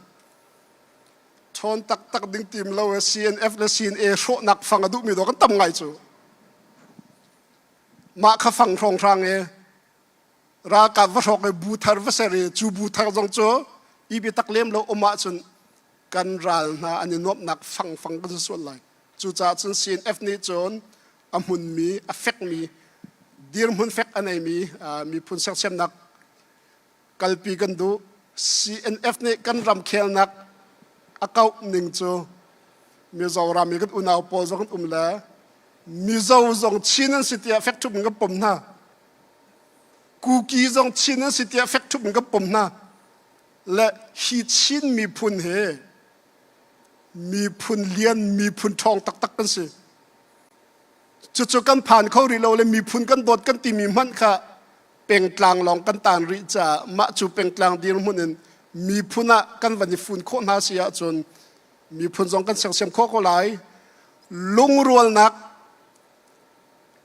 ṭhawn taktak ding tim lo e CNF le CNA hrawhnak fang a duhmi dawh kan tam ngai cu. Mah kha fang hrawnghrang i ralkap va hrawk i bu thar va ser i cu bu thar zong cu i biatak lem lo um ahcun kan ral hna an i nuamhnak fangfang kan si sual lai. Cucaah cun CNF nih cun a hmunmi, a fekmi, dirhmun fek a neimi miphun sersiamnak kalpi kan duh. CNF nih kan ramkhelnak a kauh ning cu Mizoram i kan unau pawl zong an um le Mizo zong Chin an si tiah fek ṭhup in kan pom hna. Kuki zong Chin an si tiah fek ṭhup in kan pom hna. Le hi Chin miphun hi miphun lian, miphun ṭhawng taktak kan si. Cucu kan phan kho rih lo le miphun kan dawt kan timi hmanh kha pengtlang lawng kan taan rih caah mah cu pengtlang dirhmun in miphun ah kan van i fun khawh hna si ahcun miphun zong kan sersiam khawh ko lai. Lungrualnak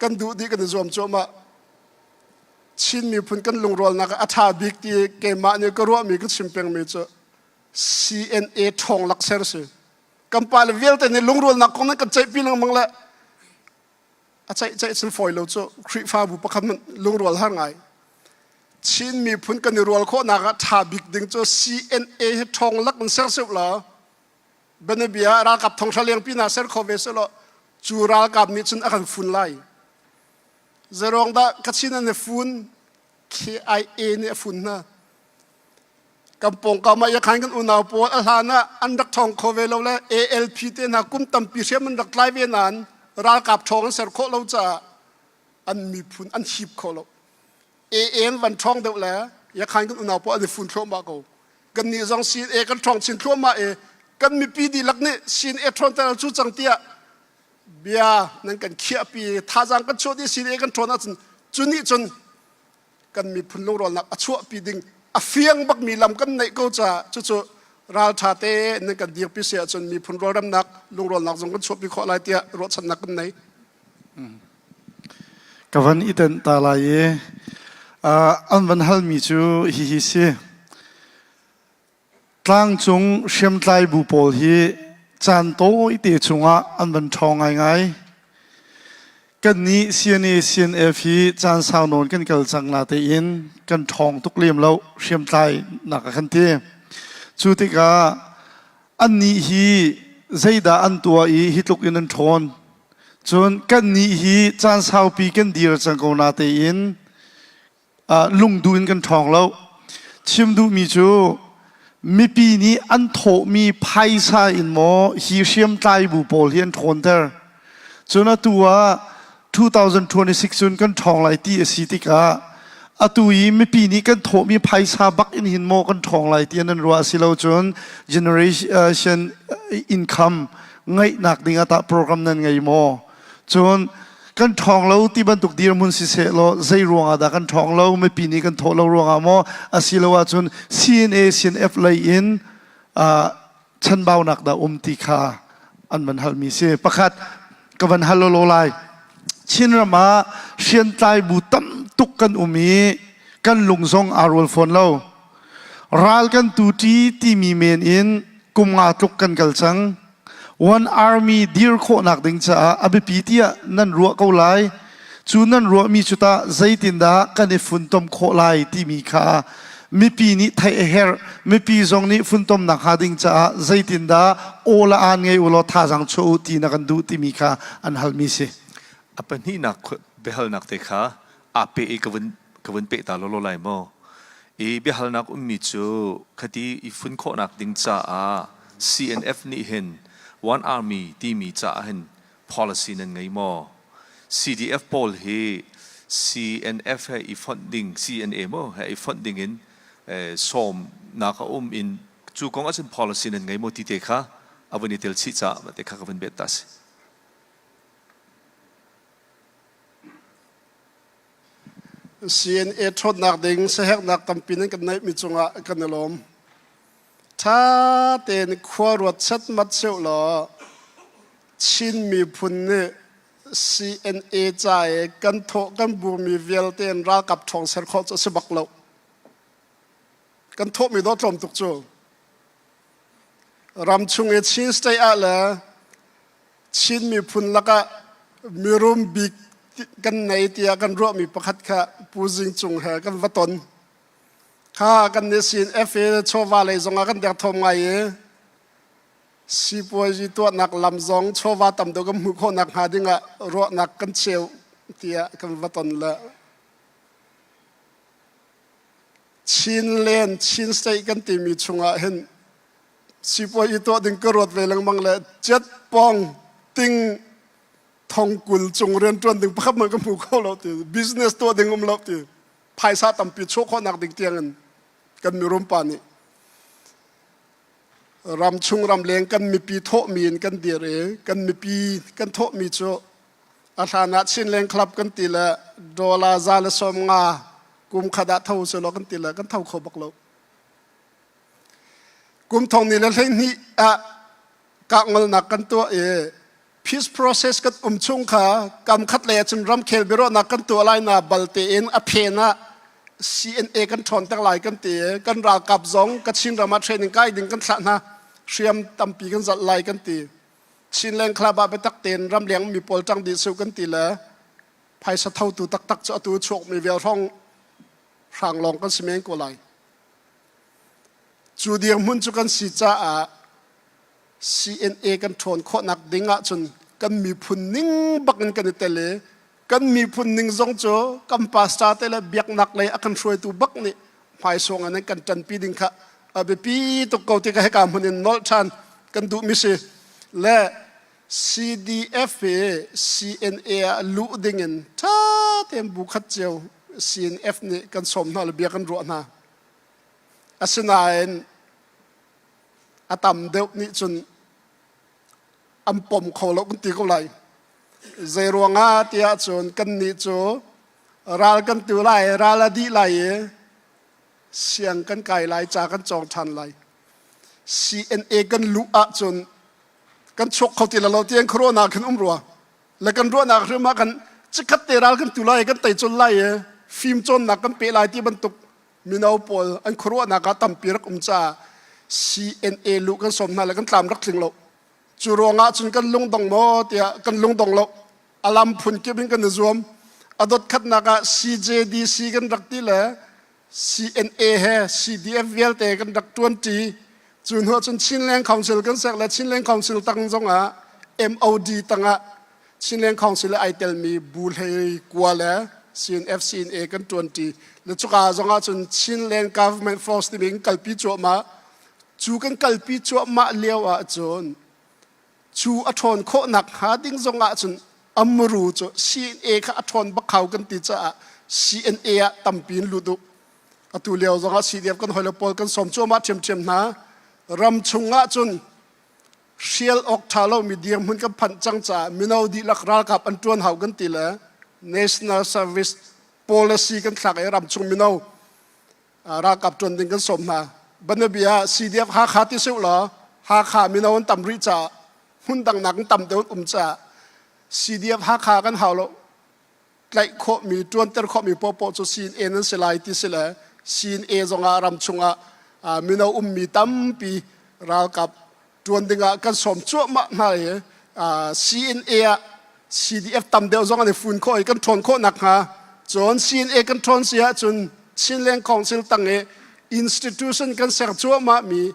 kan duh dih kan i zuam cuahmah. Chin miphun kan lungrualnak ah a ṭha bik ti keimah nih ka ruahmi ka chim pengmi cu CNA ṭhawng lak ser si. Kan pale vialte nih lungrualnak kong nan kan ceihpi lengmang le a ceih ceih cun fawi lo cu Khrihfabu pakhat hmanh lungrual har ngai. Chin miphun kan i rual khawhnak ah ṭha bik ding cu CNA hi ṭhawng lak in ser seuh law bianabia ralkap thonghra lengpi hna ser kho ve selaw cu ralkap nih cun a kan fun lai. Zeruang dah Kachin an i fun KIA nih a fun hna. Kan pawngkam ah yakhan kan unau pawl a hlan ah an rak ṭhawng kho ve lo le ALP te hna kum tampi hriam an rak tlai ve nain ralkap ṭhawng an ser khawh lo caah an miphun an hip kho lo. AA an van ṭhawng deuh le yakhan kan unau pawl an i fun thluahmah ko. Kannih zong CNA kan ṭhawng chin thluahmah i kan mipi dihlak nih CNA ṭhawnter cu cang tiah. Bia nan kan khiahpi thazaang kan chuah dih CNA kan ṭhawn ahcun cu nih cun kan miphun lungrualnak a chuahpi ding a fiang bakmi lam kan neih ko caah cucu ralṭha te nan kan dirpi si ahcun miphun rualremnak lungrualnak zong kan chuahpi khawh lai tiah ruahchannak kan nei. Ka van i tenh ta lai i an van halmi cu hihi si. Tlangcung hriamtlai bu pawl hi caan tawite chungah an van ṭhawng ngaingai. Kannih CNA CNF hi caan sau nawn kan kal cang na tein kan ṭhawng tuk lem lo hriamtlai nak a kan ti. Cu tikah annih hi zeidah an tuah i hi tluk in an ṭhawn. Cun kannih hi caan saupi kan dir cang ko na tein lungduh in kan ṭhawng lo. Chim duhmi cu mipi nih an thawhmi phaisa in maw hi hriamtlai bu pawl hi an ṭhawnter. Cun atu ah 2026 cun kan ṭhawng lai ti a si tikah atu i mipi nih kan thawhmi phaisa bak in hin maw kan ṭhawng lai ti an ruah si lo cun generation income ngeihnak ding ah tah program nan ngei maw? Cun kan ṭhawng lo ti bantuk dirhmun siseh law zei ruangah dah kan ṭhawng lo mipi nih kan thawh lo ruangah maw asilo ahcun CNA CNF lei in uh, chanbaunak dah um ti kha an van halmi si pakhat ka van hal lo lai Chinram ah hriamtlai bu tam tuk kan um i kan lung zong aa rual fawn lo ral kan tu ṭi timi men in kum nga tluk kan kal cang One Army dir khawhnak ding caah a biapi tiah nan ruah ko lai. Cu nan ruahmi cu tah zeitindah kan i funtom khawh lai timi kha mipi nih theih a herh. Mipi zong nih funtomnak hnga ding caah zeitindah aw le aan ngei u law thazaang chuah u ti na kan duh timi kha an halmi si. A pahnihnak biahalnak te kha aa peh i ka vun ka vun peh ta lawlaw lai maw? I biahalnak ummi cu khati i fun khawhnak ding caah CNF nih hin One Army timi caah hin policy nan ngei maw? CDF pawl hi CNF he i fonh ding CNA maw he i fonh ding in sawmnak a um in cu kong ahcun policy nan ngei maw ti te kha a vun i tel chih caah mah te kha ka vun bet ta si. CNA ṭhawnnak ding siaherhnak tampi nan kan neihmi cungah kan i lawm. Ṭha tein khua ruat setmat seuh law Chin miphun nih CNA ca i kan thawh kan burmi vialte in ralkap ṭhawng ser khawh cu a si bak lo. Kan thawhmi dawh tlawm tuk cu. Ram chung i Chin state ah le Chin miphun lakah mirum bik kan nei tiah kan ruahmi pakhat kha Pu Zing Cung he kan va ton. Kha kan nih sin FA chawva lei zongah kan derthawm ngai i sipuazi tuahnak lam zong chawva tam deuh kan hmuh khawhnak hnga dingah ruahnak kan cheu tiah kan va ton le Chinland Chin State kan timi chungah hin sipuai i tuah ding ka ruat ve lengmang le jet pong ting thong kul cung rianṭuan ding pakhat man ka hmu kho lo ti business tuah ding um lo ti phaisa tampi chuah khawhnak ding tiangin kan mirum pa nih ram chung ram leng kan mipi thawhmi in kan dir i kan mipi kan thawhmi cu a hlan ah Chinland Club kan ti le dollar za le sawm nga kum khat ah tho selaw kan ti le kan tho kho bak lo Kum thong ni le 12 ah kahngolnak kan tuah i peace process kan um chung kha kam khat lei ahcun ramkhel biaruahnak kan tuah lai na bal tein a phen ah CNA kan ṭhawnter lai kan ti i kan ralkap zong Kachin ram ah training kai ding kan thlah hna hriam tampi kan zalh lai kan ti Chinland Club ah biatak tein ramleng mi pawl ṭang dih su kan ti le phaisa thotu taktak cu atu chuakmi vial hrawng hrang lawng kan si men ko lai. Cu dirhmun cu kan si caah CNA kan ṭhawn khawhnak ding ahcun kan miphun ning bak in kan i tel i kan miphun ning zong cu kan pastor te le biaknak lei a kan hruaitu bak nih hmaisawng in kan ṭanpi ding kha a biapi tuk ko ti ka hika hmun in nolh ṭhan kan duhmi si le CDF hi CNA ah luh ding in ṭha tein bu khat cio CNF nih kan sawm hna le bia kan ruah hna. Asinain a tam deuh nih cun an pom kho lo kan ti ko lai. Zei ruangah tiah cun kannih cu ral kan tu lai, ral a dih lai i siang kan kai lai, ca kan cawng ṭhan lai. CNA kan luh ahcun kan chuak kho ti lo tiang khuaruahnak khin um rua. Le kan ruahnak hrim ah kan chikkhat te ral kan tu lai, kan tei cun lai i fim cawnnak kan pe lai ti bantuk mino pawl an khuaruahnak ah tampi rak um caah CNA luh kan sawm hna le kan tlam rak tling lo. Cu ruangah cun kan lungdong maw tiah kan lungdong lo. A lam phun kip in kan i zuam. A dot khatnak ah CJDC kan rak ti le CNA he CDF vialte kan rak ṭuanṭi. Cu hnu ah cun Chinland Council kan ser le Chinland Council tang zongah MOD tangah Chinland Council ai telmi bu hlei kua le CNF CNA kan ṭuanṭi. Le cuka zongah cun Chinland Government Force timi kan kalpi cuahmah. Cu kan kalpi cuahmah lio ahcun cu a ṭhawn khawhnak hnga ding zongah cun a muru cu CNA kha a ṭhawn bak hau kan ti caah CNA ah tampi in lut u. Atu lio zongah CDF kan hawile pawl kan sawm cuahmah ṭhiamṭhiam hna. Ram chung ahcun hrial awk ṭha lomi dirhmun kan phanh cang caah mino dihlak ralkap an ṭuan hau kan ti le National Service Policy kan thlak i ramchung mino ralkap ṭuan ding kan sawm hna. Banabia CDF Hakha ti sih law Hakha mino an tam rih caah hmun dang nak tam deuh um caah CDF Hakha kan hau lo tlaih khawhmi ṭuanter khawhmi poahpoah cu CNA nan si lai ti si le CNA zongah ram chungah mino ummi tampi ralkap ṭuan dingah kan sawm cuahmah hna i CNA ah CDF tam deuh zong an i fun khawh i kan ṭhawn khawh nakhnga cun CNA kan ṭhawn si ahcun Chinland Council tang i institution kan ser cuahmah mi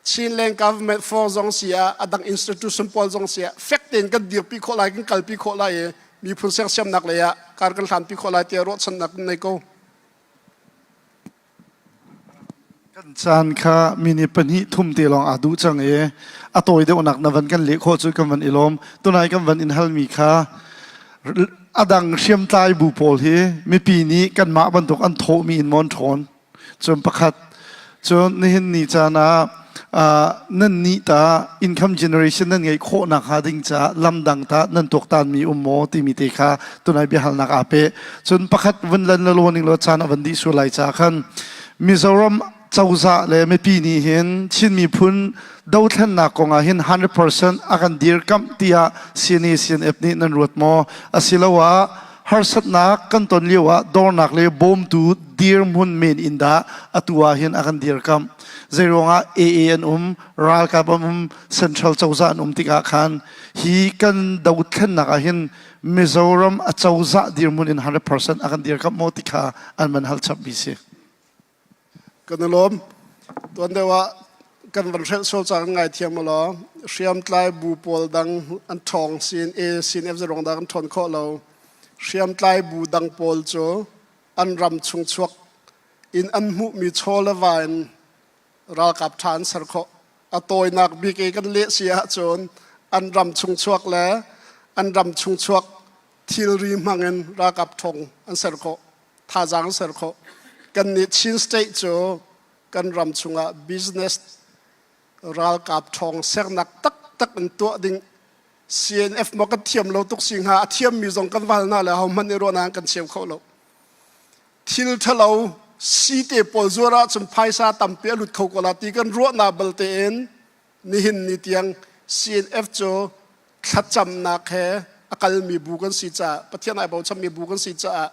Chinland Government for zong si ah a dang institution pawl zong si ah fek tein kan dirpi khawh lai kan kalpi khawh lai i miphun sersiamnak lei ah kar kan hlanpi khawh lai tiah ruahchannak kan nei ko. Kan caan kha minute pahnih thum te lawng aa duh cang i a tawi deuhnak na van kan leh khawh cu kan van i lawm. Tunai kan van in halmi kha a dang hriamtlai bu pawl hi mipi nih kanmah bantuk an thawhmi in maw an ṭhawn. Cun pakhat cun nihin ni caan ah nan nih ta income generation nan ngeih khawh nakhnga ding caah lamdang ta nan tuaktanmi um maw timi te kha tunai biahalnak aa peh. Cun pakhat vun lan le law ning law caan a van dih sual lai ca khan Mizoram cozah le mipi nih hin Chin miphun dothlennak kong ah hin 100% a kan dirkamh tiah CNA CNF nih nan ruat maw? Asiloah harsatnak kan ton lio ah dornak le bawmtu dirhmun men in dah atu ah hin a kan dirkamh? Zeiruangah AA an um, ralkap an um, central cozah an um tikah khan hi kan dothlennak ah hin Mizoram a cozah dirhmun in 100% a kan dirkamh maw ti kha an van hal chapmi si. Kan i lawm. Tuan deuh ah kan van hrelh sual cang ngai thiam law hriamtlai bu pawl dang an ṭhawng CNA CNF zerong dah kan ṭhawn khawh lo. Hriamtlai bu dang pawl cu an ram chung chuak in an hmuhmi chaw le va in ralkap ṭha an ser khawh. A tawinak bik i kan leh si ahcun an ram chung chuak le an ram chung chuak thilri hmangin ralkap ṭhawng an ser khawh, thazaang an ser khawh. Kannih Chin State cu kan ram chungah business ralkap ṭhawng sernak taktak in tuah ding CNF maw kan thiam lo tuk si hnga a thiammi zong kan val hna le ahohmanh nih ruahnak an kan cheu kho lo. Thil ṭhalo site pawl zuar ahcun phaisa tampi a lut kho ko la ti kan ruahnak balte in nihin ni tiang CNF cu thlacamnak he a kalmi bu kan si caah Pathian ai bochanmi bu kan si caah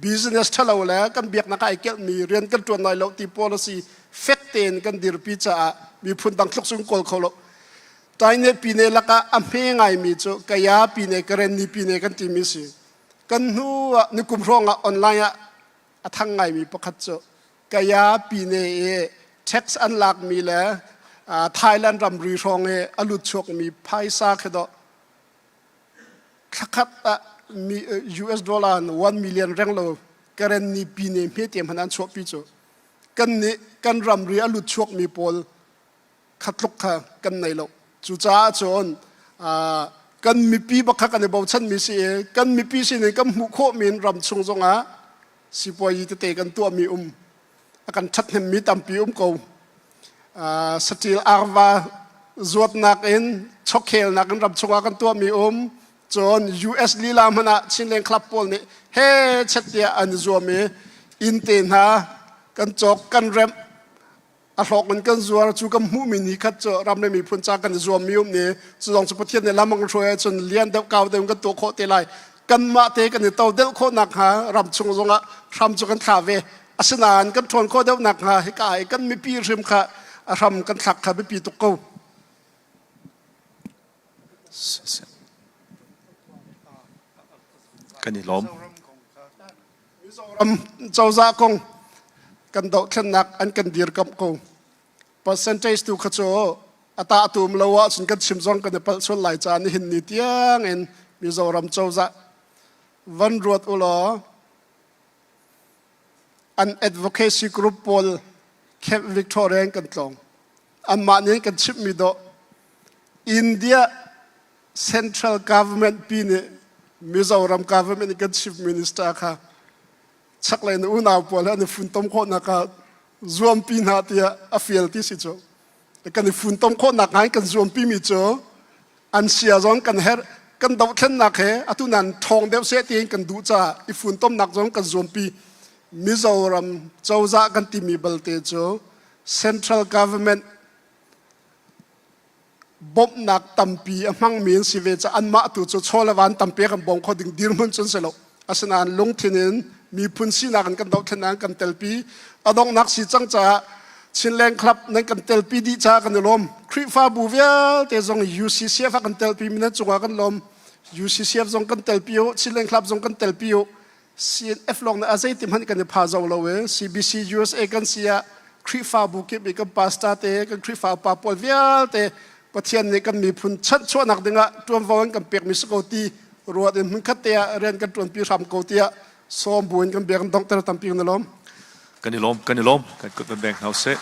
business ṭhalo le kan biaknak ai kelhmi rian kan ṭuan lai lo ti policy fek tein kan dirpi caah miphun dang tluk sung kawl kho lo. Taine pine lakah a hme ngaimi cu Kaya pine Karenni pine kan timi si. Kan hnu ah nikum hrawng ah online ah a thang ngaimi pakhat cu Kaya pine i tax an lakmi le Thailand ramri hrawng i a lut chuakmi phaisa khi dawh thlakhat ah US dollar 1 million reng lo Karenni pine hme te hmanh an chuahpi cu kan nih kan ramri a lut chuakmi pawl kha tluk kha kan nei lo. Cucaah cun kan mipi bak kha kan i bochanmi si i kan mipi sinin kan hmuh khawhmi in ram chung zongah sipuazi tete kan tuahmi um a kan ṭhathnemmi tampi um ko. Saṭil arva zuatnak in chawkhelnak in ram chungah kan tuahmi um. Cun US lila hmanh ah Chinland Club pawl nih he chet tiah an i zuam i inn te hna kan cawk kan remh a hlawk in kan zuar cu kan hmuhmi ni khat cu ram le miphun ca kan i zuammi um ni cu zong cu Pathian nih lam a kan hruai ahcun lian deuh kau deuh kan tuah khawh te lai kanmah te kan i to deuh khawh nakhnga ram chung zongah hram cu kan thla ve asinain kan ṭhawn khawh deuh nakhnga hika i kan mipi hrim kha a hram kan thlak kha biapi tuk ko. Kan i lawm. Mizoram cozah kong kan dohthlennak an kan dirkamh ko. Percentage tu kha cu a tah tum lo ahcun kan chim zong kan i palh sual lai caah nihin ni tiang in Mizoram cozah van ruat u law an advocacy group pawl Camp Victoria in kan tlawng. Anmah nih kan chimhmi dawh India central government pi nih Mizoram government nih kan chief minister kha chaklei na unau pawl he an i funtom khawhnak ah zuampi hna tiah a fial ti si cu kan i funtom khawhnak ngai kan zuampi mi cu an sia zong kan herh kan dohthlennak he atu nan ṭhawng deuh seh tiin kan duh caah i funtomnak zong kan zuampi Mizoram cozah kan timi balte cu central government bawmhnak tampi a hmangmi an si ve caah anmah tu cu chaw le van tampi kan bawm kho ding dirhmun cun si lo. Asinain lungthin in miphun sinak in kan dohthlennak kan telpi. A donghnak si cang caah Chinland Club nan kan telpi dih caah kan i lawm. Khrihfabu vialte zong UCCF ah kan telpi mi nan cungah kan lawm. UCCF zong kan telpi u, Chinland Club zong kan telpi u. CNF lawng nih a zeiti hmanh kan i pha zo lo i CBC USA kan si ah Khrihfabu kip i kan pastor te kan Khrihfa upa pawl vialte Pathian nih kan miphun chanhchuahnak dingah ṭuanvo in kan pekmi si ko ti ruat in hmunkhat te ah rian kan ṭuanpi hram ko tiah sawm bu in kan bia kan donghter tampi kan i lawm. Kan i lawm, kan i lawm. Kan kut van beng hna usih.